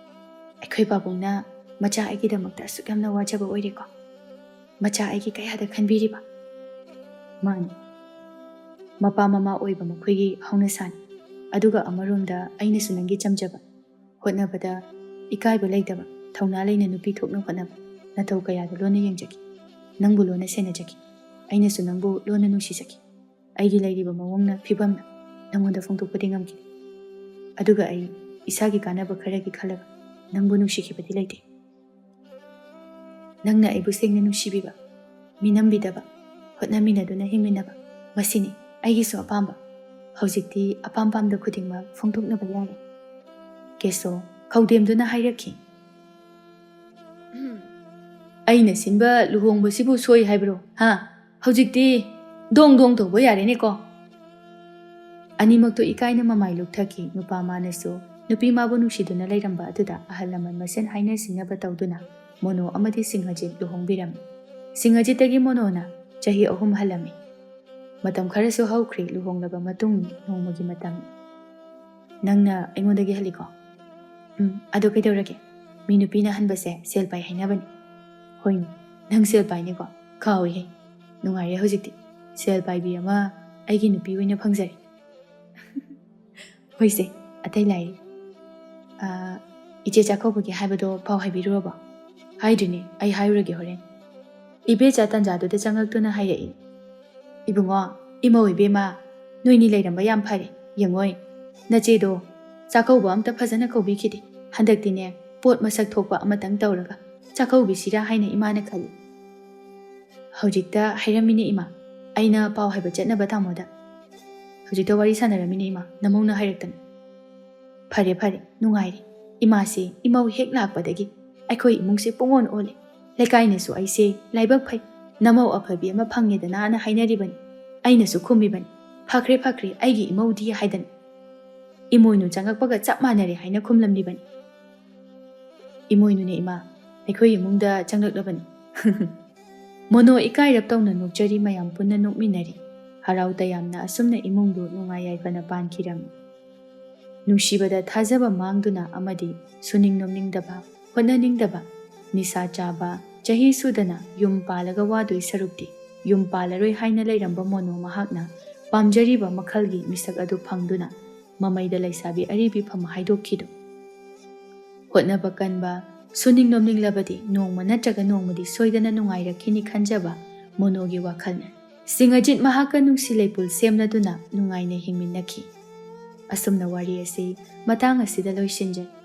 "ꯑꯩꯈꯣꯏ ꯄꯥꯕꯨꯡꯅ ꯃꯆꯥ ꯑꯩꯒꯤꯗꯃꯛꯇ ꯑꯁꯨꯛ ꯌꯥꯝꯅ ꯋꯥꯖꯕ ꯑꯣꯏꯔꯦꯀꯣ꯫ ꯃꯆꯥ ꯑꯩꯒꯤ ꯀꯌꯥꯗ ꯈꯟꯕꯤꯔꯤꯕ"꯫ "ꯃꯥꯅꯤ꯫ ꯃꯄꯥ ꯃꯃꯥ ꯑꯣꯏꯕ ꯃꯈꯣꯏꯒꯤ ꯍꯧꯅꯁꯥꯅꯤ꯫ ꯑꯗꯨꯒ ꯑꯃꯔꯣꯝꯗ ꯑꯩꯅꯁꯨ ꯅꯪꯒꯤ ꯆꯝꯖꯕ, ꯍꯣꯠꯅꯕꯗ ꯏꯀꯥꯏꯕ ꯂꯩꯇꯕ, ꯊꯧꯅꯥ ꯂꯩꯅ ꯅꯨꯄꯤ ꯊꯣꯛꯅ ꯍꯣꯠꯅꯕ, ꯅꯊꯧ ꯀꯌꯥꯗ ꯂꯣꯟꯅ ꯌꯦꯡꯖꯈꯤ꯫ ꯅꯪꯕꯨ ꯂꯣꯟꯅ ꯁꯦꯟꯅꯖꯈꯤ꯫ ꯑꯩꯅꯁꯨ ꯅꯪꯕꯨ ꯂꯣꯟꯅ ꯅꯨꯡꯁꯤꯖꯈꯤ꯫ ꯑꯩꯒꯤ ꯂꯩꯔꯤꯕ ꯃꯑꯣꯡꯅ, ꯐꯤꯕꯝꯅ ꯅꯪꯉꯣꯟꯗ ꯐꯣꯡꯗꯣꯛꯄꯗꯤ ꯉꯝꯈꯤꯗꯦ꯫ ꯑꯗꯨꯒ ꯑꯩ ꯏꯁꯥꯒꯤ ꯀꯥꯟꯅꯕ ꯈꯔꯒꯤ ꯈꯜꯂꯒ ꯅꯪꯕꯨ ꯅꯨꯡꯁꯤꯈꯤꯕꯗꯤ ꯂꯩꯇꯦ꯫ ꯅꯪꯅ ꯑꯩꯕꯨ ꯁꯦꯡꯅ ꯅꯨꯡꯁꯤꯕꯤꯕ, ꯃꯤꯅꯝꯕꯤꯗꯕ, ꯍꯣꯠꯅꯃꯤꯟꯅꯗꯨꯅ ꯍꯤꯡꯃꯤꯟꯅꯕ, ꯃꯁꯤꯅꯤ ꯑꯩꯒꯤꯁꯨ ꯑꯄꯥꯝꯕ꯫ ꯍꯧꯖꯤꯛꯇꯤ ꯑꯄꯥꯝ ꯄꯥꯝꯗ ꯈꯨꯗꯤꯡꯃꯛ ꯐꯣꯡꯗꯣꯛꯅꯕ ꯌꯥꯔꯦ"꯫ ꯀꯦꯁꯣ ꯈꯧꯗꯦꯝꯗꯨꯅ ꯍꯥꯏꯔꯛꯈꯤ, "ꯑꯩꯅ ꯁꯤꯟꯕ ꯂꯨꯍꯣꯡꯕꯁꯤꯕꯨ ꯁꯣꯏ ꯍꯥꯏꯕ꯭ꯔꯣ? ꯍꯥ? ꯍꯧꯖꯤꯛꯇꯤ ꯗꯣꯡ ꯗꯣꯡ ꯇꯧꯕ ꯌꯥꯔꯦꯅꯦꯀꯣ"꯫ ꯑꯅꯤꯃꯛꯇꯨ ꯏꯀꯥꯏꯅ ꯃꯃꯥꯏ ꯂꯨꯛꯊꯈꯤ꯫ ꯅꯨꯄꯥ ꯃꯥꯅꯁꯨ ꯅꯨꯄꯤ ꯃꯥꯕꯨ ꯅꯨꯡꯁꯤꯗꯨꯅ ꯂꯩꯔꯝꯕ ꯑꯗꯨꯗ ꯑꯍꯜ ꯂꯃꯟ ꯃꯁꯦꯟ ꯍꯥꯏꯅ ꯁꯤꯡꯅꯕ ꯇꯧꯗꯨꯅ ꯃꯣꯅꯣ ꯑꯃꯗꯤ ꯁꯤꯡꯍꯖꯤꯠ ꯂꯨꯍꯣꯡꯕꯤꯔꯝꯃꯤ꯫ ꯁꯤꯡꯍꯖꯤꯠꯇꯒꯤ ꯃꯣꯅꯣꯅ ꯆꯍꯤ ꯑꯍꯨꯝ ꯍꯜꯂꯝꯃꯤ꯫ ꯃꯇꯝ ꯈꯔꯁꯨ ꯍꯧꯈ꯭ꯔꯦ꯫ ꯂꯨꯍꯣꯡꯂꯕ ꯃꯇꯨꯡ ꯅꯣꯡꯃꯒꯤ ꯃꯇꯝ꯫ "ꯅꯪꯅ ꯑꯩꯉꯣꯟꯗꯒꯤ ꯍꯜꯂꯤꯀꯣ?" "ꯎꯝ, ꯑꯗꯣ ꯀꯩꯗꯧꯔꯒꯦ? ꯃꯤ ꯅꯨꯄꯤꯅ ꯍꯟꯕꯁꯦ ꯁꯦꯜ ꯄꯥꯏ ꯍꯥꯏꯅꯕꯅꯤ꯫" "ꯍꯣꯏꯅꯦ, ꯅꯪ ꯁꯦꯜ ꯄꯥꯏꯅꯦꯀꯣ? ꯀꯥꯎꯏꯍꯦ꯫ ꯅꯨꯡꯉꯥꯏꯔꯦ ꯍꯧꯖꯤꯛꯇꯤ꯫ ꯁꯦꯜ ꯄꯥꯏꯕꯤ ꯑꯃ ꯑꯩꯒꯤ ꯅꯨꯄꯤ ꯑꯣꯏꯅ ꯐꯪꯖꯔꯦ꯫" "ꯍꯣꯏꯁꯦ, ꯑꯇꯩ ꯂꯥꯏꯔꯤ꯫ ꯑꯥ, ꯏꯆꯦ ꯆꯥꯛꯀꯧꯕꯒꯤ ꯍꯥꯏꯕꯗꯣ ꯄꯥꯎ ꯍꯥꯏꯕꯤꯔꯨꯔꯕꯣ?" "ꯍꯥꯏꯗ꯭ꯔꯤꯅꯦ, ꯑꯩ ꯍꯥꯏꯔꯨꯔꯒꯦ ꯍꯣꯔꯦꯟ꯫" ꯏꯕꯦꯆꯥ ꯇꯟꯖꯥꯗꯨꯗ ꯆꯪꯉꯛꯇꯨꯅ ꯍꯥꯏꯔꯛꯏ, "ꯏꯕꯨꯡꯉꯣ, ꯏꯃꯧ ꯏꯕꯦꯝꯃ, ꯅꯣꯏꯅꯤ ꯂꯩꯔꯝꯕ ꯌꯥꯝ ꯐꯔꯦ꯫ ꯌꯦꯡꯉꯣꯏ, ꯅꯆꯦꯗꯣ ꯆꯥꯛꯀꯧꯕ ꯑꯝꯇ ꯐꯖꯅ ꯀꯧꯕꯤꯈꯤꯗꯦ꯫ ꯍꯟꯗꯛꯇꯤꯅꯦ, ꯄꯣꯠ ꯃꯁꯛ ꯊꯣꯛꯄ ꯑꯃꯇꯪ ꯇꯧꯔꯒ ꯆꯥꯛꯀꯧꯕꯤꯁꯤꯔꯥ ꯍꯥꯏꯅ ꯏꯃꯥꯅ ꯈꯜꯂꯤ꯫" "ꯍꯧꯖꯤꯛꯇ ꯍꯥꯏꯔꯝꯃꯤꯅꯦ ꯏꯃꯥ, ꯑꯩꯅ ꯄꯥꯎ ꯍꯥꯏꯕ ꯆꯠꯅꯕ ꯇꯥꯃꯣꯗ꯫ ꯍꯧꯖꯤꯛꯇ ꯋꯥꯔꯤ ꯁꯥꯟꯅꯔꯝꯃꯤꯅꯦ ꯏꯃꯥ, ꯅꯃꯧꯅ ꯍꯥꯏꯔꯛꯇꯅ꯫" "ꯐꯔꯦ ꯐꯔꯦ, ꯅꯨꯡꯉꯥꯏꯔꯦ꯫ ꯏꯃꯥꯁꯦ ꯏꯃꯧ ꯍꯦꯛ ꯂꯥꯛꯄꯗꯒꯤ ꯑꯩꯈꯣꯏ ꯏꯃꯨꯡꯁꯦ ꯄꯨꯡꯑꯣꯟ ꯑꯣꯜꯂꯦ꯫ ꯂꯩꯀꯥꯏꯅꯁꯨ ꯑꯩꯁꯦ ꯂꯥꯏꯕꯛ ꯐꯩ, ꯅꯃꯧ ꯑꯐꯕꯤ ꯑꯃ ꯐꯪꯉꯦꯗꯅꯥꯅ ꯍꯥꯏꯅꯔꯤꯕꯅꯤ꯫ ꯑꯩꯅꯁꯨ ꯈꯨꯝꯃꯤꯕꯅꯤ, 'ꯐꯈ꯭ꯔꯦ ꯐꯈ꯭ꯔꯦ, ꯑꯩꯒꯤ ꯏꯃꯧꯗꯤ' ꯍꯥꯏꯗꯅ꯫ ꯏꯃꯣꯏꯅꯨ ꯆꯪꯉꯛꯄꯒ ꯆꯞ ꯃꯥꯟꯅꯔꯦ ꯍꯥꯏꯅ ꯈꯨꯝꯂꯝꯂꯤꯕꯅꯤ꯫ ꯏꯃꯣꯏꯅꯨꯅꯦ ꯏꯃꯥ, ꯑꯩꯈꯣꯏ ꯏꯃꯨꯡꯗ ꯆꯪꯂꯛꯂꯕꯅꯤ꯫" ꯃꯣꯅꯣ ꯏꯀꯥꯏꯔꯞ ꯇꯧꯅ ꯅꯣꯛꯆꯔꯤ꯫ ꯃꯌꯥꯝ ꯄꯨꯟꯅ ꯅꯣꯛꯃꯤꯟꯅꯔꯤ꯫ ꯍꯔꯥꯎ ꯇꯌꯥꯝꯅ ꯑꯁꯨꯝꯅ ꯏꯃꯨꯡꯗꯨ ꯅꯨꯡꯉꯥꯏ ꯌꯥꯏꯐꯅ ꯄꯥꯟꯈꯤꯔꯝꯃꯤ꯫ ꯅꯨꯡꯁꯤꯕꯗ ꯊꯥꯖꯕ ꯃꯥꯡꯗꯨꯅ ꯑꯃꯗꯤ ꯁꯨꯅꯤꯡ ꯅꯣꯝꯅꯤꯡꯗꯕ, ꯍꯣꯠꯅꯅꯤꯡꯗꯕ, ꯅꯤꯁꯥ ꯆꯥꯕ, ꯆꯍꯤ ꯁꯨꯗꯅ ꯌꯨꯝ ꯄꯥꯜꯂꯒ ꯋꯥꯗꯣꯏ ꯁꯔꯨꯛꯇꯤ ꯌꯨꯝ ꯄꯥꯜꯂꯔꯣꯏ ꯍꯥꯏꯅ ꯂꯩꯔꯝꯕ ꯃꯣꯅꯣ ꯃꯍꯥꯛꯅ ꯄꯥꯝꯖꯔꯤꯕ ꯃꯈꯜꯒꯤ ꯃꯤꯁꯛ ꯑꯗꯨ ꯐꯪꯗꯨꯅ ꯃꯃꯩꯗ ꯂꯩꯁꯥꯕꯤ ꯑꯔꯤꯕꯤ ꯐꯝ ꯍꯥꯏꯗꯣꯛꯈꯤꯗꯨ꯫ ꯍꯣꯠꯅꯕ ꯀꯟꯕ, ꯁꯨꯅꯤꯡ ꯅꯣꯝꯅꯤꯡꯂꯕꯗꯤ ꯅꯣꯡꯃ ꯅꯠꯇ꯭ꯔꯒ ꯅꯣꯡꯃꯗꯤ ꯁꯣꯏꯗꯅ ꯅꯨꯡꯉꯥꯏꯔꯛꯈꯤꯅꯤ ꯈꯟꯖꯕ ꯃꯣꯅꯣꯒꯤ ꯋꯥꯈꯜꯅꯤ꯫ ꯁꯤꯡꯍꯖꯤꯠ ꯃꯍꯥꯛꯀ ꯅꯨꯡꯁꯤ ꯂꯩꯄꯨꯜ ꯁꯦꯝꯂꯗꯨꯅ ꯅꯨꯡꯉꯥꯏꯅ ꯍꯤꯡꯃꯤꯟꯅꯈꯤ꯫ ꯑꯁꯨꯝꯅ ꯋꯥꯔꯤ ꯑꯁꯤ ꯃꯇꯥꯡ ꯑꯁꯤꯗ ꯂꯣꯏꯁꯤꯟꯖꯔꯦ꯫